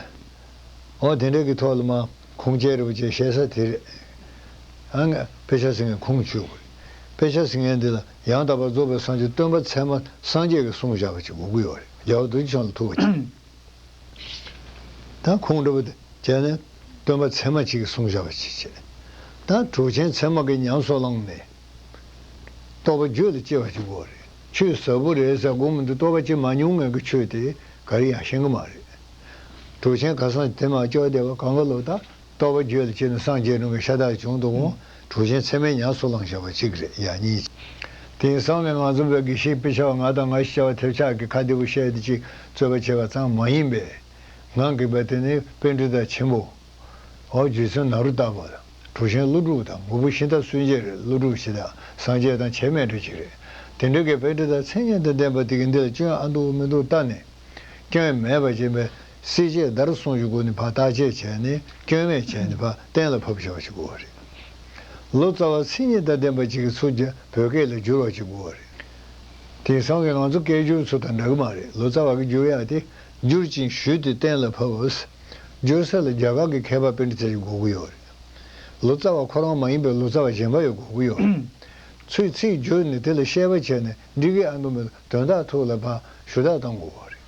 འོ་དེ་འདྲ་གི་ཐོག་ལ་མ་ཁུངས་སྐྱེལ་རེ་བ་བྱས་བཤད་ས་དེ་རེད། ཨ་ང་དཔེ་ཆ་ཟེར་མཁན་ཁུངས་བཅོལ་དགོས་རེད། དཔེ་ཆ་ཟེར་མཁན་འདི་ལ་ཡང་དག་པར་རྫོགས་པའི་སངས་རྒྱས་སྟོན་པ་ཚད་མ་སངས་རྒྱས་ཀྱིས་གསུངས་བཞག་པ་ཅིག་དགོས་ཀྱི་ཡོད་རེད། རྒྱལ་བ་རྡོ་རྗེ་འཆང་ལ་ཐུག་པ་ཅིག་ད་ཁུངས་འདྲ་པོ་དེ་བྱས་ནས་སྟོན་པ་ཚད་མ་གཅིག་གིས་གསུངས་བཞག་པ་གཅིག་བྱས། ད་གྲུབ་ཆེན་ཚད་མ་གིས་ཉམས་སུ་བླངས་ནས་རྟོགས་པ་རྒྱུད་ལ་སྐྱེ་བ་གཅིག་དགོས་རེད། ཆོས་ཟབ་པོ་རེད་ཟེར་དགོངས་མི་འདུག་རྟོགས་པ་སྐྱེ་མ་མྱོང་མཁན་གྱི་ཆོས་དེ་ག་རེ་ཡང་ཤེས་ཀྱི་མ་རེད། གྲུབ་ཆེན་ཁ་སང་དེ་མ་སྐྱོར་བསྡད་པ་གང་ག་ལོ་ད། རྟོགས་པ་རྒྱུད་ལ་སྐྱེས་ནས་སངས་རྒྱས་འགྲོ་མཁན་ཤ་སྟག་བྱུང་འདུག་གོ། གྲུབ་ཆེན་ཚད་མས་ཉམས་སུ་བླངས་བཞག་པ་གཅིག་རེད་ཡ་གཉིས། དེང་སང་གི་ང་ཚོ་བོད་དགེ་བཤེས་དཔེ་ཆ་བ་ང་དང་ང་ཞིག་བྱ་བ་ཐེབས་ཆག་གི་ཁ་བདེ་པོ་བཤད་དེ་ཅིག་རྩོད་པ་བྱས་པ་ཙམ་མ་ཡིན་པས། ང་གི་བ་དེ་ནི་པཎྜི་ཏ་ཆེན་པོ། འོ་རྗེ་བཙུན་ནཱ་རོ་ཏ་པ་དང་གྲུབ་ཆེན་ཀླུ་སྒྲུབ་དང་མགོན་པོ་ཤིང་རྟ་སུན་འབྱིན་རེད། ཀླུ་སྒྲུབ་ཞེས་དང་སངས་རྒྱས་དང་ཁྱད་མེད་འདྲ་ཅིག་རེད། དེ་འདྲ་གི་པཎྜི་ཏ་མཚན་སྙན་དང་ལྡན་པ་དེ་གི་འདི་ལ་སྐྱོན་ཨ་འདུག་མི་འདུག་ལྟ་ནས། སྐྱོན་མེད་པ་བྱས་པའི་སྲིད་བྱས་བརྡར་གསུང་གི་སྒོ་ནས་ཕར་བརྟག་དཔྱད་བྱས་ནས་སྐྱོན་མེད་བྱས་ནས་ཕར་གཏན་ལ་ཕབ་བྱ་བ་ཞིག་དགོས་པ་རེད། ལོ་ཙཱ་བ་མཚན་ཉིད་དང་ལྡན་པ་ཅིག་གི་ཚུལ་གྱིས་བོད་སྐད་ལ་བསྒྱུར་བ་ཞིག་དགོས་པ་རེད། དེང་སང་གི་ང་ཚོ་སྐད་སྒྱུར་ཚོ་དང་འདྲ་གི་མ་རེད། ལོ་ཙཱ་བ་གིས་བསྒྱུར་ཡག་དེ་བསྒྱུར་ཅིང་ཞུས་ཏེ་གཏན་ལ་ཕབ། བསྒྱུར་ས་ལ་རྒྱ་གར་གྱི་མཁས་པ་པཎྜི་ཏ་ཞིག་དགོས་ཀྱི་ཡོད་རེད། ལོ་ཙཱ་བ་ཁོ་རང་མ་ཡིན་པའི་ལོ་ཙཱ་བ་གཞན་པ་ཡང་དགོས་ཀྱི་ཡོད་རེད། ཚུར་ཚིག་བསྒྱུར་ནས་དེ་ལ་བཤད་པ་བྱས་ནས་འགྲིག་གི་ཨ་འདུག་མི་འདུག་དོན་དག་ཐོག་ལ་ཕར་ཞུ་དག་གཏོང་དགོས་པ་རེད།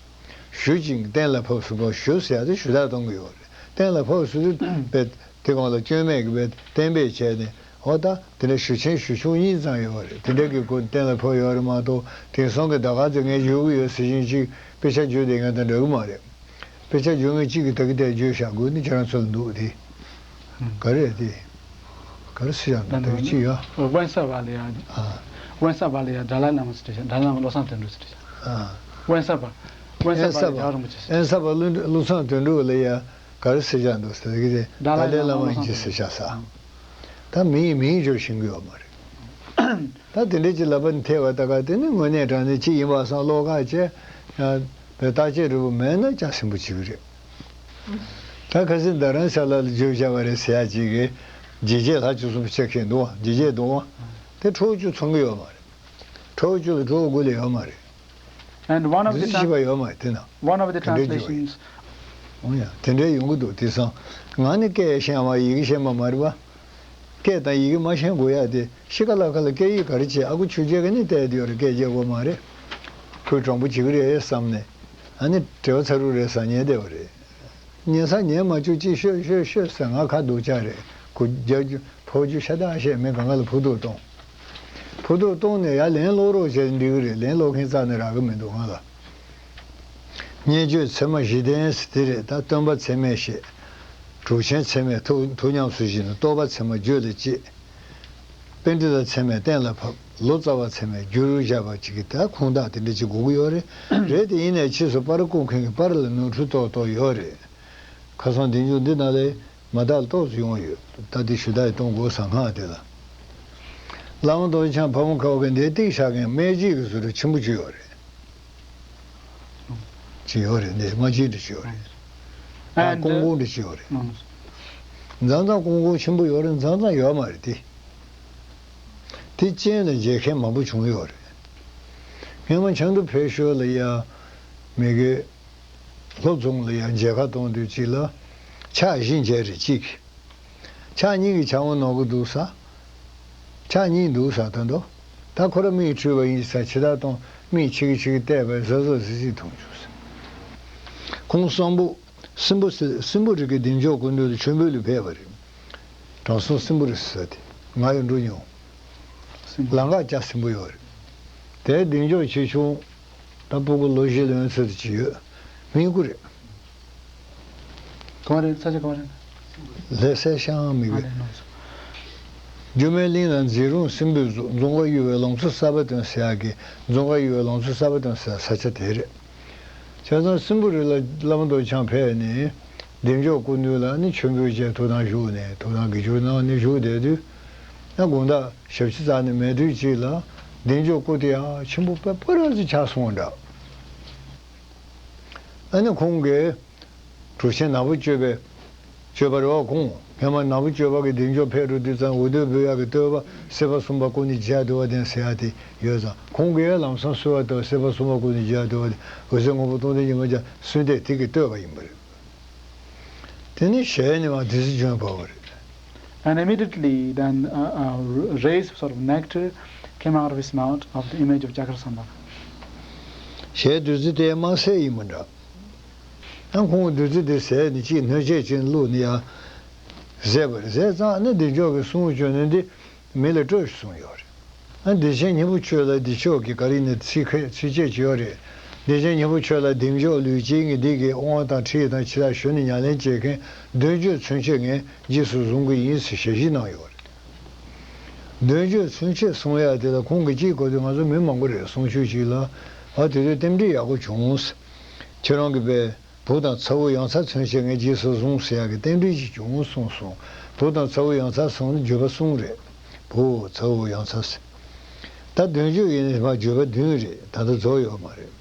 ཞུ་ཅིང་གཏན་ལ་ཕབ་ཟེར་བ་ཞུ་ཟེར་ཡག་དེ་ཞུ་དག་གཏོང་གི་ཡོད་རེད། གཏན་ལ་ཕབ་ཟེར་དུས་པས་དེ་གོང་ལ་སྐྱོན་མེད་ཀྱི་བས་གཏན་འབེབས་བྱས་ནས་འོ་ད་དེ་འདྲ་ཞུ་ཆེན་ཞུ་ཆུང་གཉིས་ཙམ་ཡོད་རེད། དེ་འདྲ་གི་སྒོ་གཏན་ལ་ཕབ་ཡོད་རེད་མ་གཏོགས་དེང་སང་གི་ཟླ་སྐར་ཚོས་ངས་བརྗོད་ཀྱི་ཡོད་ཟེར་བཞིན་ཅིག་དཔེ་ཆ་བརྗོད་བསྡད་མཁན་དང་འདྲ་གི་མ་རེད། དཔེ་ཆ་བརྗོད་མཁན་གཅིག་གིས་ད་གི་དེ་བརྗོད་བཞག་དགོས་ནི་ཁྱེད་རང་ཚོ་ལ་འདུག་དེ། ག་རེ་རེད་དེ། ག་རེ་ཟེར་བཞག་འདུག་ད་གི་གཅིག་ཡོད། དབེན་ས་པ་ལ་ཡ། ཨ། དབེན་ས་པ་ལ་ཡ་དཱ་ལའི་བླ་མ་ཟེར་བྲིས་བཞག་དཱ་ལའི་བླ་མ་བློ་བཟང་དོན་གྲུབ་ཟེར་བྲིས་བཞག་ཨ། དབེན་ས་པ། དབེན་ས་པ་ལ་རྒྱལ་བ་རིན་པོ་ཆེ་ཟེར། དབེན་ས་པ་བློ་བློ་བཟང་དོན་གྲུབ་ལ་ཡ་ག་རེ་ཟེར་བཞག་འདུག་ཟེར་གི་དེ་དཱ་ལའི་བླ་མ་ཡིན་གྱི་ཟེར་བཞག་ས། ད་མིང་མིང་བརྗོད་ཤེས་ཀྱི་ཡོད་མ་རེད། ད་དེ་འདྲའི་ཅིག་ལབ་པ་ནི་ཐལ་བ་ད་ག་དེ་ནི་དངོས་གནས་དྲང་གནས་ཅི་ཡིན་པ་སང་བློ་ཁ་བྱས། ཡང་བའི་བརྟག་དཔྱད་རིལ་བུ་མེད་ན་ཅག་ཟིན་པོ་བྱེད་ཀྱི་རེད། ད་ཁ་སང་རྡ་རམ་ས་ལ་ལ་བརྗོད་བྱ་བ་རེད་ཟེར་ཡ་ཅིག་གིས་ཇི་བྱས་ལྷ་བཅུ་གསུམ་ཆགས་ཀྱི་འདུག་བ། ཇི་བྱས་འདུག་བ། དེ་ཁྲོ་བཅུ་ཚང་གི་ཡོད་མ་རེད། ཁྲོ་བཅུ་ལ་ཁྲོ་དགུ་ལས་ཡོད་མ་རེད། And one of དེ་the འདྲའི་བྱས་པ་tran- ཡོད་མ་རེད་དེ་ན། one of the དེ་འདྲའི་བྱས་པ་ཡོད། translations འོ་ཡ་དེ་འདྲའི་ཡོང་གི་འདུག་དེང་སང་ང་ནི་སྐད་ཤེས་པ་ཡི་གེ་ཤེས་པ་མ་རེད་པ། སྐད་དང་ཡི་གེ་མ་ཤེས་དགོས་ཡ་དེ་ཤི་ཁ་ལ་ཁ་ལ་སྐད་ཡིག་ག་རེ་བྱེད། ཨ་ཁུ་ཆོས་རྒྱལ་ག་ནས་བལྟས་དེ་ཡོད་རེད། སྐད་རྒྱག་དགོས་མ་རེད། ཁོས་དྲང་པོ་བྱེད་ཀྱི་རེད་བསམ་ནས། ཨ་ནི་བྲེལ་བ་ཚ་རུ་རེད་ཟ་ཉན་བསྡད་པ་རེད། ཉན་ས་ཉན་མ་བཅུག་ཅིག་ཤོད་ཤོད་ཤོད་ཟེར། ང་ཁ་སྡུག་ཅག་རེད། ཁོ་རྒྱག་རྒྱུ་ཕོ་རྒྱུ་ཤ་སྟག་བཤད་མེད། གང་ག་ལ་ཕུ་ཐུག་གཏོང་། ཕུ་ཐུག་གཏོང་ནས་ཡར་ལན་སློག་རོགས་བྱས་འགྲིག་གི་རེད། ལན་སློག་མཁན་རྩ་ནས་རག་གི་མི་འདུག་ང་ལ། སྙན་བརྒྱུད་ཚད་མ་བཞི་ལྡན་ཟེར་དེ་རེད། ད་སྟོན་པ་ཚད་མས་བཤད། གྲུབ་ཆེན་ཚད་མས་ཐུགས་ཐུགས་ཉམས་སུ་བཞེས་ནས་རྟོགས་པ་ཚད་མ་བརྗོད་ལ་བྱེད། པཎྜི་ཏ་ཚད་མས་གཏན་ལ་ཕབ། ལོ་ཙཱ་བ་ཚད་མས་བསྒྱུར་བཞག་པ་ཅིག་གི་ད་ཁུངས་དག་དེ་འདྲ་ཅིག་དགོས་ཀྱི་ཡོད་རེད། རེད་དེ་ཡིན་ནའི་ཕྱིས་སུ་པར་བརྐོ་མཁན་གྱི་པར་ལ་ནོར་འཁྲུལ་ཏོག་ཏོག་ཡོད་རེད། ཁ་སང་བདེ་འཇུག་འདི་ནང་ལ་མ་དག་ཏོག་ཙམ་ཡོང་ཡོད། ད་འདི་ཞུ་དག་གཏོང་དགོས་ས་སྔགས་དེ་ལ། བླ་མ་རྡོ་རྗེ་འཆང་ཕ་བོང་ཁ་བ་གི་འདིའི་ཏིག་ཤག་གི་སྨད་རྗེས་ཀྱི་བཟོ་འདྲ་ཆེན་པོ་ཅིག་ཡོད་རེད། ཅིག་ཡོད་རེད། འདི་སྨད་རྗེས་འདྲ་ཅིག་ཡོད་རེད། ད་ཀོང་ཀོང་འདྲ་ཅིག་ཡོད་རེད། མཛངས་མཛངས་ཀོང་ཀོང་ཆེན་པོ་ཡོད་རེད། མཛངས་མཛངས་ཡོད་མ་རེད་དེ། དེ་རྐྱེན་ལ་མཇལ་མཁན་མང་པོ་བྱུང་ཡོད་རེད། སྔོན་མ་ཆབ་མདོ་བོད་ཤོད་ལ་ཡ་མི་དགེ་ལྷོ་རྫོང་ལ་ཡ་མཇལ་ཁ་གཏོང་དུས་གཅིག་ལ་ཕྱག་བཞི་མཇལ་རེད་གཅིག་ཕྱག་གཉིས་ཀྱི་ཕྱག་དབང་གནང་གི་འདུག་ས། ཕྱག་གཉིས་འདུག་ས་ད་འདུག་ད་ཁོ་ར་མིག་འཁྲུལ་བ་ཡིན་ས། ཇི་ལྟར་གཏོང་མིག་ཆི་གི་ཆི་གི་བལྟས་པས་གཟབ་གཟབ་གཟིགས་གཟིགས་མཐོང་བྱུང་ས། ཁོང་གསང་ཕུ་སྲིན་པོ་སྲིན་པོ་རི་གི་གདན་འཇོག་སྐུ་མདུན་ལ་མཆོད་འབུལ་ལ་ཕེབས་པ་རེད། དྲང་སྲོང་སྲིན་པོ་རི་ཟེར་དེ་ང་ཡང་འགྲོ་མྱོང་། ལམ་ཁ་ལྕགས་སྲིན་པོ་ཡོད་རེད། དེའི་གདན་འཇོག་ཆེ་ཆུང་ད་སྤུ་གུ་ལོ་བཞི་ལོན་ཚོད་དུ་ཅི་ཡོད་མི་ཡིན་ཁུ་རེད། གང་རེད། ས་ཆ་གང་རེད། ལྷ་སའི་ཤང་མི་ཨ་དགོས། ལས་ནང་སོ། སྒྱུ་མའི་གླིང་ལ་མཛེས་རུང་སྲིན་པོའི་གཟུགས། རྫོང་དཀར་གཡུ་བའི་ལང་ཚོ་གསར་པ་སྟོན་ཟེར་ཡག་གི། རྫོང་དཀར་གཡུ་བའི་ལང་ཚོ་གསར་པ་སྟོན་ཟེར་ས་ཆ་དེ་རེད། བྱས་ཙང་སྲིན་པོ་རི་ལ་བླ་མ་རྡོ་རྗེ་འཆང་ཕེབས་ནས་གདན་འཇོག་སྐུ་མདུན་ལ་ནི་མཆོད་འབུལ་བྱས་ཐུགས་དམ་བཞུགས་ནས་ཐུགས་དམ་དགེ་སྦྱོར་གནང་ནས་བཞུགས་བསྡད་དུས། ཡང་དགོང་དག་ཞབས་ཕྱི་རྩ་ནས་མེད་དུས་གཅིག་ལ་གདན་འཇོག་སྐུ་དེ་ཡང་ཆེན་པོ་དཔེ་སྤུ་ར་ཙམ་ཆགས་སོང་བ་འདྲ། ཨ་ནི་ཁོང་གིས་གྲུབ་ཆེན་ནག་པོ་སྤྱོད་པའི་སྤྱོད་པ་རེད་བ། ཁོང་སྔོན་མ་ནག་པོ་སྤྱོད་པ་གི་གདན་འཇོག་ཕེབས་འགྲོ་དུས་ཙང་འོ་དོད་འབོད་ཡག་གི་བསྟོད་པ་སྲིད་པ་གསུམ་པ་ཀུན་ནས་རྒྱལ་བ་དུལ་བ་ལྡན་ཟེར་ཡག་དེ་ཡོད་ཙང་། ཁོང་གིས་ལམ་སང་གསོལ་བ་བཏབ། སྲིད་པ་གསུམ་པ་ཀུན་ནས་རྒྱལ་བ་དུལ་བ་ལྡན། འོད་གསལ་ངོ་བོ་སྟོང་ལྡན་ཉི་མ་ལྕགས་གསོལ་འདེབས་དེ་གི་བསྟོད་པ་ཡིན་པ་རེད། དེ་ནས་ཞལ་ནས་མར་བདུད་རྩི་བྱོན་པ་བ་རེད། And immediately then uh, uh, rays sort of nectar came out of his mouth of the image of Cakrasambhava. ཞལ་བདུད་རྩི་དེ་དམར་སེར་ཡིན་པ་འདྲ། ཡང་ཁོང་བདུད་རྩི་དེ་ཟས་ནས་ཅིག་སྣོད་ཆས་ཅན་བླུགས་ནས་ཡང་ཟས་པ་རེད། ཟས་ཙང་ནི་བདེ་མཆོག་གི་གསུང་བྱོན་ནས་འདི་མི་ལ་སྤྲོད་ཞུ་གསུངས་ཡོད་རེད། ཨ་བདེ་ཆེན་སྙིང་པོ་ཁྱོད་ལ་བདེ་མཆོག་གིས་ག་རེ་ནས་ཚིག་ཁ་ཚིགས་བཅད་ཅིག་ཡོད་རེད། བདེ་ཆེན་སྙིང་པོ་ཁྱོད་ལ་བདེ་མཆོག་ལུས་སྦྱིན་གྱི་འདི་གི་དབང་དང་ཁྲིད་དང་ཇི་ལྟར་ཞུ་ནས་ཉམས་ལེན་བྱེད་མཁན་གདོན་བཅོས་མཚོན་ཆས་ངས་རྗེས་སུ་བཟུང་གི་ཡིན་ཟེར་ཞལ་བཞེས་གནང་ཡོད་རེད། གདོན་བཅོས་མཚོན་ཆས་གསུང་ཡག་དེ་ལ་ཁོང་གིས་ཅིག་གོ་དུས་ང་ཚོ་མི་མང་པོ་རེད། གསུང་ཆོས་ཅིག་ལ་ཨ་དེ་དུས་རྟེན་འབྲེལ་ཡག་པོ་བྱུང་ཟེར། ཁྱེད་རང་གིས་པས། བུ་དང་ཚ་བོ་ཡང་ཚ་མཚོན་ཆས་ངས་རྗེས་སུ་བཟུང་ཟེར་ཡག་གི་རྟེན་འབྲེལ་ཅིག་བྱུང་གསུངས་སོང་། བུ་དང་ཚ་བོ་ཡང་ཚ་གསུངས་ནི་བརྗོད་པ་གསུམ་རེད། བུ་ཚ་བོ་ཡང་ཚ་ཟེར། ད་གདོན་བཅོས་ཡིན་ནི་མ་བརྗོད་པ་བདུན་རེད། ད་ལྟ་རྫོགས་ཡོད་མ་རེད།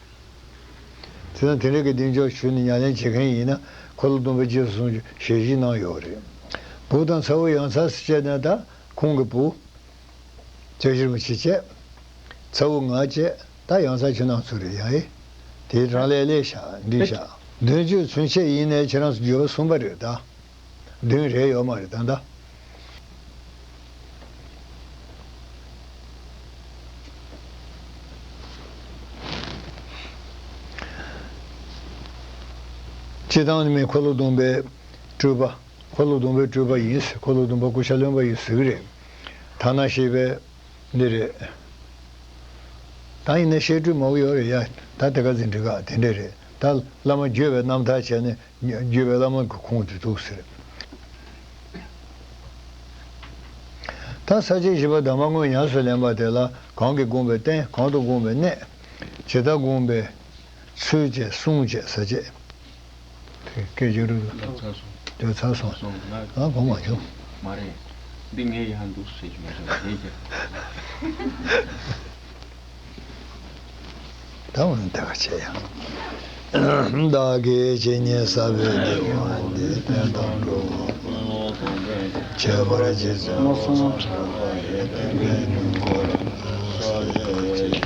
དེ་ན་དེ་འདྲ་གི་གདེང་འཇོག་ཞུས་ནས་ཉམས་ལེན་བྱེད་མཁན་ཡིན་ན་འཁོར་ལོ་སྡོམ་པ་རྗེས་སུ་བཟུང་རྒྱུ་ཞལ་བཞེས་གནང་ཡོད་རེད། བུ་དང་ཚ་བོ་ཡང་ཚ་ཟེར་བྱས་ན་ད་ཁོང་གི་བུ། དཔྱད་གཞིར་མི་བྱེད་བྱས། ཚ་བོ་ང་བཅས་ད་ཡང་ཚ་ཁྱོད་རང་ཚོ་རེད་ཡ་ཨེ། དེའི་རང་ལས་ལས་བཞག་འདི་བཞག་གདོན་བཅོས་མཚོན་ཆས་ཡིན་ནའི་ཁྱེད་རང་ཚོ་བརྗོད་པ་གསུམ་པ་རེད་ད། བདུན་རེད་ཡོད་མ་རེད་ད་ད། སྤྱི་བཏང་ནི་མི་འཁོར་ལོ་སྡོམ་པའི་སྤྲུལ་པ། འཁོར་ལོ་སྡོམ་པའི་སྤྲུལ་པ་ཡིན་ཟེར། འཁོར་ལོ་སྡོམ་པ་སྐུ་ཤ་རློན་པ་ཡིན་ཟེར་གི་རེད། ཐ་ན་ཤེས་པའི་འདི་རེད། ད་ཡིན་ན་བཤད་སྤྲུལ་མང་པོ་ཡོད་རེད་ཡ། ད་དེ་ག་ཚོད་འགྲིག་ག་དེ་འདྲས་རེད། ད་བླ་མ་བརྒྱུད་པའི་རྣམ་ཐར་བྱས་ནས་བརྒྱུད་པའི་བླ་མ་གི་ཁུངས་དེ་འདུག་ཟེར། ད་ས་བཅད་བཞི་པ་གདམས་པ་དངོས་ཉམས་སུ་ལེན་པ་དེ་ལ་གང་གིས་དགོངས་པའི་རྟེན། གང་དུ་དགོངས་པའི་གནས། ཇི་ལྟར་དགོངས་པའི་ཚུལ་བཅས་གསུང་བཅས་ས་བཅད། དེ་སྐད་ཅིག་རུ། ལབ་ཚར་སོང་། ལབ་ཚར་སོང་། སོང་ང་། ང་གོ་མ་བྱུང་། མ་རེད། འདི་ངས་ཡང་འདུག་ཟེར་གྱི་མ་བྱུང་། དེ་ཀྱང་ ད་འོ་ན་དེ་ག་བྱས་ཡང་། བདག་གིས་ཇི་སྙེད་བསགས་པའི་དགེ་བ་འདིས། ཕན་དང་གྲོལ་བ་ཀུན་ལ་ཐོབ་པའི་ཕྱིར། ཁྱད་པར་ཅན་ཚོགས་བསགས་པ་ཡི། དེ་ཀུན་ཉོན་མོངས་པ་རྣམས་སེལ་བྱེད་ཅིང་།